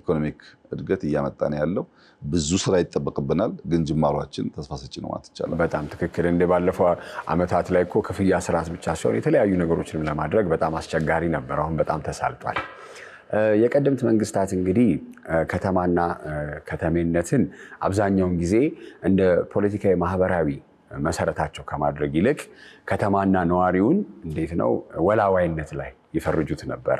economic እድገት እያመጣ ነው ያለው። ብዙ ስራ ይጠበቅብናል፣ ግን ጅማሯችን ተስፋ ሰጪ ነው ማለት ይቻላል። በጣም ትክክል። እንደ ባለፈው ዓመታት ላይ እኮ ክፍያ ስርዓት ብቻ ሳይሆን የተለያዩ ነገሮችንም ለማድረግ በጣም አስቸጋሪ ነበር። አሁን በጣም ተሳልጧል። የቀደምት መንግስታት እንግዲህ ከተማና ከተሜነትን አብዛኛውን ጊዜ እንደ ፖለቲካዊ ማህበራዊ መሰረታቸው ከማድረግ ይልቅ ከተማና ነዋሪውን እንዴት ነው ወላዋይነት ላይ ይፈርጁት ነበረ።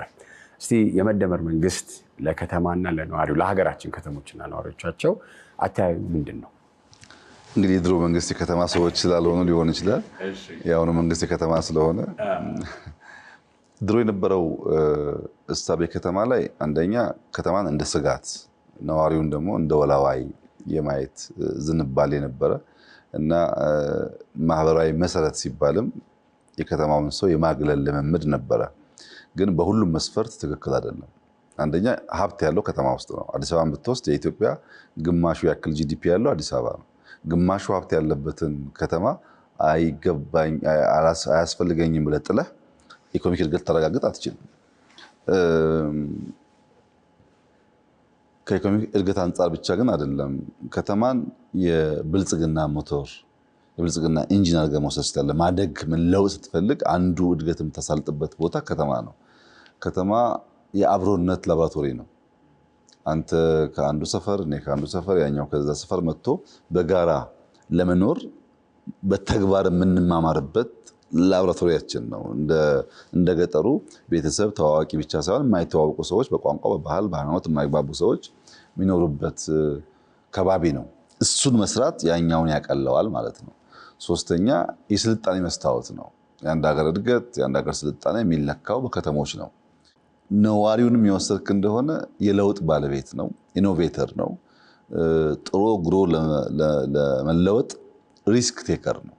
እስቲ የመደመር መንግስት ለከተማና ለነዋሪው፣ ለሀገራችን ከተሞችና ነዋሪዎቻቸው አተያዩ ምንድን ነው? እንግዲህ የድሮ መንግስት የከተማ ሰዎች ስላልሆኑ ሊሆን ይችላል። የአሁኑ መንግስት የከተማ ስለሆነ ድሮ የነበረው እሳቤ ከተማ ላይ አንደኛ ከተማን እንደ ስጋት፣ ነዋሪውን ደግሞ እንደ ወላዋይ የማየት ዝንባሌ ነበረ እና ማህበራዊ መሰረት ሲባልም የከተማውን ሰው የማግለል ልምምድ ነበረ። ግን በሁሉም መስፈርት ትክክል አይደለም። አንደኛ ሀብት ያለው ከተማ ውስጥ ነው። አዲስ አበባን ብትወስድ የኢትዮጵያ ግማሹ ያክል GDP ያለው አዲስ አበባ ነው። ግማሹ ሀብት ያለበትን ከተማ አይገባኝ አያስፈልገኝም ብለህ ጥለህ economic እድገት ታረጋግጥ አትችልም። ከ economic እድገት አንጻር ብቻ ግን አይደለም። ከተማን የብልጽግና ሞተር፣ የብልጽግና engine አድርገህ መውሰድ ትችላለህ። ማደግ መለወጥ ስትፈልግ አንዱ እድገት የምታሳልጥበት ቦታ ከተማ ነው። ከተማ የአብሮነት ላቦራቶሪ ነው። አንተ ከአንዱ ሰፈር፣ እኔ ከአንዱ ሰፈር፣ ያኛው ከዛ ሰፈር መጥቶ በጋራ ለመኖር በተግባር የምንማማርበት ላቦራቶሪያችን ነው። እንደ ገጠሩ ቤተሰብ ተዋዋቂ ብቻ ሳይሆን የማይተዋወቁ ሰዎች፣ በቋንቋ፣ በባህል፣ በሃይማኖት የማይግባቡ ሰዎች የሚኖሩበት ከባቢ ነው። እሱን መስራት ያኛውን ያቀለዋል ማለት ነው። ሶስተኛ የስልጣኔ መስታወት ነው። የአንድ ሀገር እድገት፣ የአንድ ሀገር ስልጣኔ የሚለካው በከተሞች ነው። ነዋሪውንም የወሰድክ እንደሆነ የለውጥ ባለቤት ነው፣ innovator ነው። ጥሮ ግሮ ለመለወጥ risk taker ነው።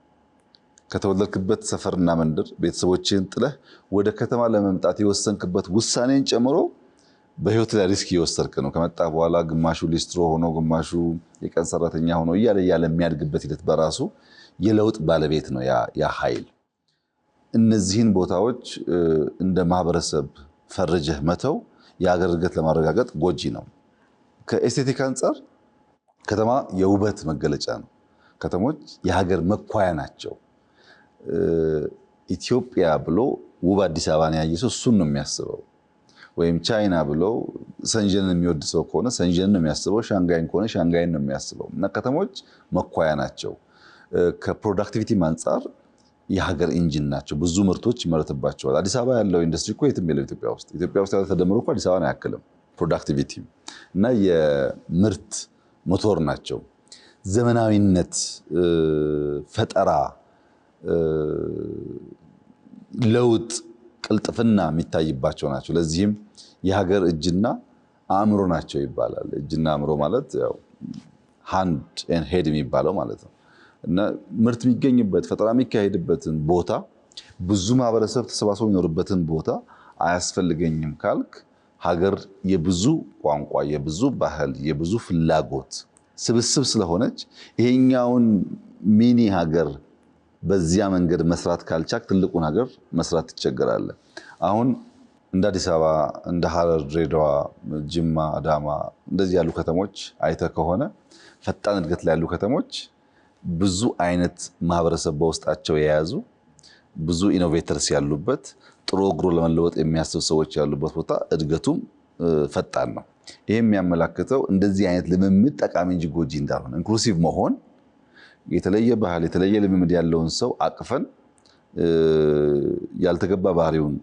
ከተወለድክበት ሰፈርና መንደር ቤተሰቦችህን ጥለህ ወደ ከተማ ለመምጣት የወሰንክበት ውሳኔን ጨምሮ በህይወት ላይ risk እየወሰድክ ነው። ከመጣ በኋላ ግማሹ ሊስትሮ ሆኖ፣ ግማሹ የቀን ሰራተኛ ሆኖ እያለ እያለ የሚያድግበት ሂደት በራሱ የለውጥ ባለቤት ነው ያ ኃይል። እነዚህን ቦታዎች እንደ ማህበረሰብ ፈርጀህ መተው የሀገር እድገት ለማረጋገጥ ጎጂ ነው። ከ aesthetic አንጻር ከተማ የውበት መገለጫ ነው። ከተሞች የሀገር መኳያ ናቸው። ኢትዮጵያ ብሎ ውብ አዲስ አበባን ያየ ሰው እሱን ነው የሚያስበው። ወይም ቻይና ብሎ ሰንጀንን የሚወድ ሰው ከሆነ ሰንጀንን ነው የሚያስበው። ሻንጋይን ከሆነ ሻንጋይን ነው የሚያስበው። እና ከተሞች መኳያ ናቸው። ከ productivity ም አንጻር የሀገር engine ናቸው። ብዙ ምርቶች ይመረትባቸዋል። አዲስ አበባ ያለው ኢንዱስትሪ እኮ የትም የለም ኢትዮጵያ ውስጥ። ኢትዮጵያ ውስጥ ያለው ተደምሮ እኮ አዲስ አበባን አያክልም። Productivity እና የምርት ሞቶር ናቸው። ዘመናዊነት፣ ፈጠራ፣ ለውጥ፣ ቅልጥፍና የሚታይባቸው ናቸው። ለዚህም የሀገር እጅና አእምሮ ናቸው ይባላል። እጅና አእምሮ ማለት ያው hand and head የሚባለው ማለት ነው። እና ምርት የሚገኝበት፣ ፈጠራ የሚካሄድበትን ቦታ፣ ብዙ ማህበረሰብ ተሰባስቦ የሚኖርበትን ቦታ አያስፈልገኝም ካልክ፣ ሀገር የብዙ ቋንቋ፣ የብዙ ባህል፣ የብዙ ፍላጎት ስብስብ ስለሆነች ይሄኛውን mini ሀገር በዚያ መንገድ መስራት ካልቻልክ ትልቁን ሀገር መስራት ትቸገራለህ። አሁን እንደ አዲስ አበባ፣ እንደ ሐረር፣ ድሬዳዋ፣ ጅማ፣ አዳማ እንደዚህ ያሉ ከተሞች አይተህ ከሆነ፣ ፈጣን እድገት ላይ ያሉ ከተሞች ብዙ አይነት ማህበረሰብ በውስጣቸው የያዙ፣ ብዙ innovators ያሉበት፣ ጥሮ ግሮ ለመለወጥ የሚያስብ ሰዎች ያሉበት ቦታ እድገቱም ፈጣን ነው። ይህ የሚያመላክተው እንደዚህ አይነት ልምምድ ጠቃሚ እንጂ ጎጂ እንዳልሆነ፣ inclusive መሆን፣ የተለየ ባህል፣ የተለየ ልምምድ ያለውን ሰው አቅፈን ያልተገባ ባህሪውን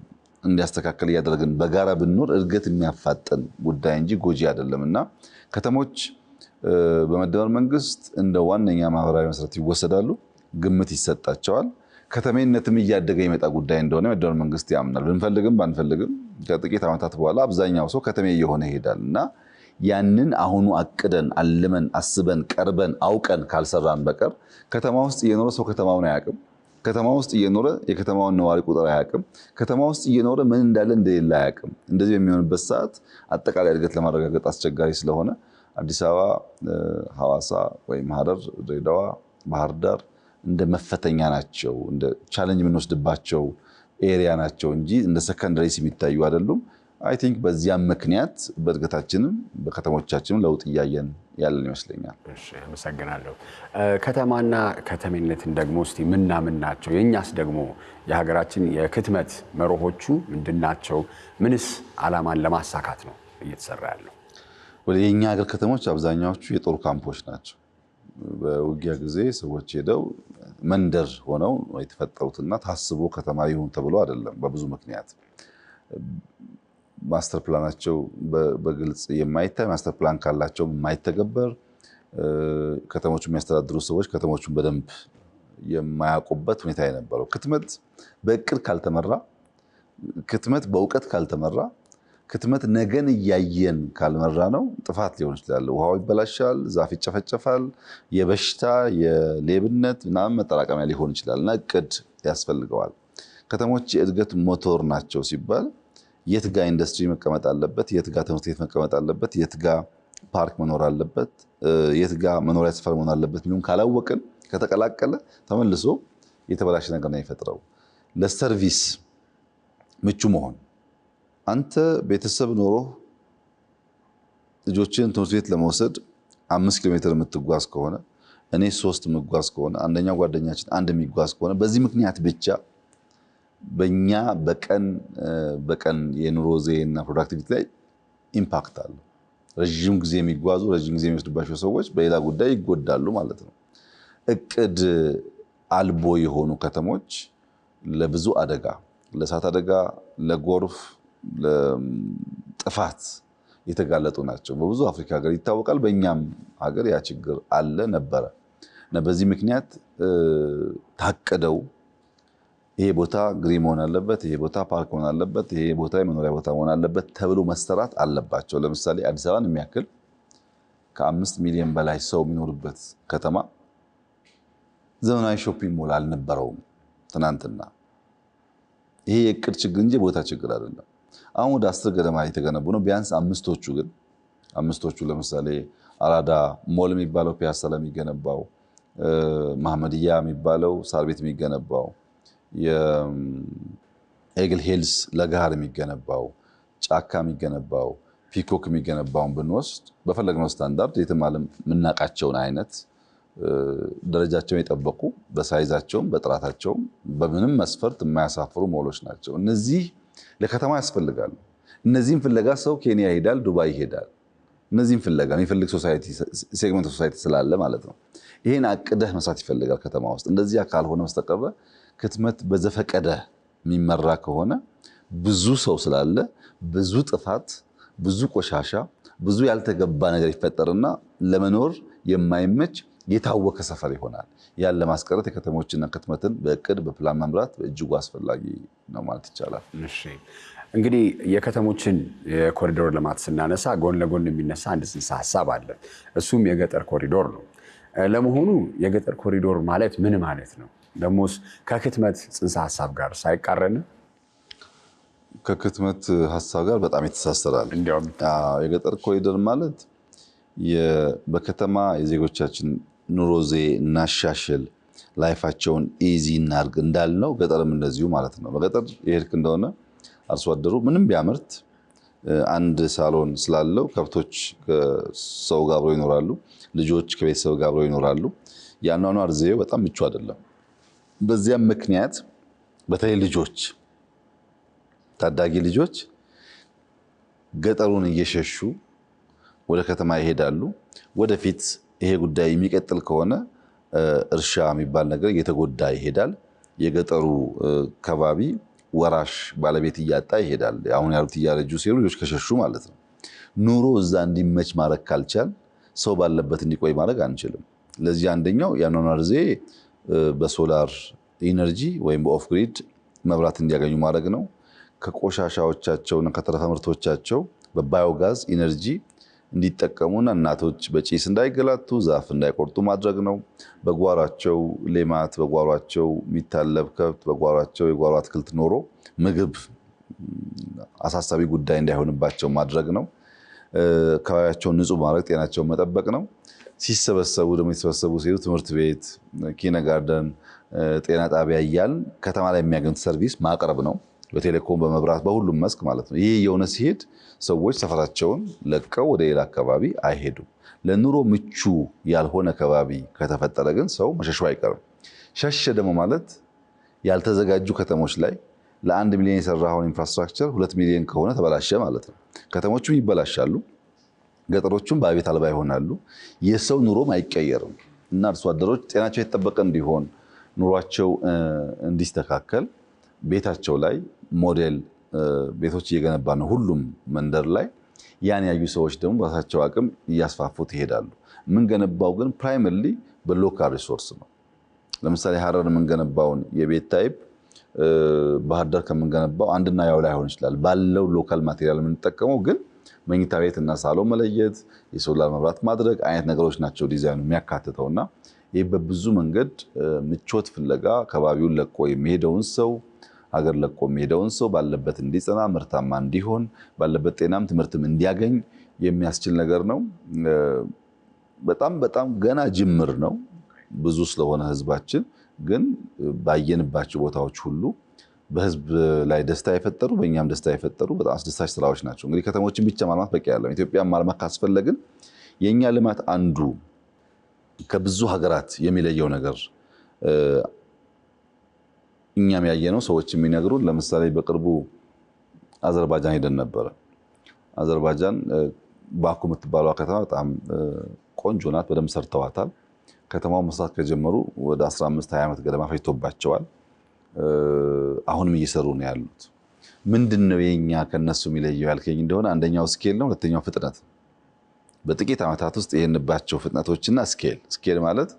እንዲያስተካከል እያደረግን በጋራ ብንኖር እድገት የሚያፋጥን ጉዳይ እንጂ ጎጂ አይደለም። እና ከተሞች በመደመር መንግስት እንደ ዋነኛ ማህበራዊ መሰረት ይወሰዳሉ፣ ግምት ይሰጣቸዋል። ከተሜነትም እያደገ የመጣ ጉዳይ እንደሆነ መደመር መንግስት ያምናል። ብንፈልግም ባንፈልግም ከጥቂት ዓመታት በኋላ አብዛኛው ሰው ከተሜ እየሆነ ይሄዳል። እና ያንን አሁኑ አቅደን፣ አልመን፣ አስበን፣ ቀርበን፣ አውቀን ካልሰራን በቀር ከተማ ውስጥ እየኖረ ሰው ከተማውን አያውቅም። ከተማ ውስጥ እየኖረ የከተማውን ነዋሪ ቁጥር አያውቅም። ከተማ ውስጥ እየኖረ ምን እንዳለ እንደሌለ አያውቅም። እንደዚህ በሚሆንበት ሰዓት አጠቃላይ እድገት ለማረጋገጥ አስቸጋሪ ስለሆነ አዲስ አበባ፣ ሐዋሳ ወይም ሐረር፣ ድሬዳዋ፣ ባህር ዳር እንደ መፈተኛ ናቸው፣ እንደ challenge የምንወስድባቸው area ናቸው እንጂ እንደ secondaries የሚታዩ አይደሉም። I think በዚያም ምክንያት በእድገታችንም በከተሞቻችንም ለውጥ እያየን ያለን ይመስለኛል። እሺ፣ አመሰግናለሁ። ከተማና ከተሜነትን ደግሞ እስቲ ምና ምን ናቸው? የእኛስ ደግሞ የሀገራችን የክትመት መርሆቹ ምንድን ናቸው? ምንስ ዓላማን ለማሳካት ነው እየተሰራ ያለው? ወደ የኛ ሀገር ከተሞች አብዛኛዎቹ የጦር ካምፖች ናቸው። በውጊያ ጊዜ ሰዎች ሄደው መንደር ሆነው የተፈጠሩትና ታስቦ ከተማ ይሁን ተብሎ አይደለም። በብዙ ምክንያት master plan ኣቸው በግልጽ የማይታይ፣ master plan ካላቸው የማይተገበር፣ ከተሞቹ የሚያስተዳድሩ ሰዎች ከተሞቹን በደንብ የማያውቁበት ሁኔታ የነበረው። ክትመት በእቅድ ካልተመራ፣ ክትመት በእውቀት ካልተመራ፣ ክትመት ነገን እያየን ካልመራ ነው ጥፋት ሊሆን ይችላል። ውሃው ይበላሻል፣ ዛፍ ይጨፈጨፋል፣ የበሽታ፣ የሌብነት ምናምን መጠራቀሚያ ሊሆን ይችላል። እና እቅድ ያስፈልገዋል። ከተሞች የእድገት ሞቶር ናቸው ሲባል የት ጋ ኢንዱስትሪ መቀመጥ አለበት፣ የት ጋ ትምህርት ቤት መቀመጥ አለበት፣ የት ጋ ፓርክ መኖር አለበት፣ የት ጋ መኖሪያ ሰፈር መሆን አለበት የሚሉን ካላወቅን ከተቀላቀለ ተመልሶ የተበላሸ ነገር ነው የሚፈጥረው። ለ service ምቹ መሆን፣ አንተ ቤተሰብ ኖሮ ልጆችን ትምህርት ቤት ለመውሰድ 5 ኪሎ ሜትር የምትጓዝ ከሆነ፣ እኔ 3 የምጓዝ ከሆነ፣ አንደኛው ጓደኛችን 1 የሚጓዝ ከሆነ፣ በዚህ ምክንያት ብቻ በእኛ በቀን በቀን የኑሮ ዘዬና productivity ላይ impact አለው። ረዥም ጊዜ የሚጓዙ፣ ረዥም ጊዜ የሚወስድባቸው ሰዎች በሌላ ጉዳይ ይጎዳሉ ማለት ነው። እቅድ አልቦ የሆኑ ከተሞች ለብዙ አደጋ፣ ለእሳት አደጋ፣ ለጎርፍ፣ ለጥፋት የተጋለጡ ናቸው። በብዙ አፍሪካ ሀገር ይታወቃል። በእኛም ሀገር ያ ችግር አለ፣ ነበረ። እና በዚህ ምክንያት ታቅደው ይሄ ቦታ green መሆን አለበት፣ ይሄ ቦታ ፓርክ መሆን አለበት፣ ይሄ ቦታ የመኖሪያ ቦታ መሆን አለበት ተብሎ መሰራት አለባቸው። ለምሳሌ አዲስ አበባን የሚያክል ከ5 ሚሊዮን በላይ ሰው የሚኖርበት ከተማ ዘመናዊ shopping mall አልነበረውም ትናንትና። ይሄ የእቅድ ችግር እንጂ የቦታ ችግር አይደለም። አሁን ወደ 10 ገደማ የተገነቡ ነው። ቢያንስ አምስቶቹ ግን፣ አምስቶቹ ለምሳሌ አራዳ ሞል የሚባለው ፒያሳ ላይ የሚገነባው፣ መሐመድያ የሚባለው ሳር ቤት የሚገነባው፣ የኤግል ሂልስ ለገሃር የሚገነባው፣ ጫካ የሚገነባው፣ ፒኮክ የሚገነባውን ብንወስድ በፈለግነው ስታንዳርድ የትም ዓለም የምናውቃቸውን አይነት ደረጃቸውን የጠበቁ፣ በ size ኣቸውም በጥራታቸውም በምንም መስፈርት የማያሳፍሩ ሞሎች ናቸው። እነዚህ ለከተማ ያስፈልጋሉ። እነዚህም ፍለጋ ሰው ኬንያ ይሄዳል፣ ዱባይ ይሄዳል። እነዚህም ፍለጋ የሚፈልግ society፣ segment society ስላለ ማለት ነው። ይሄን አቅደህ መስራት ይፈልጋል ከተማ ውስጥ። እንደዚያ ካልሆነ በስተቀረ ክትመት በዘፈቀደ የሚመራ ከሆነ ብዙ ሰው ስላለ ብዙ ጥፋት፣ ብዙ ቆሻሻ፣ ብዙ ያልተገባ ነገር ይፈጠርና ለመኖር የማይመች የታወከ ሰፈር ይሆናል። ያን ለማስቀረት የከተሞችና ክትመትን በእቅድ፣ በፕላን መምራት በእጅጉ አስፈላጊ ነው ማለት ይቻላል። እሺ፣ እንግዲህ የከተሞችን የኮሪዶር ልማት ስናነሳ ጎን ለጎን የሚነሳ አንድ ጽንሰ ሀሳብ አለ። እሱም የገጠር ኮሪዶር ነው። ለመሆኑ የገጠር ኮሪዶር ማለት ምን ማለት ነው? ደግሞስ ከክትመት ጽንሰ ሀሳብ ጋር ሳይቃረን? ከክትመት ሀሳብ ጋር በጣም ይተሳሰራል። እንዲያውም የገጠር ኮሪደር ማለት በከተማ የዜጎቻችን ኑሮ ዘዬ እናሻሽል፣ life ኣቸውን easy እናርግ እንዳልነው ገጠርም እንደዚሁ ማለት ነው። በገጠር የሄድክ እንደሆነ አርሶ አደሩ ምንም ቢያመርት አንድ ሳሎን ስላለው ከብቶች ከሰው ጋር አብረው ይኖራሉ፣ ልጆች ከቤተሰብ ጋር አብረው ይኖራሉ። የአኗኗር ዘዬው በጣም ምቹ አይደለም። በዚያም ምክንያት በተለይ ልጆች፣ ታዳጊ ልጆች ገጠሩን እየሸሹ ወደ ከተማ ይሄዳሉ። ወደፊት ይሄ ጉዳይ የሚቀጥል ከሆነ እርሻ የሚባል ነገር እየተጎዳ ይሄዳል። የገጠሩ ከባቢ ወራሽ ባለቤት እያጣ ይሄዳል። አሁን ያሉት እያረጁ ሲሄዱ ልጆች ከሸሹ ማለት ነው። ኑሮ እዛ እንዲመች ማድረግ ካልቻል ሰው ባለበት እንዲቆይ ማድረግ አንችልም። ለዚህ አንደኛው የአኗኗር ዘዬ በ solar energy ወይም በ off grid መብራት እንዲያገኙ ማድረግ ነው። ከቆሻሻዎቻቸውና ከተረፈ ምርቶቻቸው በ biogas energy እንዲጠቀሙና እናቶች በጭስ እንዳይገላቱ፣ ዛፍ እንዳይቆርጡ ማድረግ ነው። በጓሯቸው ሌማት፣ በጓሯቸው የሚታለብ ከብት፣ በጓሯቸው የጓሮ አትክልት ኖሮ ምግብ አሳሳቢ ጉዳይ እንዳይሆንባቸው ማድረግ ነው። አካባቢያቸውን ንጹህ ማድረግ፣ ጤናቸውን መጠበቅ ነው። ሲሰበሰቡ ደግሞ የተሰበሰቡ ሲሄዱ ትምህርት ቤት፣ kindergarten፣ ጤና ጣቢያ እያልን ከተማ ላይ የሚያገኙት service ማቅረብ ነው። በቴሌኮም፣ በመብራት፣ በሁሉም መስክ ማለት ነው። ይህ የሆነ ሲሄድ ሰዎች ሰፈራቸውን ለቀው ወደ ሌላ አካባቢ አይሄዱም። ለኑሮ ምቹ ያልሆነ ከባቢ ከተፈጠረ ግን ሰው መሸሹ አይቀርም። ሸሸ ደግሞ ማለት ያልተዘጋጁ ከተሞች ላይ ለ1 ሚሊዮን የሰራኸውን infrastructure 2 ሚሊዮን ከሆነ ተበላሸ ማለት ነው። ከተሞቹም ይበላሻሉ፣ ገጠሮቹም ባለቤት አልባ ይሆናሉ። የሰው ኑሮም አይቀየርም እና አርሶ አደሮች ጤናቸው የተጠበቀ እንዲሆን፣ ኑሯቸው እንዲስተካከል ቤታቸው ላይ ሞዴል ቤቶች እየገነባ ነው ሁሉም መንደር ላይ። ያን ያዩ ሰዎች ደግሞ በራሳቸው አቅም እያስፋፉት ይሄዳሉ። የምንገነባው ግን primarily በ local resource ነው። ለምሳሌ ሀረር የምንገነባውን የቤት type ባህር ዳር ከምንገነባው አንድና ያው ላይሆን ይችላል። ባለው local material የምንጠቀመው ግን መኝታ ቤት እና ሳሎን መለየት፣ የሶላር መብራት ማድረግ አይነት ነገሮች ናቸው ዲዛይኑ የሚያካትተው። እና ይህ በብዙ መንገድ ምቾት ፍለጋ ከባቢውን ለቆ የሚሄደውን ሰው፣ ሀገር ለቆ የሚሄደውን ሰው ባለበት እንዲጸና፣ ምርታማ እንዲሆን፣ ባለበት ጤናም ትምህርትም እንዲያገኝ የሚያስችል ነገር ነው። በጣም በጣም ገና ጅምር ነው። ብዙ ስለሆነ ህዝባችን ግን ባየንባቸው ቦታዎች ሁሉ በህዝብ ላይ ደስታ የፈጠሩ፣ በእኛም ደስታ የፈጠሩ በጣም አስደሳች ስራዎች ናቸው። እንግዲህ ከተሞችን ብቻ ማልማት በቂ አይደለም። ኢትዮጵያን ማልማት ካስፈለግን የእኛ ልማት አንዱ ከብዙ ሀገራት የሚለየው ነገር እኛም ያየነው፣ ሰዎች የሚነግሩን፣ ለምሳሌ በቅርቡ አዘርባጃን ሄደን ነበረ። አዘርባጃን ባኩ የምትባለው ከተማ በጣም ቆንጆ ናት። በደንብ ሰርተዋታል። ከተማው መስራት ከጀመሩ ወደ 15 20 ዓመት ገደማ ፈጅቶባቸዋል። አሁንም እየሰሩ ነው ያሉት። ምንድን ነው የኛ ከነሱ የሚለየው ያልከኝ እንደሆነ አንደኛው scale ነው፣ ሁለተኛው ፍጥነት። በጥቂት ዓመታት ውስጥ የሄድንባቸው ፍጥነቶችና scale፣ scale ማለት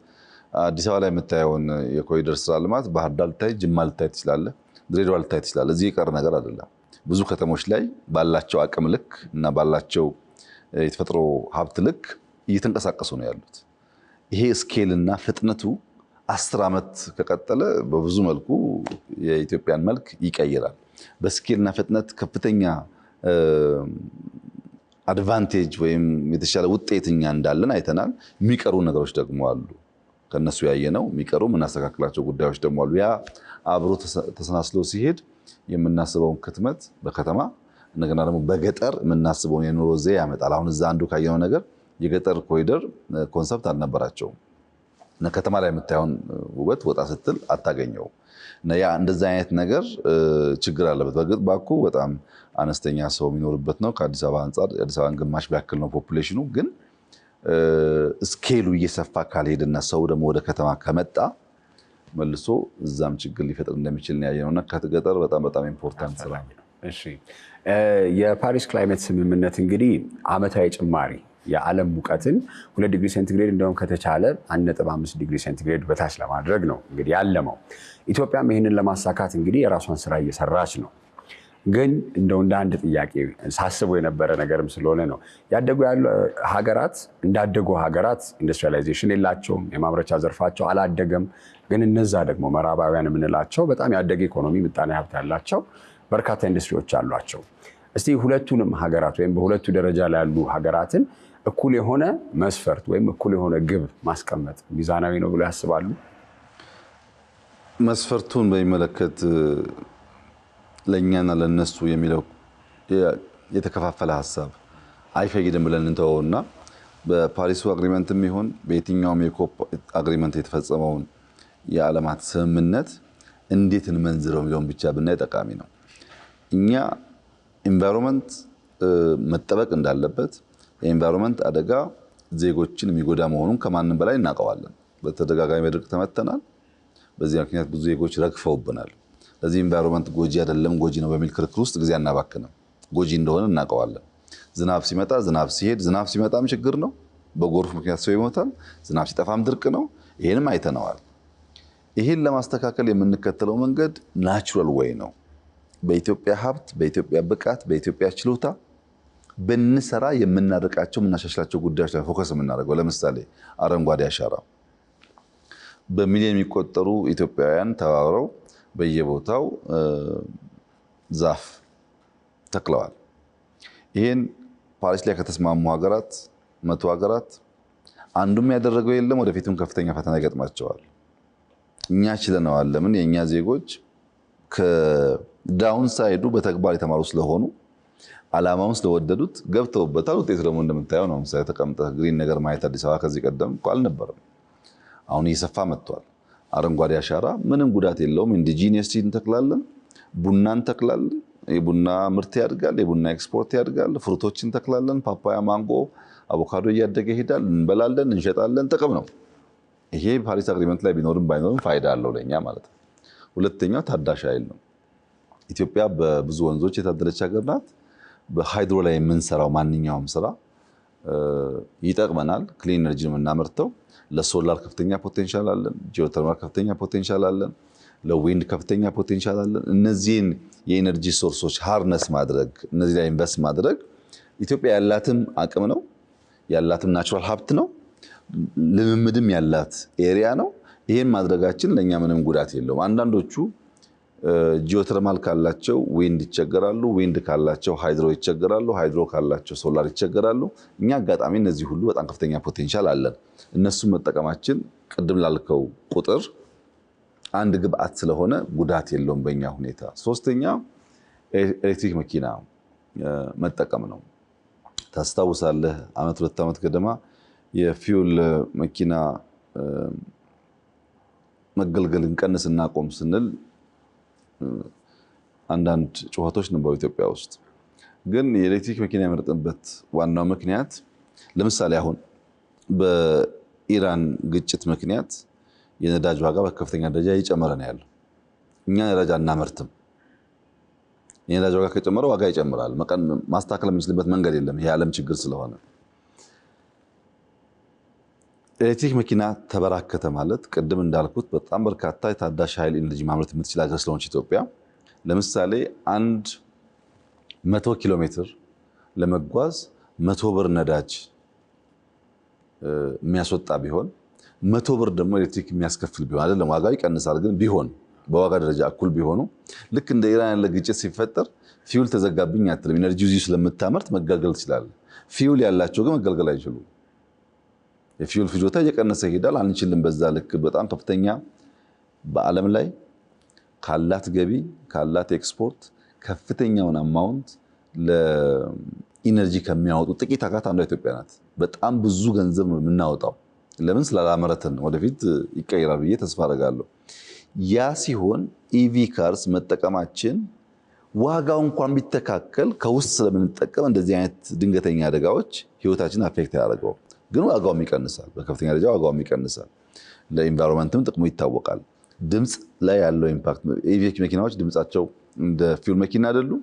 አዲስ አበባ ላይ የምታየውን የኮሪደር ስራ ልማት ባህር ዳር ልታይ፣ ጅማ ልታይ ትችላለህ፣ ድሬዳዋ ልታይ ትችላለህ። እዚህ የቀረ ነገር አይደለም። ብዙ ከተሞች ላይ ባላቸው አቅም ልክ እና ባላቸው የተፈጥሮ ሀብት ልክ እየተንቀሳቀሱ ነው ያሉት። ይሄ scale እና ፍጥነቱ 10 ዓመት ከቀጠለ በብዙ መልኩ የኢትዮጵያን መልክ ይቀይራል። በ scale እና ፍጥነት ከፍተኛ advantage ወይም የተሻለ ውጤት እኛ እንዳለን አይተናል። የሚቀሩ ነገሮች ደግሞ አሉ። ከነሱ ያየነው የሚቀሩ የምናስተካክላቸው ጉዳዮች ደግሞ አሉ። ያ አብሮ ተሰናስሎ ሲሄድ የምናስበውን ክትመት በከተማ፣ እንደገና ደግሞ በገጠር የምናስበውን የኑሮ ዘዬ ያመጣል። አሁን እዛ አንዱ ካየነው ነገር የገጠር ኮሪደር concept አልነበራቸውም። እና ከተማ ላይ የምታየውን ውበት ወጣ ስትል አታገኘውም። እና ያ እንደዛ አይነት ነገር ችግር አለበት። በእርግጥ ባኩ በጣም አነስተኛ ሰው የሚኖርበት ነው። ከአዲስ አበባ አንጻር የአዲስ አበባን ግማሽ ቢያክል ነው population ኑ። ግን scale ኡ እየሰፋ ካልሄደና ሰው ደግሞ ወደ ከተማ ከመጣ መልሶ እዛም ችግር ሊፈጥር እንደሚችል ነው ያየነው። እና ከገጠር በጣም በጣም important ስራ ነው። እሺ፣ የፓሪስ climate ስምምነት እንግዲህ ዓመታዊ ጭማሪ የዓለም ሙቀትን 2 ዲግሪ ሴንቲግሬድ፣ እንደውም ከተቻለ 1.5 ዲግሪ ሴንቲግሬድ በታች ለማድረግ ነው እንግዲህ ያለመው። ኢትዮጵያም ይህንን ለማሳካት እንግዲህ የራሷን ስራ እየሰራች ነው። ግን እንደው እንደ አንድ ጥያቄ ሳስበው የነበረ ነገርም ስለሆነ ነው። ያደጉ ያሉ ሀገራት እንዳደጉ ሀገራት industrialization የላቸውም፣ የማምረቻ ዘርፋቸው አላደገም። ግን እነዛ ደግሞ ምዕራባውያን የምንላቸው በጣም ያደገ ኢኮኖሚ፣ ምጣኔ ሀብት ያላቸው፣ በርካታ ኢንዱስትሪዎች አሏቸው። እስቲ ሁለቱንም ሀገራት ወይም በሁለቱ ደረጃ ላይ ያሉ ሀገራትን እኩል የሆነ መስፈርት ወይም እኩል የሆነ ግብ ማስቀመጥ ሚዛናዊ ነው ብሎ ያስባሉ? መስፈርቱን በሚመለከት ለእኛና ለነሱ የሚለው የተከፋፈለ ሀሳብ አይፈይድም ብለን እንተወውና በፓሪሱ agreement ም ይሁን በየትኛውም የ COP agreement የተፈጸመውን የዓለማት ስምምነት እንዴት እንመንዝረው የሚለውን ብቻ ብናይ ጠቃሚ ነው። እኛ environment መጠበቅ እንዳለበት፣ የ environment አደጋ ዜጎችን የሚጎዳ መሆኑን ከማንም በላይ እናውቀዋለን። በተደጋጋሚ በድርቅ ተመተናል። በዚህ ምክንያት ብዙ ዜጎች ረግፈውብናል። ለዚህ environment ጎጂ አይደለም፣ ጎጂ ነው በሚል ክርክር ውስጥ ጊዜ አናባክንም። ጎጂ እንደሆነ እናውቀዋለን። ዝናብ ሲመጣ፣ ዝናብ ሲሄድ፣ ዝናብ ሲመጣም ችግር ነው። በጎርፍ ምክንያት ሰው ይሞታል። ዝናብ ሲጠፋም ድርቅ ነው። ይሄንም አይተነዋል። ይሄን ለማስተካከል የምንከተለው መንገድ natural way ነው። በኢትዮጵያ ሀብት፣ በኢትዮጵያ ብቃት፣ በኢትዮጵያ ችሎታ ብንሰራ የምናርቃቸው፣ የምናሻሽላቸው ጉዳዮች ላይ focus የምናደርገው፣ ለምሳሌ አረንጓዴ አሻራ፣ በሚሊዮን የሚቆጠሩ ኢትዮጵያውያን ተባብረው በየቦታው ዛፍ ተክለዋል። ይህን ፓሪስ ላይ ከተስማሙ ሀገራት፣ 100 ሀገራት አንዱም ያደረገው የለም። ወደፊትም ከፍተኛ ፈተና ይገጥማቸዋል። እኛ ችለነዋል። ለምን? የእኛ ዜጎች ከ downside ኡ በተግባር የተማሩ ስለሆኑ፣ ዓላማውን ስለወደዱት ገብተውበታል። ውጤቱ ደግሞ እንደምታየው ነው። ምሳሌ ተቀምጠህ green ነገር ማየት አዲስ አበባ ከዚህ ቀደም እኮ አልነበረም። አሁን እየሰፋ መጥቷል። አረንጓዴ አሻራ ምንም ጉዳት የለውም። Indigenous እንተክላለን፣ ቡና እንተክላለን። የቡና ምርት ያድጋል፣ የቡና ኤክስፖርት ያድጋል። Fruit ኦች እንተክላለን፣ ፓፓያ፣ ማንጎ፣ አቮካዶ እያደገ ይሄዳል። እንበላለን፣ እንሸጣለን። ጥቅም ነው። ይሄ ፓሪስ agreement ላይ ቢኖርም ባይኖርም ፋይዳ አለው ለኛ ማለት ነው። ሁለተኛው ታዳሽ ኃይል ነው። ኢትዮጵያ በብዙ ወንዞች የታደለች ሀገር ናት። በ hydro ላይ የምንሰራው ማንኛውም ስራ ይጠቅመናል። Clean energy የምናመርተው ለሶላር ከፍተኛ potential አለን። ጂኦተርማል ከፍተኛ potential አለን። ለ wind ከፍተኛ potential አለን። እነዚህን የ energy source ኦች harness ማድረግ፣ እነዚህ ላይ invest ማድረግ ኢትዮጵያ ያላትም አቅም ነው፣ ያላትም natural ሀብት ነው፣ ልምምድም ያላት area ነው። ይሄን ማድረጋችን ለእኛ ምንም ጉዳት የለውም። አንዳንዶቹ ጂኦተርማል ካላቸው wind ይቸገራሉ፣ wind ካላቸው hydro ይቸገራሉ፣ hydro ካላቸው ሶላር ይቸገራሉ። እኛ አጋጣሚ እነዚህ ሁሉ በጣም ከፍተኛ potential አለን። እነሱን መጠቀማችን ቅድም ላልከው ቁጥር አንድ ግብአት ስለሆነ ጉዳት የለውም በእኛ ሁኔታ። ሶስተኛ ኤሌክትሪክ መኪና መጠቀም ነው። ታስታውሳለህ፣ ዓመት 2 ዓመት ገደማ የ fuel መኪና መገልገል እንቀንስ እናቆም ስንል አንዳንድ ጩኸቶች ነበሩ ኢትዮጵያ ውስጥ። ግን የኤሌክትሪክ መኪና የመረጥንበት ዋናው ምክንያት ለምሳሌ አሁን በኢራን ግጭት ምክንያት የነዳጅ ዋጋ በከፍተኛ ደረጃ እየጨመረ ነው ያለው። እኛ ነዳጅ አናመርትም። የነዳጅ ዋጋ ከጨመረ ዋጋ ይጨምራል። ማስተካከል የምንችልበት መንገድ የለም። ይሄ የዓለም ችግር ስለሆነ ኤሌክትሪክ መኪና ተበራከተ ማለት ቅድም እንዳልኩት በጣም በርካታ የታዳሽ ኃይል energy ማምረት የምትችል ሀገር ስለሆነች ኢትዮጵያ፣ ለምሳሌ 100 ኪሎ ሜትር ለመጓዝ 100 ብር ነዳጅ የሚያስወጣ ቢሆን፣ 100 ብር ደግሞ ኤሌክትሪክ የሚያስከፍል ቢሆን፣ አይደለም ዋጋው ይቀንሳል፣ ግን ቢሆን በዋጋ ደረጃ እኩል ቢሆኑ፣ ልክ እንደ ኢራን ያለ ግጭት ሲፈጠር fuel ተዘጋብኝ አትልም። Energy እዚሁ ስለምታመርት መገልገል ትችላለህ። Fuel ያላቸው ግን መገልገል አይችሉም። የ fuel ፍጆታ እየቀነሰ ይሄዳል። አንችልም። በዛ ልክ በጣም ከፍተኛ፣ በዓለም ላይ ካላት ገቢ፣ ካላት ኤክስፖርት ከፍተኛውን amount ለ energy ከሚያወጡ ጥቂት ሀገራት አንዷ ኢትዮጵያ ናት። በጣም ብዙ ገንዘብ ነው የምናወጣው። ለምን? ስላላመረትን። ወደፊት ይቀይራል ብዬ ተስፋ አደርጋለሁ። ያ ሲሆን EV cars መጠቀማችን ዋጋው እንኳን ቢተካከል ከውስጥ ስለምንጠቀም እንደዚህ አይነት ድንገተኛ አደጋዎች ህይወታችን affect አያደርገውም። ግን ዋጋውም ይቀንሳል፣ በከፍተኛ ደረጃ ዋጋውም ይቀንሳል። ለ environment ም ጥቅሙ ይታወቃል። ድምፅ ላይ ያለው impact፣ EV መኪናዎች ድምፃቸው እንደ fuel መኪና አይደሉም።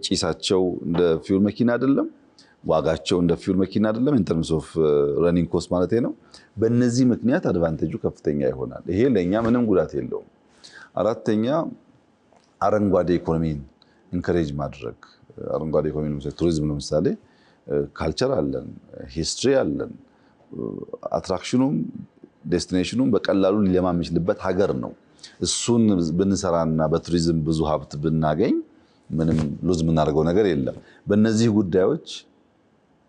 ጭሳቸው እንደ fuel መኪና አይደለም። ዋጋቸው እንደ fuel መኪና አይደለም። In terms of running cost ማለት ነው። በእነዚህ ምክንያት advantage ኡ ከፍተኛ ይሆናል። ይሄ ለእኛ ምንም ጉዳት የለውም። አራተኛ አረንጓዴ ኢኮኖሚን Encourage ማድረግ። አረንጓዴ ኢኮኖሚ ለምሳሌ፣ ቱሪዝም ለምሳሌ culture አለን፣ history አለን። Attraction ኑም destination ኑም በቀላሉ ሊለማ የሚችልበት ሀገር ነው። እሱን ብንሰራና በቱሪዝም ብዙ ሀብት ብናገኝ ምንም lose የምናደርገው ነገር የለም። በእነዚህ ጉዳዮች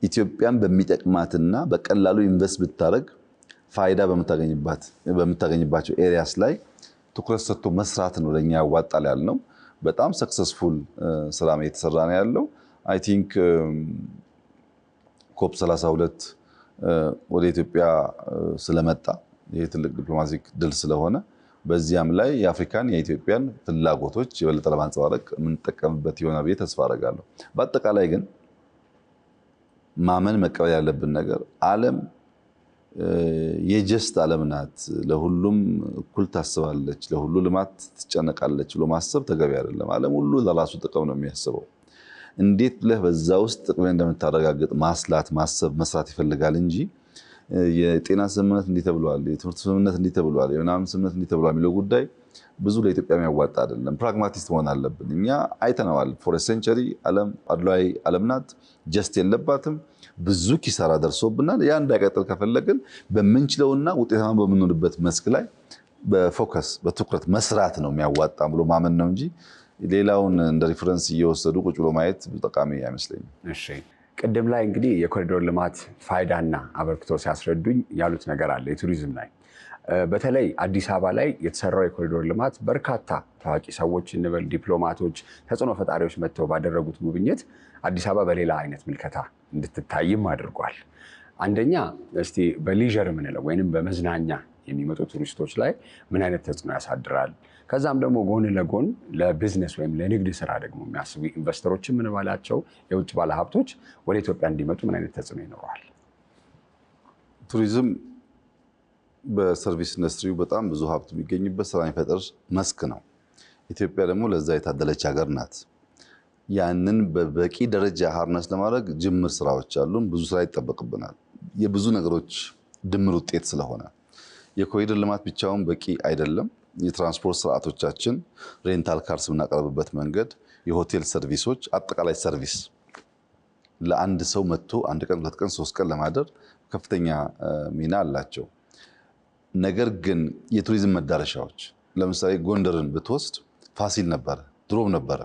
ኢትዮጵያን በሚጠቅማትና በቀላሉ invest ብታደርግ ፋይዳ በምታገኝባቸው areas ላይ ትኩረት ሰጥቶ መስራት ነው ለእኛ ያዋጣል ያልነው። በጣም successful ስራ እየተሰራ ነው ያለው። I think COP 32 ወደ ኢትዮጵያ ስለመጣ ይህ ትልቅ diplomatic ድል ስለሆነ በዚያም ላይ የአፍሪካን የኢትዮጵያን ፍላጎቶች የበለጠ ለማንጸባረቅ የምንጠቀምበት ይሆናል ብዬ ተስፋ አደርጋለሁ። በአጠቃላይ ግን ማመን መቀበል ያለብን ነገር ዓለም የ just ዓለም ናት፣ ለሁሉም እኩል ታስባለች፣ ለሁሉ ልማት ትጨነቃለች ብሎ ማሰብ ተገቢ አይደለም። ዓለም ሁሉ ለራሱ ጥቅም ነው የሚያስበው። እንዴት ብለህ በዛ ውስጥ ጥቅም እንደምታረጋግጥ ማስላት፣ ማሰብ፣ መስራት ይፈልጋል እንጂ የጤና ስምምነት እንዲህ ተብሏል፣ የትምህርት ስምምነት እንዲህ ተብሏል፣ የምናምን ስምምነት እንዲህ ተብሏል የሚለው ጉዳይ ብዙ ለኢትዮጵያ የሚያዋጣ አይደለም። Pragmatist መሆን አለብን። እኛ አይተነዋል። For century ዓለም አድሏዊ ዓለም ናት፣ just የለባትም። ብዙ ኪሳራ ደርሶብናል። ያ እንዳይቀጥል ከፈለግን በምንችለውና ውጤታማ በምንሆንበት መስክ ላይ በ focus በትኩረት መስራት ነው የሚያዋጣ ብሎ ማመን ነው እንጂ ሌላውን እንደ reference እየወሰዱ ቁጭ ብሎ ማየት ጠቃሚ አይመስለኝም። እሺ፣ ቅድም ላይ እንግዲህ የኮሪደር ልማት ፋይዳና አበርክቶ ሲያስረዱኝ ያሉት ነገር አለ። የቱሪዝም ላይ በተለይ አዲስ አበባ ላይ የተሰራው የኮሪደር ልማት በርካታ ታዋቂ ሰዎች እንበል ዲፕሎማቶች፣ ተጽዕኖ ፈጣሪዎች መጥተው ባደረጉት ጉብኝት አዲስ አበባ በሌላ አይነት ምልከታ እንድትታይም አድርጓል። አንደኛ እስቲ በ leisure የምንለው ወይንም በመዝናኛ የሚመጡ ቱሪስቶች ላይ ምን አይነት ተጽዕኖ ያሳድራል? ከዛም ደግሞ ጎን ለጎን ለቢዝነስ ወይም ለንግድ ስራ ደግሞ የሚያስቡ investor ኦች የምንባላቸው የውጭ ባለሀብቶች ወደ ኢትዮጵያ እንዲመጡ ምን አይነት ተጽዕኖ ይኖረዋል? ቱሪዝም በ service industry ው በጣም ብዙ ሀብት የሚገኝበት፣ ስራ የሚፈጥር መስክ ነው። ኢትዮጵያ ደግሞ ለዛ የታደለች ሀገር ናት። ያንን በበቂ ደረጃ harness ለማድረግ ጅምር ስራዎች አሉን። ብዙ ስራ ይጠበቅብናል። የብዙ ነገሮች ድምር ውጤት ስለሆነ የኮሪደር ልማት ብቻውን በቂ አይደለም። የትራንስፖርት ስርዓቶቻችን፣ rental cars የምናቀርብበት መንገድ፣ የሆቴል service ኦች፣ አጠቃላይ service ለአንድ ሰው መጥቶ አንድ ቀን፣ 2 ቀን፣ 3 ቀን ለማደር ከፍተኛ ሚና አላቸው። ነገር ግን የቱሪዝም መዳረሻዎች ለምሳሌ ጎንደርን ብትወስድ ፋሲል ነበረ፣ ድሮም ነበረ።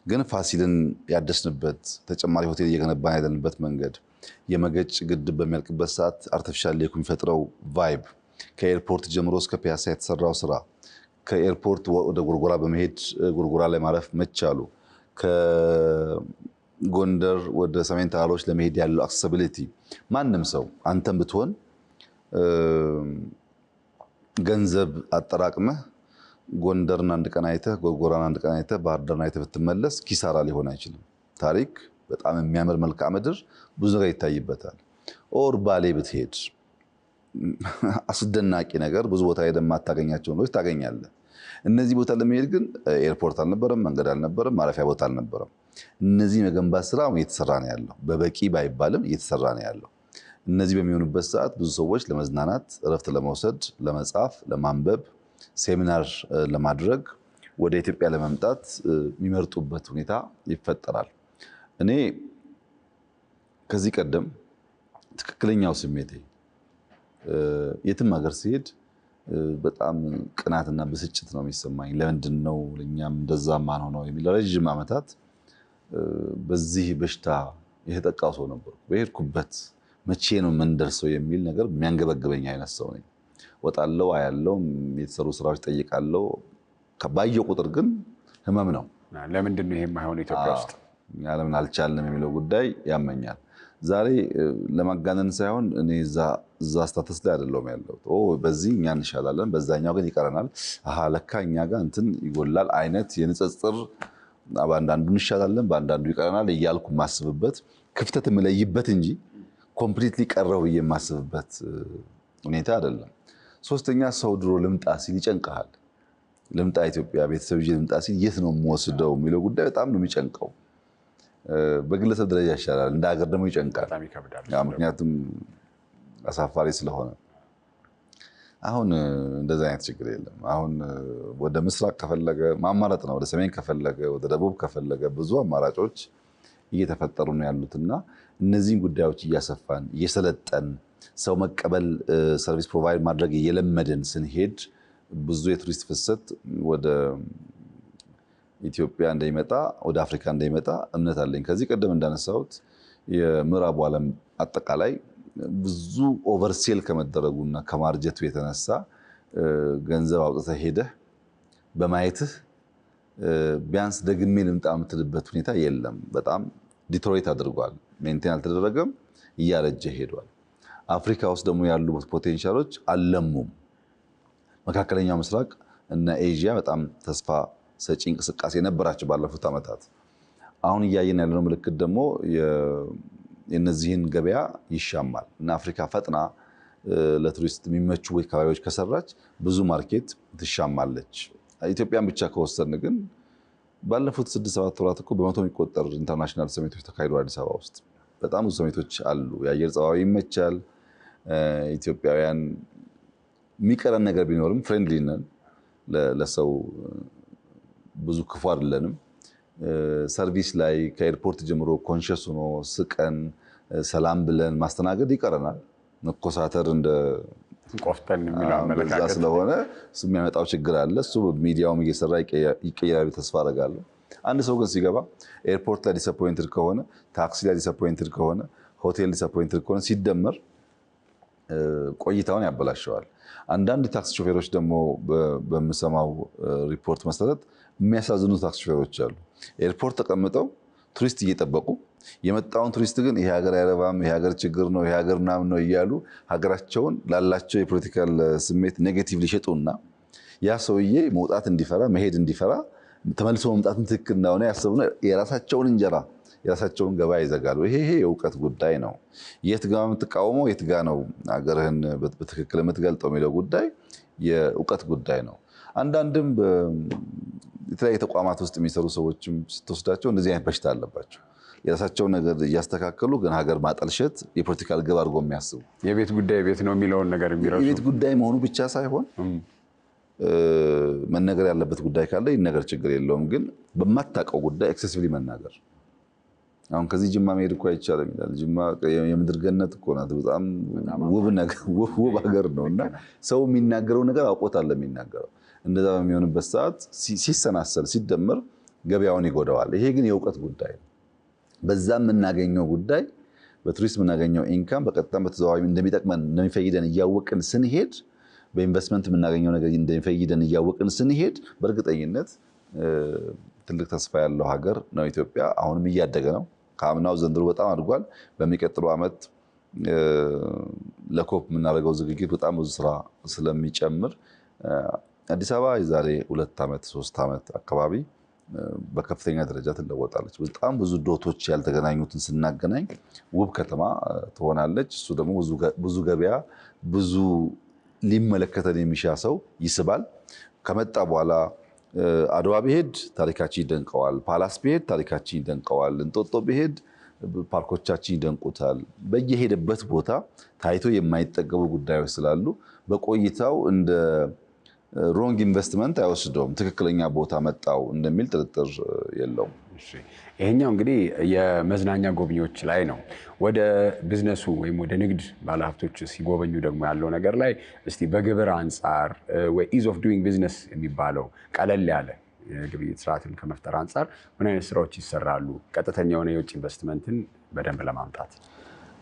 ግን ፋሲልን ያደስንበት፣ ተጨማሪ ሆቴል እየገነባን ያለንበት መንገድ፣ የመገጭ ግድብ በሚያልቅበት ሰዓት artificial lake ኡ የሚፈጥረው vibe፣ ከ airport ጀምሮ እስከ ፒያሳ የተሰራው ስራ፣ ከ airport ወደ ጎርጎራ በመሄድ ጎርጎራ ላይ ማረፍ መቻሉ፣ ከጎንደር ወደ ሰሜን ተራሮች ለመሄድ ያለው accessibility፣ ማንም ሰው አንተም ብትሆን ገንዘብ አጠራቅመህ ጎንደርን አንድ ቀን አይተህ፣ ጎርጎራን አንድ ቀን አይተህ፣ ባህር ዳርን አይተህ ብትመለስ ኪሳራ ሊሆን አይችልም። ታሪክ፣ በጣም የሚያምር መልክዓ ምድር፣ ብዙ ነገር ይታይበታል። Or ባሌ ብትሄድ አስደናቂ ነገር፣ ብዙ ቦታ ሄደህ የማታገኛቸው ነገሮች ታገኛለህ። እነዚህ ቦታ ለመሄድ ግን airport አልነበረም፣ መንገድ አልነበረም፣ ማረፊያ ቦታ አልነበረም። እነዚህ መገንባት ስራ እየተሰራ ነው ያለው። በበቂ ባይባልም እየተሰራ ነው ያለው። እነዚህ በሚሆኑበት ሰዓት ብዙ ሰዎች ለመዝናናት፣ እረፍት ለመውሰድ፣ ለመጻፍ፣ ለማንበብ፣ ሴሚናር ለማድረግ ወደ ኢትዮጵያ ለመምጣት የሚመርጡበት ሁኔታ ይፈጠራል። እኔ ከዚህ ቀደም ትክክለኛው ስሜቴ የትም ሀገር ስሄድ በጣም ቅናትና ብስጭት ነው የሚሰማኝ። ለምንድን ነው ለእኛም እንደዛ ማንሆነው የሚል ረዥም ዓመታት በዚህ በሽታ የተጠቃው ሰው ነበርኩ። በሄድኩበት መቼ ነው የምንደርሰው የሚል ነገር የሚያንገበግበኝ አይነት ሰው ነኝ። ወጣለው፣ አያለው፣ የተሰሩ ስራዎች ጠይቃለው። ባየው ቁጥር ግን ህመም ነው። ለምንድን ነው ይሄ የማይሆነው ኢትዮጵያ ውስጥ? እኛ ለምን አልቻልንም የሚለው ጉዳይ ያመኛል። ዛሬ ለማጋነን ሳይሆን እኔ እዛ status ላይ አይደለሁም ያለሁት። በዚህ እኛ እንሻላለን፣ በዛኛው ግን ይቀረናል። አሃ ለካ እኛ ጋር እንትን ይጎላል አይነት የንጽጽር፣ በአንዳንዱ እንሻላለን፣ በአንዳንዱ ይቀረናል እያልኩ የማስብበት ክፍተት የምለይበት እንጂ completely ቀረው ብዬ የማስብበት ሁኔታ አይደለም። ሶስተኛ፣ ሰው ድሮ ልምጣ ሲል ይጨንቀሃል። ልምጣ ኢትዮጵያ፣ ቤተሰብ ይዤ ልምጣ ሲል የት ነው የምወስደው የሚለው ጉዳይ በጣም ነው የሚጨንቀው። በግለሰብ ደረጃ ይሻላል፣ እንደ ሀገር ደግሞ ይጨንቃል። በጣም ይከብዳል። ምክንያቱም አሳፋሪ ስለሆነ። አሁን እንደዚህ አይነት ችግር የለም። አሁን ወደ ምስራቅ ከፈለገ ማማረጥ ነው፣ ወደ ሰሜን ከፈለገ፣ ወደ ደቡብ ከፈለገ ብዙ አማራጮች እየተፈጠሩ ነው ያሉትና እነዚህን ጉዳዮች እያሰፋን፣ እየሰለጠን፣ ሰው መቀበል፣ service provide ማድረግ እየለመድን ስንሄድ ብዙ የቱሪስት ፍሰት ወደ ኢትዮጵያ እንደሚመጣ፣ ወደ አፍሪካ እንደሚመጣ እምነት አለኝ። ከዚህ ቀደም እንዳነሳሁት የምዕራቡ ዓለም አጠቃላይ ብዙ oversell ከመደረጉና ከማርጀቱ የተነሳ ገንዘብ አውጥተህ ሄደህ በማየትህ ቢያንስ ደግሜ ልምጣ የምትልበት ሁኔታ የለም። በጣም deteriorate አድርጓል። Maintain አልተደረገም፣ እያረጀ ሄዷል። አፍሪካ ውስጥ ደግሞ ያሉ potential ኦች አልለሙም። መካከለኛው ምስራቅ እና ኤዥያ በጣም ተስፋ ሰጪ እንቅስቃሴ ነበራቸው ባለፉት ዓመታት። አሁን እያየን ያለነው ምልክት ደግሞ የነዚህን ገበያ ይሻማል እና አፍሪካ ፈጥና ለቱሪስት የሚመቹ አካባቢዎች ከሰራች ብዙ market ትሻማለች። ኢትዮጵያን ብቻ ከወሰድን ግን ባለፉት 6-7 ወራት እኮ በመቶ የሚቆጠር international summit ኦች ተካሂደዋል። አዲስ አበባ ውስጥ በጣም ብዙ summit ኦች አሉ። የአየር ጸባዩ ይመቻል። ኢትዮጵያውያን የሚቀረን ነገር ቢኖርም friendly ነን። ለሰው ብዙ ክፉ አይደለንም። Service ላይ ከ airport ጀምሮ conscious ሆኖ ስቀን ሰላም ብለን ማስተናገድ ይቀረናል። መኮሳተር እንደ ቆፍጠን የሚለው በዛ አመለካከት ስለሆነ እሱ የሚያመጣው ችግር አለ። እሱ ሚዲያውም እየሰራ ይቀየራል ተስፋ አደርጋለሁ። አንድ ሰው ግን ሲገባ airport ላይ disappointed ከሆነ፣ ታክሲ ላይ disappointed ከሆነ፣ ሆቴል disappointed ከሆነ ሲደመር ቆይታውን ያበላሸዋል። አንዳንድ ታክሲ ሾፌሮች ደግሞ በምሰማው ሪፖርት መሰረት የሚያሳዝኑ ታክሲ ሾፌሮች አሉ። Airport ተቀምጠው ቱሪስት እየጠበቁ የመጣውን ቱሪስት ግን ይሄ ሀገር አይረባም፣ ይሄ ሀገር ችግር ነው፣ ይሄ ሀገር ምናምን ነው እያሉ ሀገራቸውን ላላቸው የ political ስሜት negative ሊሸጡና ያ ሰውዬ መውጣት እንዲፈራ፣ መሄድ እንዲፈራ፣ ተመልሶ መምጣትን ትክክል እንዳሆነ ያስቡና የራሳቸውን እንጀራ፣ የራሳቸውን ገበያ ይዘጋሉ። ይሄ የእውቀት ጉዳይ ነው። የት ጋ የምትቃወመው፣ የት ጋ ነው ሀገርህን በትክክል የምትገልጠው የሚለው ጉዳይ የእውቀት ጉዳይ ነው። አንዳንድም የተለያዩ ተቋማት ውስጥ የሚሰሩ ሰዎችም ስትወስዳቸው እንደዚህ አይነት በሽታ አለባቸው። የራሳቸውን ነገር እያስተካከሉ ግን ሀገር ማጠልሸት የ political ግብ አድርጎ የሚያስቡ የቤት ጉዳይ ቤት ነው የሚለውን ነገር የሚረሱ። የቤት ጉዳይ መሆኑ ብቻ ሳይሆን መነገር ያለበት ጉዳይ ካለ ይነገር፣ ችግር የለውም። ግን በማታውቀው ጉዳይ excessively መናገር፣ አሁን ከዚህ ጅማ መሄድ እኮ አይቻልም ይላል። ጅማ የምድር ገነት እኮ ናት። በጣም ውብ ነገር፣ ውብ ሀገር ነው እና ሰው የሚናገረው ነገር አውቆታል የሚናገረው። እንደዛ በሚሆንበት ሰዓት ሲሰናሰል፣ ሲደመር ገበያውን ይጎዳዋል። ይሄ ግን የእውቀት ጉዳይ ነው። በዛ የምናገኘው ጉዳይ፣ በቱሪስት የምናገኘው income በቀጥታም በተዘዋዋሪ እንደሚጠቅመን፣ እንደሚፈይደን እያወቅን ስንሄድ፣ በኢንቨስትመንት የምናገኘው ነገር እንደሚፈይደን እያወቅን ስንሄድ በእርግጠኝነት ትልቅ ተስፋ ያለው ሀገር ነው ኢትዮጵያ። አሁንም እያደገ ነው። ከአምናው ዘንድሮ በጣም አድጓል። በሚቀጥለው ዓመት ለ COP የምናደርገው ዝግጅት በጣም ብዙ ስራ ስለሚጨምር አዲስ አበባ የዛሬ 2 ዓመት፣ 3 ዓመት አካባቢ በከፍተኛ ደረጃ ትለወጣለች። በጣም ብዙ dot ኦች ያልተገናኙትን ስናገናኝ ውብ ከተማ ትሆናለች። እሱ ደግሞ ብዙ ገበያ፣ ብዙ ሊመለከተን የሚሻ ሰው ይስባል። ከመጣ በኋላ አድዋ ቢሄድ ታሪካችን ይደንቀዋል። Palace ቢሄድ ታሪካችን ይደንቀዋል። እንጦጦ ቢሄድ ፓርኮቻችን ይደንቁታል። በየሄደበት ቦታ ታይቶ የማይጠገቡ ጉዳዮች ስላሉ በቆይታው እንደ wrong investment አይወስደውም። ትክክለኛ ቦታ መጣው እንደሚል ጥርጥር የለውም። ይሄኛው እንግዲህ የመዝናኛ ጎብኚዎች ላይ ነው። ወደ ቢዝነሱ ወይም ወደ ንግድ ባለሀብቶች ሲጎበኙ ደግሞ ያለው ነገር ላይ እስቲ በግብር አንጻር ወይ ease of doing business የሚባለው ቀለል ያለ የግብይት ስርዓትን ከመፍጠር አንጻር ምን አይነት ስራዎች ይሰራሉ? ቀጥተኛ የሆነ የውጭ ኢንቨስትመንትን በደንብ ለማምጣት።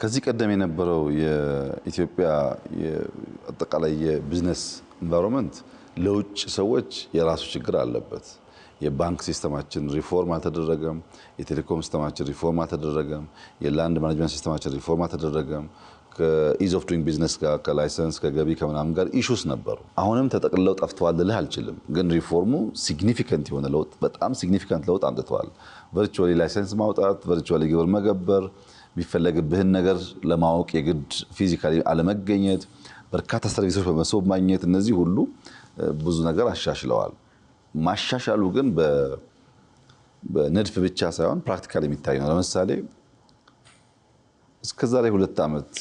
ከዚህ ቀደም የነበረው የኢትዮጵያ አጠቃላይ የ business environment ለውጭ ሰዎች የራሱ ችግር አለበት። የባንክ system ኣችን reform አልተደረገም። የቴሌኮም system ኣችን ሪፎርም አልተደረገም። የ land management system ኣችን ሪፎርም አልተደረገም። ከ ease of doing business ጋር፣ ከ license፣ ከገቢ፣ ከምናምን ጋር issues ነበሩ። አሁንም ተጠቅልለው ጠፍተዋል ልልህ አልችልም፣ ግን reform ኡ significant የሆነ ለውጥ፣ በጣም significant ለውጥ አምጥተዋል። Virtually license ማውጣት፣ virtually ግብር መገበር፣ የሚፈለግብህን ነገር ለማወቅ የግድ physically አለመገኘት፣ በርካታ service ኦች በመሶብ ማግኘት፣ እነዚህ ሁሉ ብዙ ነገር አሻሽለዋል። ማሻሻሉ ግን በንድፍ ብቻ ሳይሆን practically የሚታይ ነው። ለምሳሌ እስከ ዛሬ 2 ዓመት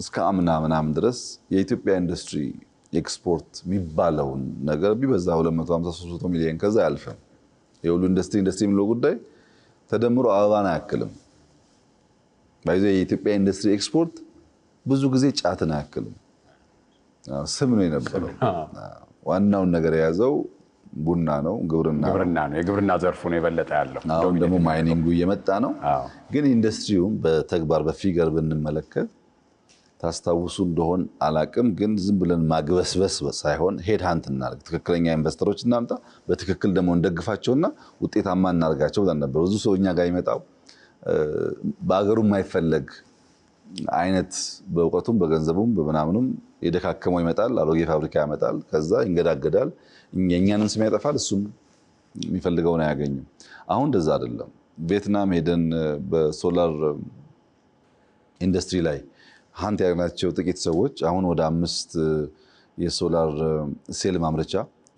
እስከ አምና ምናምን ድረስ የኢትዮጵያ ኢንዱስትሪ ኤክስፖርት የሚባለውን ነገር ቢበዛ 250 300 ሚሊዮን ከዛ አያልፍም። የሁሉ ኢንዱስትሪ ኢንዱስትሪ የሚለው ጉዳይ ተደምሮ አበባን አያክልም። By the way የኢትዮጵያ ኢንዱስትሪ ኤክስፖርት ብዙ ጊዜ ጫትን አያክልም። ስም ነው የነበረው። ዋናውን ነገር የያዘው ቡና ነው፣ ግብርና ነው። ግብርና ነው። የግብርና ዘርፉ ነው የበለጠ ያለው። አሁን ደግሞ mining ኡ እየመጣ ነው። ግን ኢንዱስትሪውም በተግባር በ figure ብንመለከት፣ ታስታውሱ እንደሆን አላቅም፣ ግን ዝም ብለን ማግበስበስ ሳይሆን head hunt እናድርግ፣ ትክክለኛ investor ኦች እናምጣ፣ በትክክል ደግሞ እንደግፋቸውና ውጤታማ እናድርጋቸው ብለን ነበር። ብዙ ሰው እኛ ጋር ይመጣው በሀገሩ የማይፈለግ አይነት በእውቀቱም በገንዘቡም በምናምኑም የደካከመው ይመጣል። አሮጌ ፋብሪካ ያመጣል። ከዛ ይንገዳገዳል። የእኛንም ስም ያጠፋል። እሱም የሚፈልገውን አያገኝም። አሁን እንደዛ አይደለም። ቪየትናም ሄደን በሶላር ኢንዱስትሪ ላይ hunt ያደረግናቸው ጥቂት ሰዎች አሁን ወደ አምስት የ solar cell ማምረቻ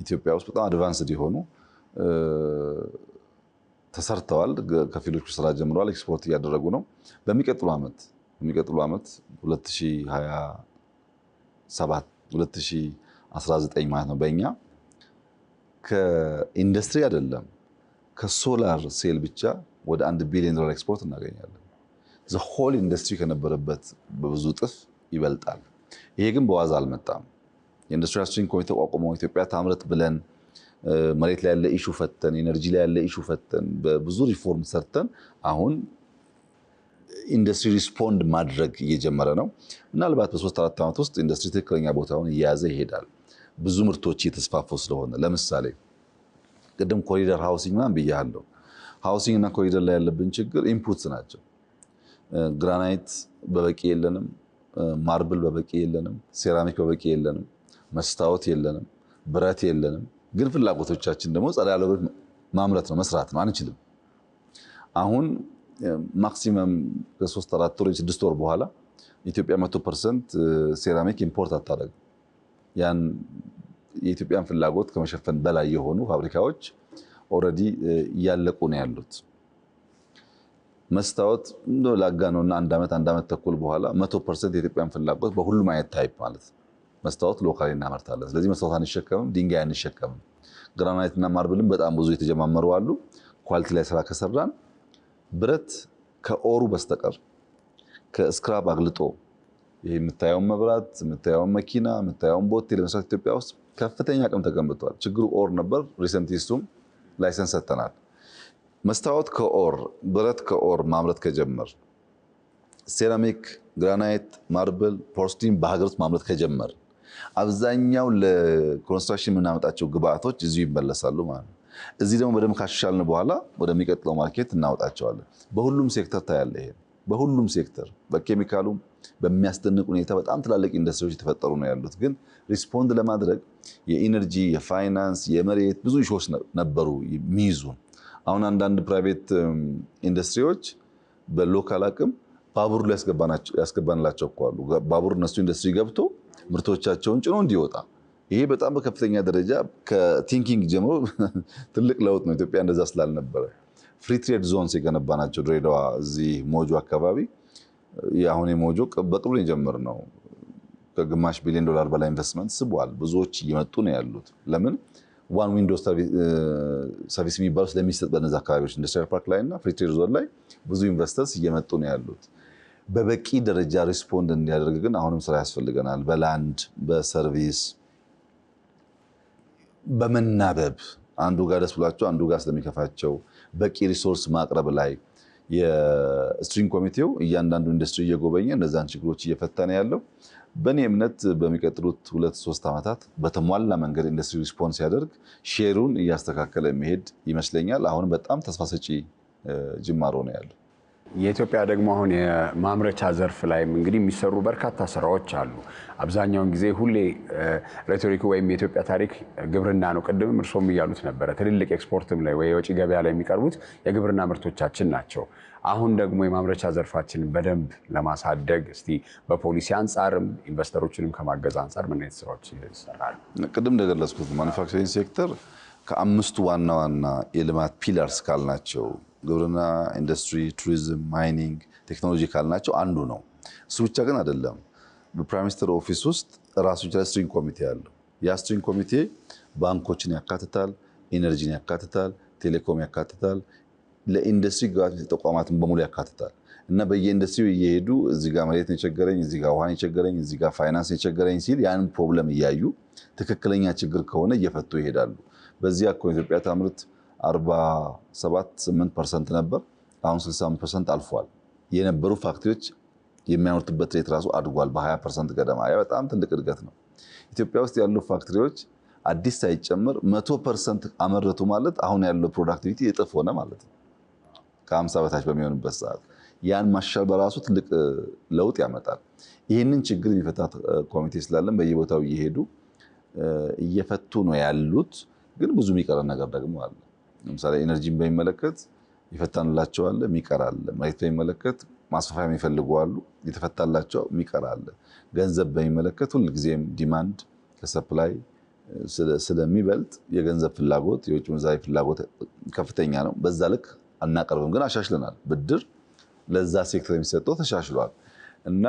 ኢትዮጵያ ውስጥ በጣም advanced የሆኑ ተሰርተዋል። ከፊሎቹ ስራ ጀምረዋል። ኤክስፖርት እያደረጉ ነው። በሚቀጥሉ ዓመት 2027፣ 2019 ማለት ነው፣ በእኛ ከኢንዱስትሪ አይደለም ከ solar cell ብቻ ወደ 1 ቢሊዮን ዶላር ኤክስፖርት እናገኛለን። The whole industry ከነበረበት በብዙ እጥፍ ይበልጣል። ይሄ ግን በዋዛ አልመጣም። የ industrial steering ኮሚቴ ተቋቁሞ ኢትዮጵያ ታምርት ብለን መሬት ላይ ያለ issue ፈተን፣ energy ላይ ያለ issue ፈተን፣ በብዙ ሪፎርም ሰርተን አሁን ኢንዱስትሪ respond ማድረግ እየጀመረ ነው። ምናልባት በ3-4 ዓመት ውስጥ ኢንዱስትሪ ትክክለኛ ቦታውን እየያዘ ይሄዳል። ብዙ ምርቶች እየተስፋፉ ስለሆነ፣ ለምሳሌ ቅድም ኮሪደር housing ምናምን ብያለሁ። Housing እና ኮሪደር ላይ ያለብን ችግር inputs ናቸው። Granite በበቂ የለንም፣ marble በበቂ የለንም፣ ሴራሚክ በበቂ የለንም፣ መስታወት የለንም፣ ብረት የለንም። ግን ፍላጎቶቻችን ደግሞ ጸዳ ያለ ብረት ማምረት ነው፣ መስራት ነው፣ አንችልም። አሁን maximum ከ3-4 ወር፣ 6 ወር በኋላ ኢትዮጵያ 100% ሴራሚክ import አታደርግም። ያን የኢትዮጵያን ፍላጎት ከመሸፈን በላይ የሆኑ ፋብሪካዎች already እያለቁ ነው ያሉት። መስታወት እንደው ላጋ ነው እና አንድ ዓመት፣ አንድ ዓመት ተኩል በኋላ 100% የኢትዮጵያን ፍላጎት በሁሉም አይነት type ማለት ነው መስታወት locally እናመርታለን። ስለዚህ መስታወት አንሸከምም፣ ድንጋይ አንሸከምም። Granite እና marble ም በጣም ብዙ የተጀማመሩ አሉ። Quality ላይ ስራ ከሰራን ብረት ከ ore ኡ በስተቀር ከ scrap አቅልጦ ይሄ የምታየውን መብራት፣ የምታየውን መኪና፣ የምታየውን ቦቴ ለመስራት ኢትዮጵያ ውስጥ ከፍተኛ አቅም ተገንብቷል። ችግሩ ore ነበር። Recently እሱም license ሰጥተናል። መስታወት ከ ore፣ ብረት ከ ore ማምረት ከጀመር፣ ሴራሚክ፣ granite፣ marble፣ porcelain በሀገር ውስጥ ማምረት ከጀመር አብዛኛው ለ construction የምናመጣቸው ግብአቶች እዚሁ ይመለሳሉ ማለት ነው። እዚህ ደግሞ በደንብ ካሻሻልን በኋላ ወደሚቀጥለው market እናወጣቸዋለን። በሁሉም ሴክተር ታያለህ። ይሄ በሁሉም ሴክተር በኬሚካሉም በሚያስደንቅ ሁኔታ በጣም ትላልቅ ኢንዱስትሪዎች የተፈጠሩ ነው ያሉት። ግን respond ለማድረግ የ energy፣ የፋይናንስ፣ የመሬት ብዙ issue ዎች ነበሩ የሚይዙን። አሁን አንዳንድ private ኢንዱስትሪዎች በ local አቅም ባቡር ላይ ያስገባንላቸው እኮ አሉ። ባቡር እነሱ ኢንዱስትሪ ገብቶ ምርቶቻቸውን ጭኖ እንዲወጣ፣ ይሄ በጣም በከፍተኛ ደረጃ ከ thinking ጀምሮ ትልቅ ለውጥ ነው። ኢትዮጵያ እንደዛ ስላልነበረ free trade zones የገነባናቸው ድሬዳዋ፣ እዚህ ሞጆ አካባቢ፣ አሁን የሞጆ በቅርቡ የጀመርነው ከግማሽ ቢሊዮን ዶላር በላይ ኢንቨስትመንት ስቧል። ብዙዎች እየመጡ ነው ያሉት። ለምን? One window service የሚባለው ስለሚሰጥ በነዚ አካባቢዎች industrial park ላይ እና free trade zone ላይ ብዙ investors እየመጡ ነው ያሉት። በበቂ ደረጃ respond እንዲያደርግ ግን አሁንም ስራ ያስፈልገናል። በ land፣ በ service፣ በመናበብ፣ አንዱ ጋር ደስ ብሏቸው አንዱ ጋር ስለሚከፋቸው በቂ resource ማቅረብ ላይ የ steering ኮሚቴው እያንዳንዱ ኢንዱስትሪ እየጎበኘ እነዛን ችግሮች እየፈታ ነው ያለው። በእኔ እምነት በሚቀጥሉት 2-3 ዓመታት በተሟላ መንገድ ኢንዱስትሪ response ሲያደርግ share ኡን እያስተካከለ የሚሄድ ይመስለኛል። አሁንም በጣም ተስፋ ሰጪ ጅማሮ ነው ያለው። የኢትዮጵያ ደግሞ አሁን የማምረቻ ዘርፍ ላይም እንግዲህ የሚሰሩ በርካታ ስራዎች አሉ። አብዛኛውን ጊዜ ሁሌ rhetoric ኡ ወይም የኢትዮጵያ ታሪክ ግብርና ነው። ቅድምም እርሶም እያሉት ነበረ። ትልልቅ ኤክስፖርትም ላይ ወይ የወጪ ገበያ ላይ የሚቀርቡት የግብርና ምርቶቻችን ናቸው። አሁን ደግሞ የማምረቻ ዘርፋችንን በደንብ ለማሳደግ እስቲ በፖሊሲ አንጻርም investor ኦችንም ከማገዝ አንጻር ምን አይነት ስራዎች ይሰራሉ? ቅድም እንደገለጽኩት manufacturing sector ከአምስቱ ዋና ዋና የልማት pillars ካልናቸው፣ ግብርና፣ ኢንዱስትሪ፣ ቱሪዝም፣ mining፣ ቴክኖሎጂ ካልናቸው አንዱ ነው። እሱ ብቻ ግን አይደለም። በ Prime Minister Office ውስጥ ራሱን የቻለ steering ኮሚቴ አለው። ያ steering ኮሚቴ ባንኮችን ያካትታል፣ energy ን ያካትታል፣ ቴሌኮም ያካትታል፣ ለኢንዱስትሪ ግብዓት ተቋማትን በሙሉ ያካትታል። እና በየኢንዱስትሪው እየሄዱ እዚህ ጋር መሬት ነው የቸገረኝ፣ እዚህ ጋር ውሃ ነው የቸገረኝ፣ እዚህ ጋር ፋይናንስ ነው የቸገረኝ ሲል ያንን problem እያዩ ትክክለኛ ችግር ከሆነ እየፈቱ ይሄዳሉ። በዚህ እኮ ኢትዮጵያ ታምርት 47.8% ነበር፣ አሁን 65% አልፏል። የነበሩ factory ዎች የሚያመርቱበት rate ራሱ አድጓል በ20% ገደማ። ያ በጣም ትልቅ እድገት ነው። ኢትዮጵያ ውስጥ ያሉ factory ዎች አዲስ ሳይጨምር 100% አመረቱ ማለት አሁን ያለው productivity እጥፍ ሆነ ማለት ነው። ከ50 በታች በሚሆንበት ሰዓት ያን ማሻሻል በራሱ ትልቅ ለውጥ ያመጣል። ይህንን ችግር የሚፈታ ኮሚቴ ስላለን በየቦታው እየሄዱ እየፈቱ ነው ያሉት። ግን ብዙ የሚቀረን ነገር ደግሞ አለ። ለምሳሌ energy ን በሚመለከት የፈታንላቸው አለ፣ የሚቀር አለ። መሬት በሚመለከት ማስፋፊያ የሚፈልጉ አሉ፣ የተፈታላቸው የሚቀር አለ። ገንዘብ በሚመለከት ሁልጊዜም demand ከ supply ስለሚበልጥ የገንዘብ ፍላጎት፣ የውጭ ምንዛሪ ፍላጎት ከፍተኛ ነው። በዛ ልክ አናቀርብም፣ ግን አሻሽለናል። ብድር ለዛ ሴክተር የሚሰጠው ተሻሽሏል። እና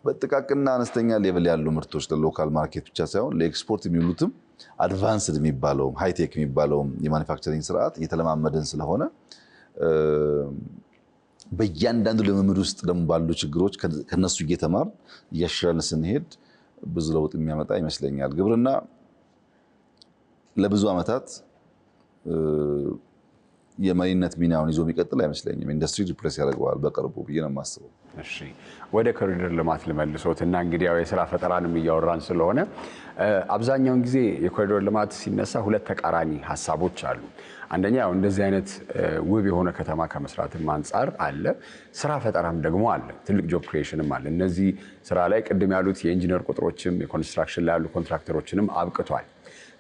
በጥቃቅንና አነስተኛ level ያሉ ምርቶች ለ local market ብቻ ሳይሆን ለኤክስፖርት የሚውሉትም advanced የሚባለውም high-tech የሚባለውም የ manufacturing ስርዓት እየተለማመድን ስለሆነ በእያንዳንዱ ልምምድ ውስጥ ደግሞ ባሉ ችግሮች ከነሱ እየተማርን እያሻሻልን ስንሄድ ብዙ ለውጥ የሚያመጣ ይመስለኛል። ግብርና ለብዙ ዓመታት የመሪነት ሚናውን ይዞ የሚቀጥል አይመስለኝም። ኢንዱስትሪ replace ያደርገዋል በቅርቡ ብዬ ነው የማስበው። እሺ፣ ወደ ኮሪደር ልማት ልመልሶት እና እንግዲህ ያው የስራ ፈጠራንም እያወራን ስለሆነ አብዛኛውን ጊዜ የኮሪደር ልማት ሲነሳ ሁለት ተቃራኒ ሀሳቦች አሉ። አንደኛ ያው እንደዚህ አይነት ውብ የሆነ ከተማ ከመስራትም አንጻር አለ፣ ስራ ፈጠራም ደግሞ አለ፣ ትልቅ job creation ም አለ። እነዚህ ስራ ላይ ቅድም ያሉት የኢንጂነር ቁጥሮችም የ construction ላይ ያሉ contractor ኦችንም አብቅቷል።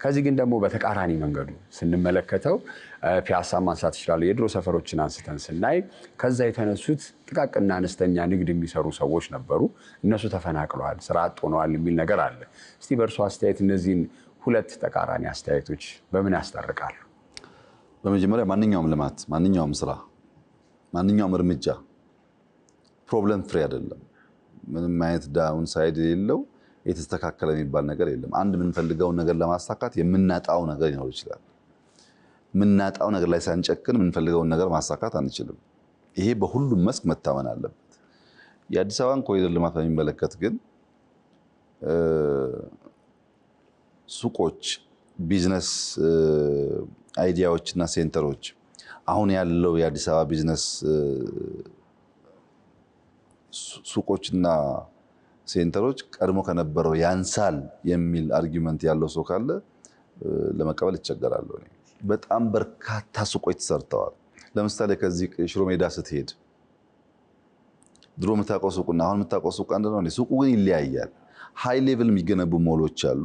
ከዚህ ግን ደግሞ በተቃራኒ መንገዱ ስንመለከተው ፒያሳ ማንሳት ይችላል። የድሮ ሰፈሮችን አንስተን ስናይ ከዛ የተነሱት ጥቃቅንና አነስተኛ ንግድ የሚሰሩ ሰዎች ነበሩ። እነሱ ተፈናቅለዋል፣ ስራ አጥ ሆነዋል የሚል ነገር አለ። እስቲ በእርሱ አስተያየት እነዚህን ሁለት ተቃራኒ አስተያየቶች በምን ያስታርቃሉ? በመጀመሪያ ማንኛውም ልማት፣ ማንኛውም ስራ፣ ማንኛውም እርምጃ problem free አይደለም። ምንም አይነት downside የሌለው የተስተካከለ የሚባል ነገር የለም። አንድ የምንፈልገውን ነገር ለማሳካት የምናጣው ነገር ሊኖር ይችላል። የምናጣው ነገር ላይ ሳንጨክን የምንፈልገውን ነገር ማሳካት አንችልም። ይሄ በሁሉም መስክ መታመን አለበት። የአዲስ አበባን ኮሪደር ልማት በሚመለከት ግን ሱቆች፣ business idea ዎች እና center ኦች አሁን ያለው የአዲስ አበባ ቢዝነስ ሱቆችና center ኦች ቀድሞ ከነበረው ያንሳል የሚል argument ያለው ሰው ካለ ለመቀበል ይቸገራለሁ። በጣም በርካታ ሱቆች ተሰርተዋል። ለምሳሌ ከዚህ ሽሮ ሜዳ ስትሄድ ድሮ የምታውቀው ሱቅና አሁን የምታውቀው ሱቅ አንድ ነው። ሱቁ ግን ይለያያል። High level የሚገነቡ ሞሎች አሉ።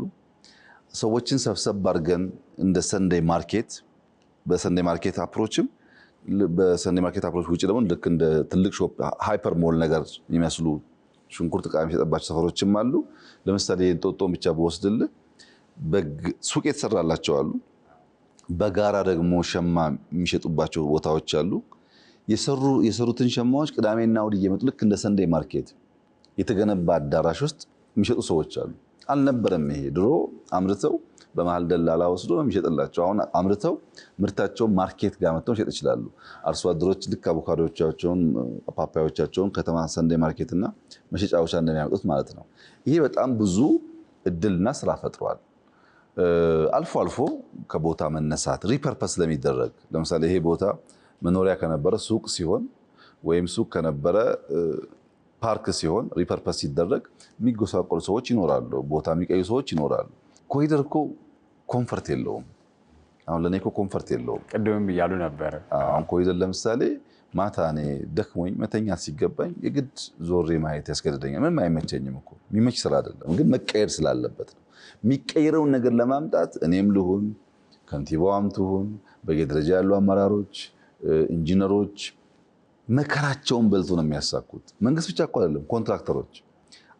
ሰዎችን ሰብሰብ አድርገን እንደ Sunday market፣ በ Sunday market approach ም በ Sunday market approach ውጭ ደግሞ ልክ እንደ ትልቅ shop hyper mall ነገር የሚመስሉ ሽንኩርት ዕቃ የሚሸጥባቸው ሰፈሮችም አሉ። ለምሳሌ እንጦጦን ብቻ ብወስድልህ ሱቅ የተሰራላቸው አሉ። በጋራ ደግሞ ሸማ የሚሸጡባቸው ቦታዎች አሉ። የሰሩትን ሸማዎች ቅዳሜና እሑድ እየመጡ ልክ እንደ Sunday market የተገነባ አዳራሽ ውስጥ የሚሸጡ ሰዎች አሉ። አልነበረም ይሄ። ድሮ አምርተው በመሀል ደላላ ወስዶ ነው የሚሸጥላቸው። አሁን አምርተው ምርታቸውን market ጋር መጥተው መሸጥ ይችላሉ። አርሶ አደሮች ልክ አቮካዶቻቸውን፣ ፓፓያዎቻቸውን ከተማ Sunday market እና መሸጫዎች እንደሚያመጡት ማለት ነው። ይሄ በጣም ብዙ እድልና ስራ ፈጥሯል። አልፎ አልፎ ከቦታ መነሳት repurpose ስለሚደረግ፣ ለምሳሌ ይሄ ቦታ መኖሪያ ከነበረ ሱቅ ሲሆን ወይም ሱቅ ከነበረ ፓርክ ሲሆን repurpose ሲደረግ የሚጎሳቆሉ ሰዎች ይኖራሉ፣ ቦታ የሚቀይሩ ሰዎች ይኖራሉ። ኮሪደር እኮ comfort የለውም። አሁን ለእኔ እኮ comfort የለውም። ቅድምም እያሉ ነበረ። አሁን ኮሪደር ለምሳሌ ማታ እኔ ደክሞኝ መተኛት ሲገባኝ የግድ ዞሬ ማየት ያስገድደኛል። ምንም አይመቸኝም እኮ፣ የሚመች ስራ አይደለም፣ ግን መቀየር ስላለበት ነው። የሚቀየረውን ነገር ለማምጣት እኔም ልሁን፣ ከንቲባዋም ትሁን፣ በየደረጃ ያሉ አመራሮች፣ ኢንጂነሮች መከራቸውን በልቶ ነው የሚያሳኩት። መንግስት ብቻ እኮ አይደለም፣ contractor ኦች፣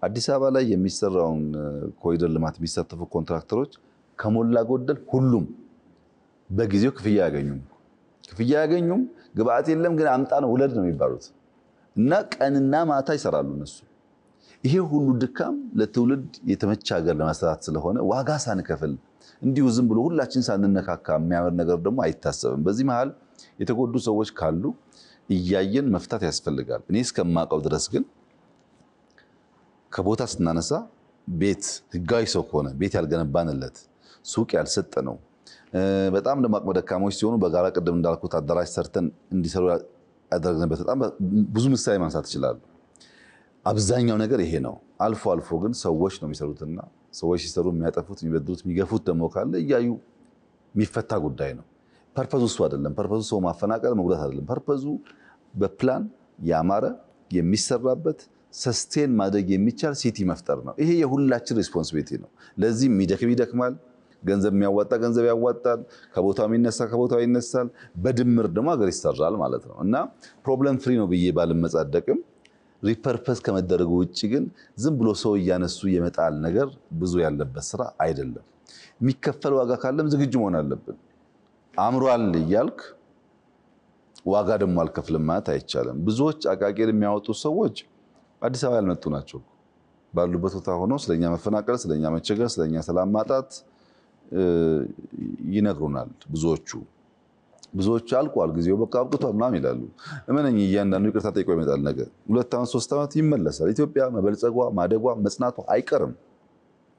አዲስ አበባ ላይ የሚሰራውን ኮሪደር ልማት የሚሳተፉ contractor ኦች ከሞላ ጎደል ሁሉም በጊዜው ክፍያ አያገኙም። ክፍያ አያገኙም፣ ግብአት የለም፣ ግን አምጣ ነው ውለድ ነው የሚባሉት እና ቀንና ማታ ይሰራሉ እነሱ። ይሄ ሁሉ ድካም ለትውልድ የተመቸ ሀገር ለመስራት ስለሆነ ዋጋ ሳንከፍል እንዲሁ ዝም ብሎ ሁላችን ሳንነካካ የሚያምር ነገር ደግሞ አይታሰብም። በዚህ መሃል የተጎዱ ሰዎች ካሉ እያየን መፍታት ያስፈልጋል። እኔ እስከማውቀው ድረስ ግን ከቦታ ስናነሳ ቤት ህጋዊ ሰው ከሆነ ቤት ያልገነባንለት፣ ሱቅ ያልሰጠነው፣ በጣም ደግሞ አቅመ ደካሞች ሲሆኑ በጋራ ቅድም እንዳልኩት አዳራሽ ሰርተን እንዲሰሩ ያደረግንበት በጣም ብዙ ምሳሌ ማንሳት ይችላሉ። አብዛኛው ነገር ይሄ ነው። አልፎ አልፎ ግን ሰዎች ነው የሚሰሩትና ሰዎች ሲሰሩ የሚያጠፉት፣ የሚበድሉት፣ የሚገፉት ደግሞ ካለ እያዩ የሚፈታ ጉዳይ ነው። Purpose ኡ እሱ አይደለም። Purpose ኡ ሰው ማፈናቀል መጉዳት አይደለም። Purpose ኡ በፕላን ያማረ የሚሰራበት sustain ማድረግ የሚቻል city መፍጠር ነው። ይሄ የሁላችን responsibility ነው። ለዚህ የሚደክም ይደክማል፣ ገንዘብ የሚያዋጣ ገንዘብ ያዋጣል፣ ከቦታው የሚነሳ ከቦታው ይነሳል። በድምር ደግሞ ሀገር ይሰራል ማለት ነው እና problem free ነው ብዬ ባልመጻደቅም repurpose ከመደረጉ ውጭ ግን ዝም ብሎ ሰው እያነሱ የመጣል ነገር ብዙ ያለበት ስራ አይደለም። የሚከፈል ዋጋ ካለም ዝግጁ መሆን አለብን። አምሯል እያልክ ዋጋ ደግሞ አልከፍልም ማለት አይቻልም። ብዙዎች አቃቂር የሚያወጡ ሰዎች አዲስ አበባ ያልመጡ ናቸው። ባሉበት ቦታ ሆነው ስለኛ መፈናቀል፣ ስለኛ መቸገር፣ ስለኛ ሰላም ማጣት ይነግሩናል። ብዙዎቹ አልቋል፣ ጊዜው በቃ አብቅቷል ምናምን ይላሉ። እመነኝ እያንዳንዱ ይቅርታ ጠይቆ ይመጣል። ነገ 2 ዓመት 3 ዓመት ይመለሳል። ኢትዮጵያ መበልጸጓ፣ ማደጓ፣ መጽናቷ አይቀርም።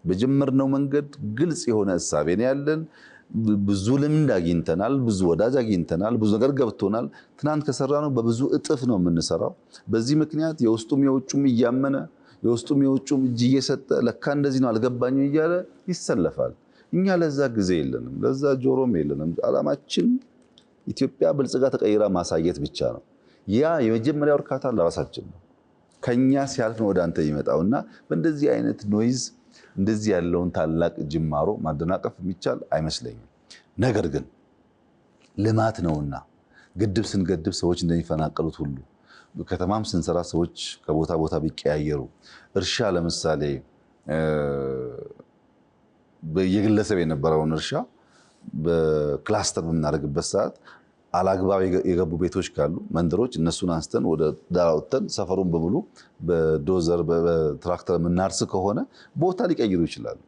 በጀመርነው መንገድ ግልጽ የሆነ እሳቤ ነው ያለን። ብዙ ልምድ አግኝተናል። ብዙ ወዳጅ አግኝተናል። ብዙ ነገር ገብቶናል። ትናንት ከሰራነው በብዙ እጥፍ ነው የምንሰራው። በዚህ ምክንያት የውስጡም የውጩም እያመነ የውስጡም የውጩም እጅ እየሰጠ ለካ እንደዚህ ነው አልገባኝም እያለ ይሰለፋል። እኛ ለዛ ጊዜ የለንም፣ ለዛ ጆሮም የለንም። ዓላማችን ኢትዮጵያ በልጽጋ ተቀይራ ማሳየት ብቻ ነው። ያ የመጀመሪያው እርካታ ለራሳችን ነው። ከኛ ሲያልፍ ነው ወደ አንተ የሚመጣውና በእንደዚህ አይነት noise እንደዚህ ያለውን ታላቅ ጅማሮ ማደናቀፍ የሚቻል አይመስለኝም። ነገር ግን ልማት ነውና ግድብ ስንገድብ ሰዎች እንደሚፈናቀሉት ሁሉ ከተማም ስንሰራ ሰዎች ከቦታ ቦታ ቢቀያየሩ፣ እርሻ ለምሳሌ የግለሰብ የነበረውን እርሻ በ cluster በምናደርግበት ሰዓት አላግባብ የገቡ ቤቶች ካሉ መንደሮች እነሱን አንስተን ወደ ዳር አውጥተን ሰፈሩን በሙሉ በዶዘር በትራክተር የምናርስ ከሆነ ቦታ ሊቀይሩ ይችላሉ።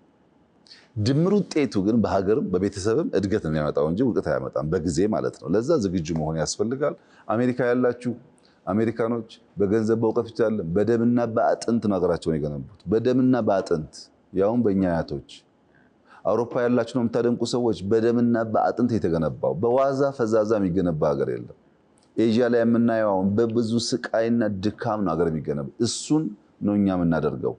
ድምር ውጤቱ ግን በሀገርም በቤተሰብም እድገት ነው የሚያመጣው እንጂ ውድቀት አያመጣም፣ በጊዜ ማለት ነው። ለዛ ዝግጁ መሆን ያስፈልጋል። አሜሪካ ያላችሁ አሜሪካኖች በገንዘብ በእውቀት ብቻ አይደለም፣ በደምና በአጥንት ነው ሀገራቸውን የገነቡት። በደምና በአጥንት ያውም በእኛ አያቶች። አውሮፓ ያላችሁ ነው የምታደንቁ ሰዎች በደምና በአጥንት የተገነባው። በዋዛ ፈዛዛ የሚገነባ ሀገር የለም። ኤዥያ ላይ የምናየው አሁን በብዙ ስቃይና ድካም ነው ሀገር የሚገነባው። እሱን ነው እኛ የምናደርገው።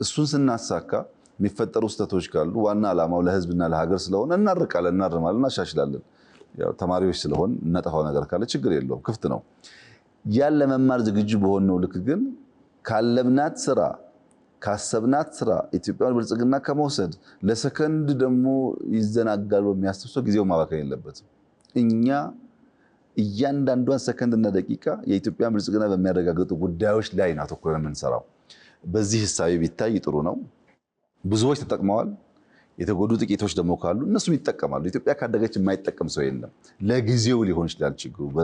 እሱን ስናሳካ የሚፈጠሩ ስህተቶች ካሉ ዋና ዓላማው ለሕዝብና ለሀገር ስለሆነ እናርቃለን፣ እናርማለን፣ እናሻሽላለን። ያው ተማሪዎች ስለሆን እናጠፋው ነገር ካለ ችግር የለውም፣ ክፍት ነው። ያን ለመማር ዝግጁ በሆነው ልክ ግን ካለምናት ስራ ካሰብናት ስራ ኢትዮጵያን ብልጽግና ከመውሰድ ለሰከንድ ደግሞ ይዘናጋል በሚያስብ ሰው ጊዜው ማባከን የለበትም። እኛ እያንዳንዷን ሰከንድና ደቂቃ የኢትዮጵያን ብልጽግና በሚያረጋግጡ ጉዳዮች ላይ ነው አተኩረን የምንሰራው። በዚህ ህሳቤ ቢታይ ጥሩ ነው። ብዙዎች ተጠቅመዋል። የተጎዱ ጥቂቶች ደግሞ ካሉ እነሱም ይጠቀማሉ። ኢትዮጵያ ካደገች የማይጠቀም ሰው የለም። ለጊዜው ሊሆን ይችላል ችግሩ፣ በ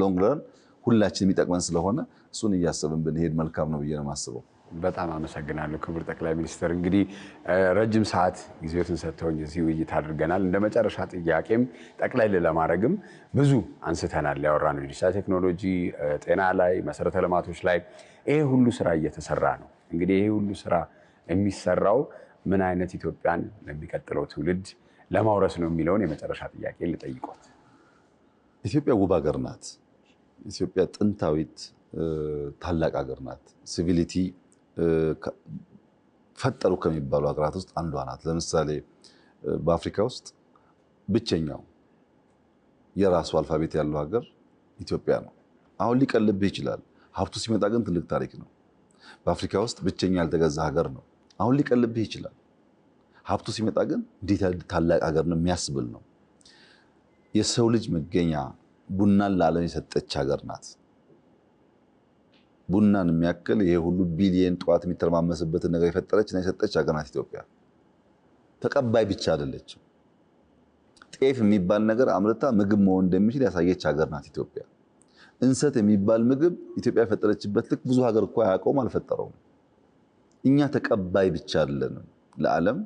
long run ሁላችን የሚጠቅመን ስለሆነ እሱን እያሰብን ብንሄድ መልካም ነው ብዬ ነው የማስበው። በጣም አመሰግናለሁ ክቡር ጠቅላይ ሚኒስትር። እንግዲህ ረጅም ሰዓት ጊዜዎትን ሰጥተውኝ እዚህ ውይይት አድርገናል። እንደ መጨረሻ ጥያቄም ጠቅለል ለማድረግም ብዙ አንስተናል። ያወራነው ዲጂታል ቴክኖሎጂ፣ ጤና ላይ፣ መሰረተ ልማቶች ላይ ይሄ ሁሉ ስራ እየተሰራ ነው። እንግዲህ ይሄ ሁሉ ስራ የሚሰራው ምን አይነት ኢትዮጵያን ለሚቀጥለው ትውልድ ለማውረስ ነው የሚለውን የመጨረሻ ጥያቄ ልጠይቆት። ኢትዮጵያ ውብ ሀገር ናት። ኢትዮጵያ ጥንታዊት ታላቅ ሀገር ናት። Civility ፈጠሩ ከሚባሉ ሀገራት ውስጥ አንዷ ናት። ለምሳሌ በአፍሪካ ውስጥ ብቸኛው የራሱ alphabet ያለው ሀገር ኢትዮጵያ ነው። አሁን ሊቀልብህ ይችላል። ሀብቱ ሲመጣ ግን ትልቅ ታሪክ ነው። በአፍሪካ ውስጥ ብቸኛ ያልተገዛ ሀገር ነው። አሁን ሊቀልብህ ይችላል። ሀብቱ ሲመጣ ግን እንዴት ያለ ታላቅ ሀገር ነው የሚያስብል ነው። የሰው ልጅ መገኛ ቡናን ለዓለም የሰጠች ሀገር ናት። ቡናን የሚያክል ይሄ ሁሉ ቢሊየን ጠዋት የሚተረማመስበትን ነገር የፈጠረች እና የሰጠች ሀገር ናት ኢትዮጵያ። ተቀባይ ብቻ አይደለችም። ጤፍ የሚባል ነገር አምርታ ምግብ መሆን እንደሚችል ያሳየች ሀገር ናት ኢትዮጵያ። እንሰት የሚባል ምግብ ኢትዮጵያ የፈጠረችበት ልክ ብዙ ሀገር እኮ አያውቀውም፣ አልፈጠረውም። እኛ ተቀባይ ብቻ አይደለንም፣ ለዓለም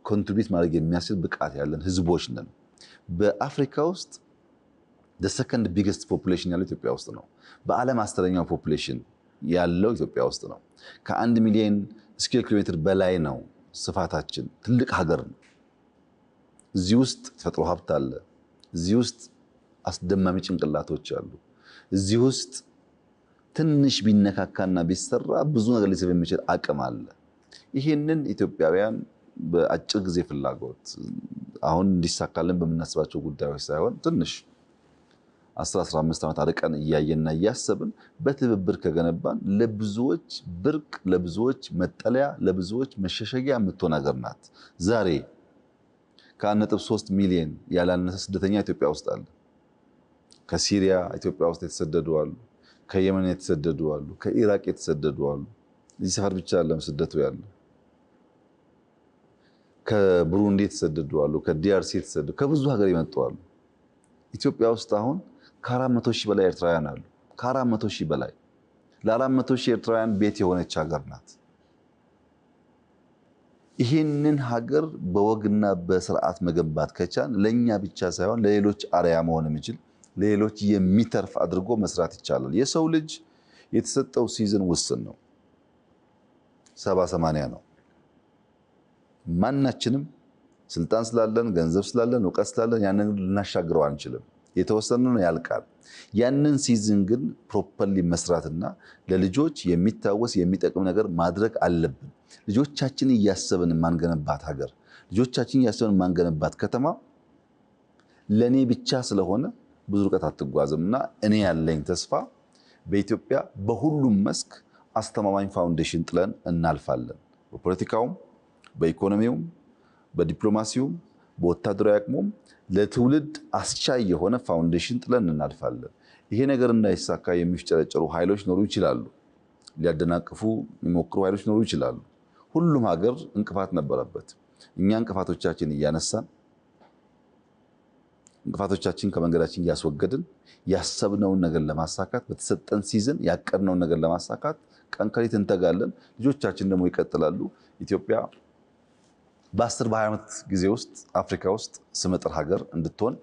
contribute ማድረግ የሚያስችል ብቃት ያለን ህዝቦች ነን። በአፍሪካ ውስጥ second biggest population ያለው ኢትዮጵያ ውስጥ ነው። በዓለም 10ኛው population ያለው ኢትዮጵያ ውስጥ ነው። ከ1 ሚሊዮን square ኪሎ ሜትር በላይ ነው ስፋታችን። ትልቅ ሀገር ነው። እዚህ ውስጥ ተፈጥሮ ሀብት አለ። እዚህ ውስጥ አስደማሚ ጭንቅላቶች አሉ። እዚህ ውስጥ ትንሽ ቢነካካና ቢሰራ ብዙ ነገር ሊስብ የሚችል አቅም አለ። ይህንን ኢትዮጵያውያን በአጭር ጊዜ ፍላጎት አሁን እንዲሳካልን በምናስባቸው ጉዳዮች ሳይሆን ትንሽ 10 15 ዓመት አርቀን እያየንና እያሰብን በትብብር ከገነባን ለብዙዎች ብርቅ፣ ለብዙዎች መጠለያ፣ ለብዙዎች መሸሸጊያ የምትሆን ሀገር ናት። ዛሬ ከ1.3 ሚሊዮን ያላነሰ ስደተኛ ኢትዮጵያ ውስጥ አለ። ከሲሪያ ኢትዮጵያ ውስጥ የተሰደዱ አሉ። ከየመን የተሰደዱ አሉ። ከኢራቅ የተሰደዱ አሉ። እዚህ ሰፈር ብቻ አይደለም ስደቱ ያለ። ከቡሩንዲ የተሰደዱ አሉ። ከ DRC የተሰደዱ፣ ከብዙ ሀገር የመጡ አሉ። ኢትዮጵያ ውስጥ አሁን ከ400,000 በላይ ኤርትራውያን አሉ። ከ400,000 በላይ፣ ለ400,000 ኤርትራውያን ቤት የሆነች ሀገር ናት። ይህንን ሀገር በወግና በስርዓት መገንባት ከቻልን ለእኛ ብቻ ሳይሆን ለሌሎች አርአያ መሆን የሚችል፣ ለሌሎች የሚተርፍ አድርጎ መስራት ይቻላል። የሰው ልጅ የተሰጠው season ውስን ነው። 70 80 ነው። ማናችንም ስልጣን ስላለን፣ ገንዘብ ስላለን፣ እውቀት ስላለን ያንን ልናሻግረው አንችልም። የተወሰነ ነው፣ ያልቃል። ያንን season ግን properly መስራትና ለልጆች የሚታወስ የሚጠቅም ነገር ማድረግ አለብን። ልጆቻችን እያሰብን የማንገነባት ሀገር፣ ልጆቻችን እያሰብን የማንገነባት ከተማ ለእኔ ብቻ ስለሆነ ብዙ ርቀት አትጓዝም። እና እኔ ያለኝ ተስፋ በኢትዮጵያ በሁሉም መስክ አስተማማኝ foundation ጥለን እናልፋለን። በፖለቲካውም፣ በኢኮኖሚውም፣ በዲፕሎማሲውም፣ በወታደራዊ አቅሙም ለትውልድ አስቻይ የሆነ foundation ጥለን እናልፋለን። ይሄ ነገር እንዳይሳካ የሚፍጨረጨሩ ኃይሎች ሊኖሩ ይችላሉ። ሊያደናቅፉ የሚሞክሩ ኃይሎች ሊኖሩ ይችላሉ። ሁሉም ሀገር እንቅፋት ነበረበት። እኛ እንቅፋቶቻችን እያነሳን፣ እንቅፋቶቻችን ከመንገዳችን እያስወገድን ያሰብነውን ነገር ለማሳካት፣ በተሰጠን season ያቀድነውን ነገር ለማሳካት ቀን ከሌት እንተጋለን። ልጆቻችን ደግሞ ይቀጥላሉ። ኢትዮጵያ በ10 በ20 ዓመት ጊዜ ውስጥ አፍሪካ ውስጥ ስመጥር ሀገር እንድትሆን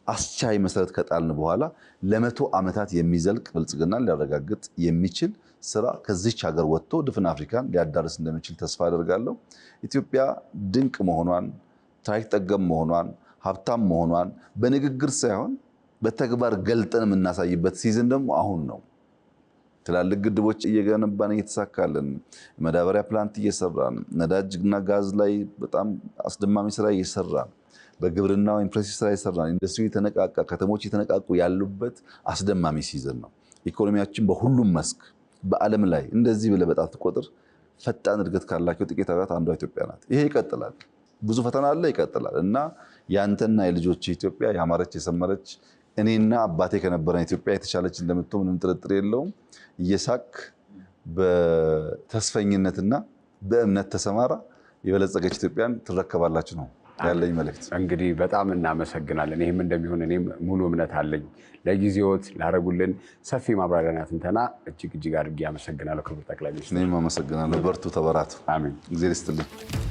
አስቻይ መሰረት ከጣልን በኋላ ለ100 ዓመታት የሚዘልቅ ብልጽግናን ሊያረጋግጥ የሚችል ስራ ከዚች ሀገር ወጥቶ ድፍን አፍሪካን ሊያዳርስ እንደሚችል ተስፋ አደርጋለሁ። ኢትዮጵያ ድንቅ መሆኗን፣ ታሪክ ጠገብ መሆኗን፣ ሀብታም መሆኗን በንግግር ሳይሆን በተግባር ገልጠን የምናሳይበት season ደግሞ አሁን ነው። ትላልቅ ግድቦች እየገነባን እየተሳካልን፣ ማዳበሪያ plant እየሰራን፣ ነዳጅና ጋዝ ላይ በጣም አስደማሚ ስራ እየሰራን፣ በግብርናው impressive ስራ እየሰራን፣ ኢንዱስትሪ የተነቃቃ፣ ከተሞች የተነቃቁ ያሉበት አስደማሚ season ነው። ኢኮኖሚያችን በሁሉም መስክ በዓለም ላይ እንደዚህ ብለህ በጣት ቁጥር ፈጣን እድገት ካላቸው ጥቂት ሀገራት አንዷ ኢትዮጵያ ናት። ይሄ ይቀጥላል። ብዙ ፈተና አለ፣ ይቀጥላል። እና ያንተና የልጆች ኢትዮጵያ ያማረች የሰመረች፣ እኔና አባቴ ከነበረን ኢትዮጵያ የተሻለች እንደምትሆን ምንም ጥርጥር የለውም። እየሳቅክ በተስፈኝነትና በእምነት ተሰማራ፣ የበለጸገች ኢትዮጵያን ትረከባላችሁ ነው ያለኝ መልእክት። እንግዲህ በጣም እናመሰግናለን። ይህም እንደሚሆን እኔም ሙሉ እምነት አለኝ። ለጊዜዎት ላደረጉልን ሰፊ ማብራሪያና ትንተና እጅግ እጅግ አድርጌ አመሰግናለሁ ክቡር ጠቅላይ ሚኒስትር። እኔም አመሰግናለሁ። በርቱ፣ ተበራቱ። አሜን። እግዚአብሔር ይስጥልኝ።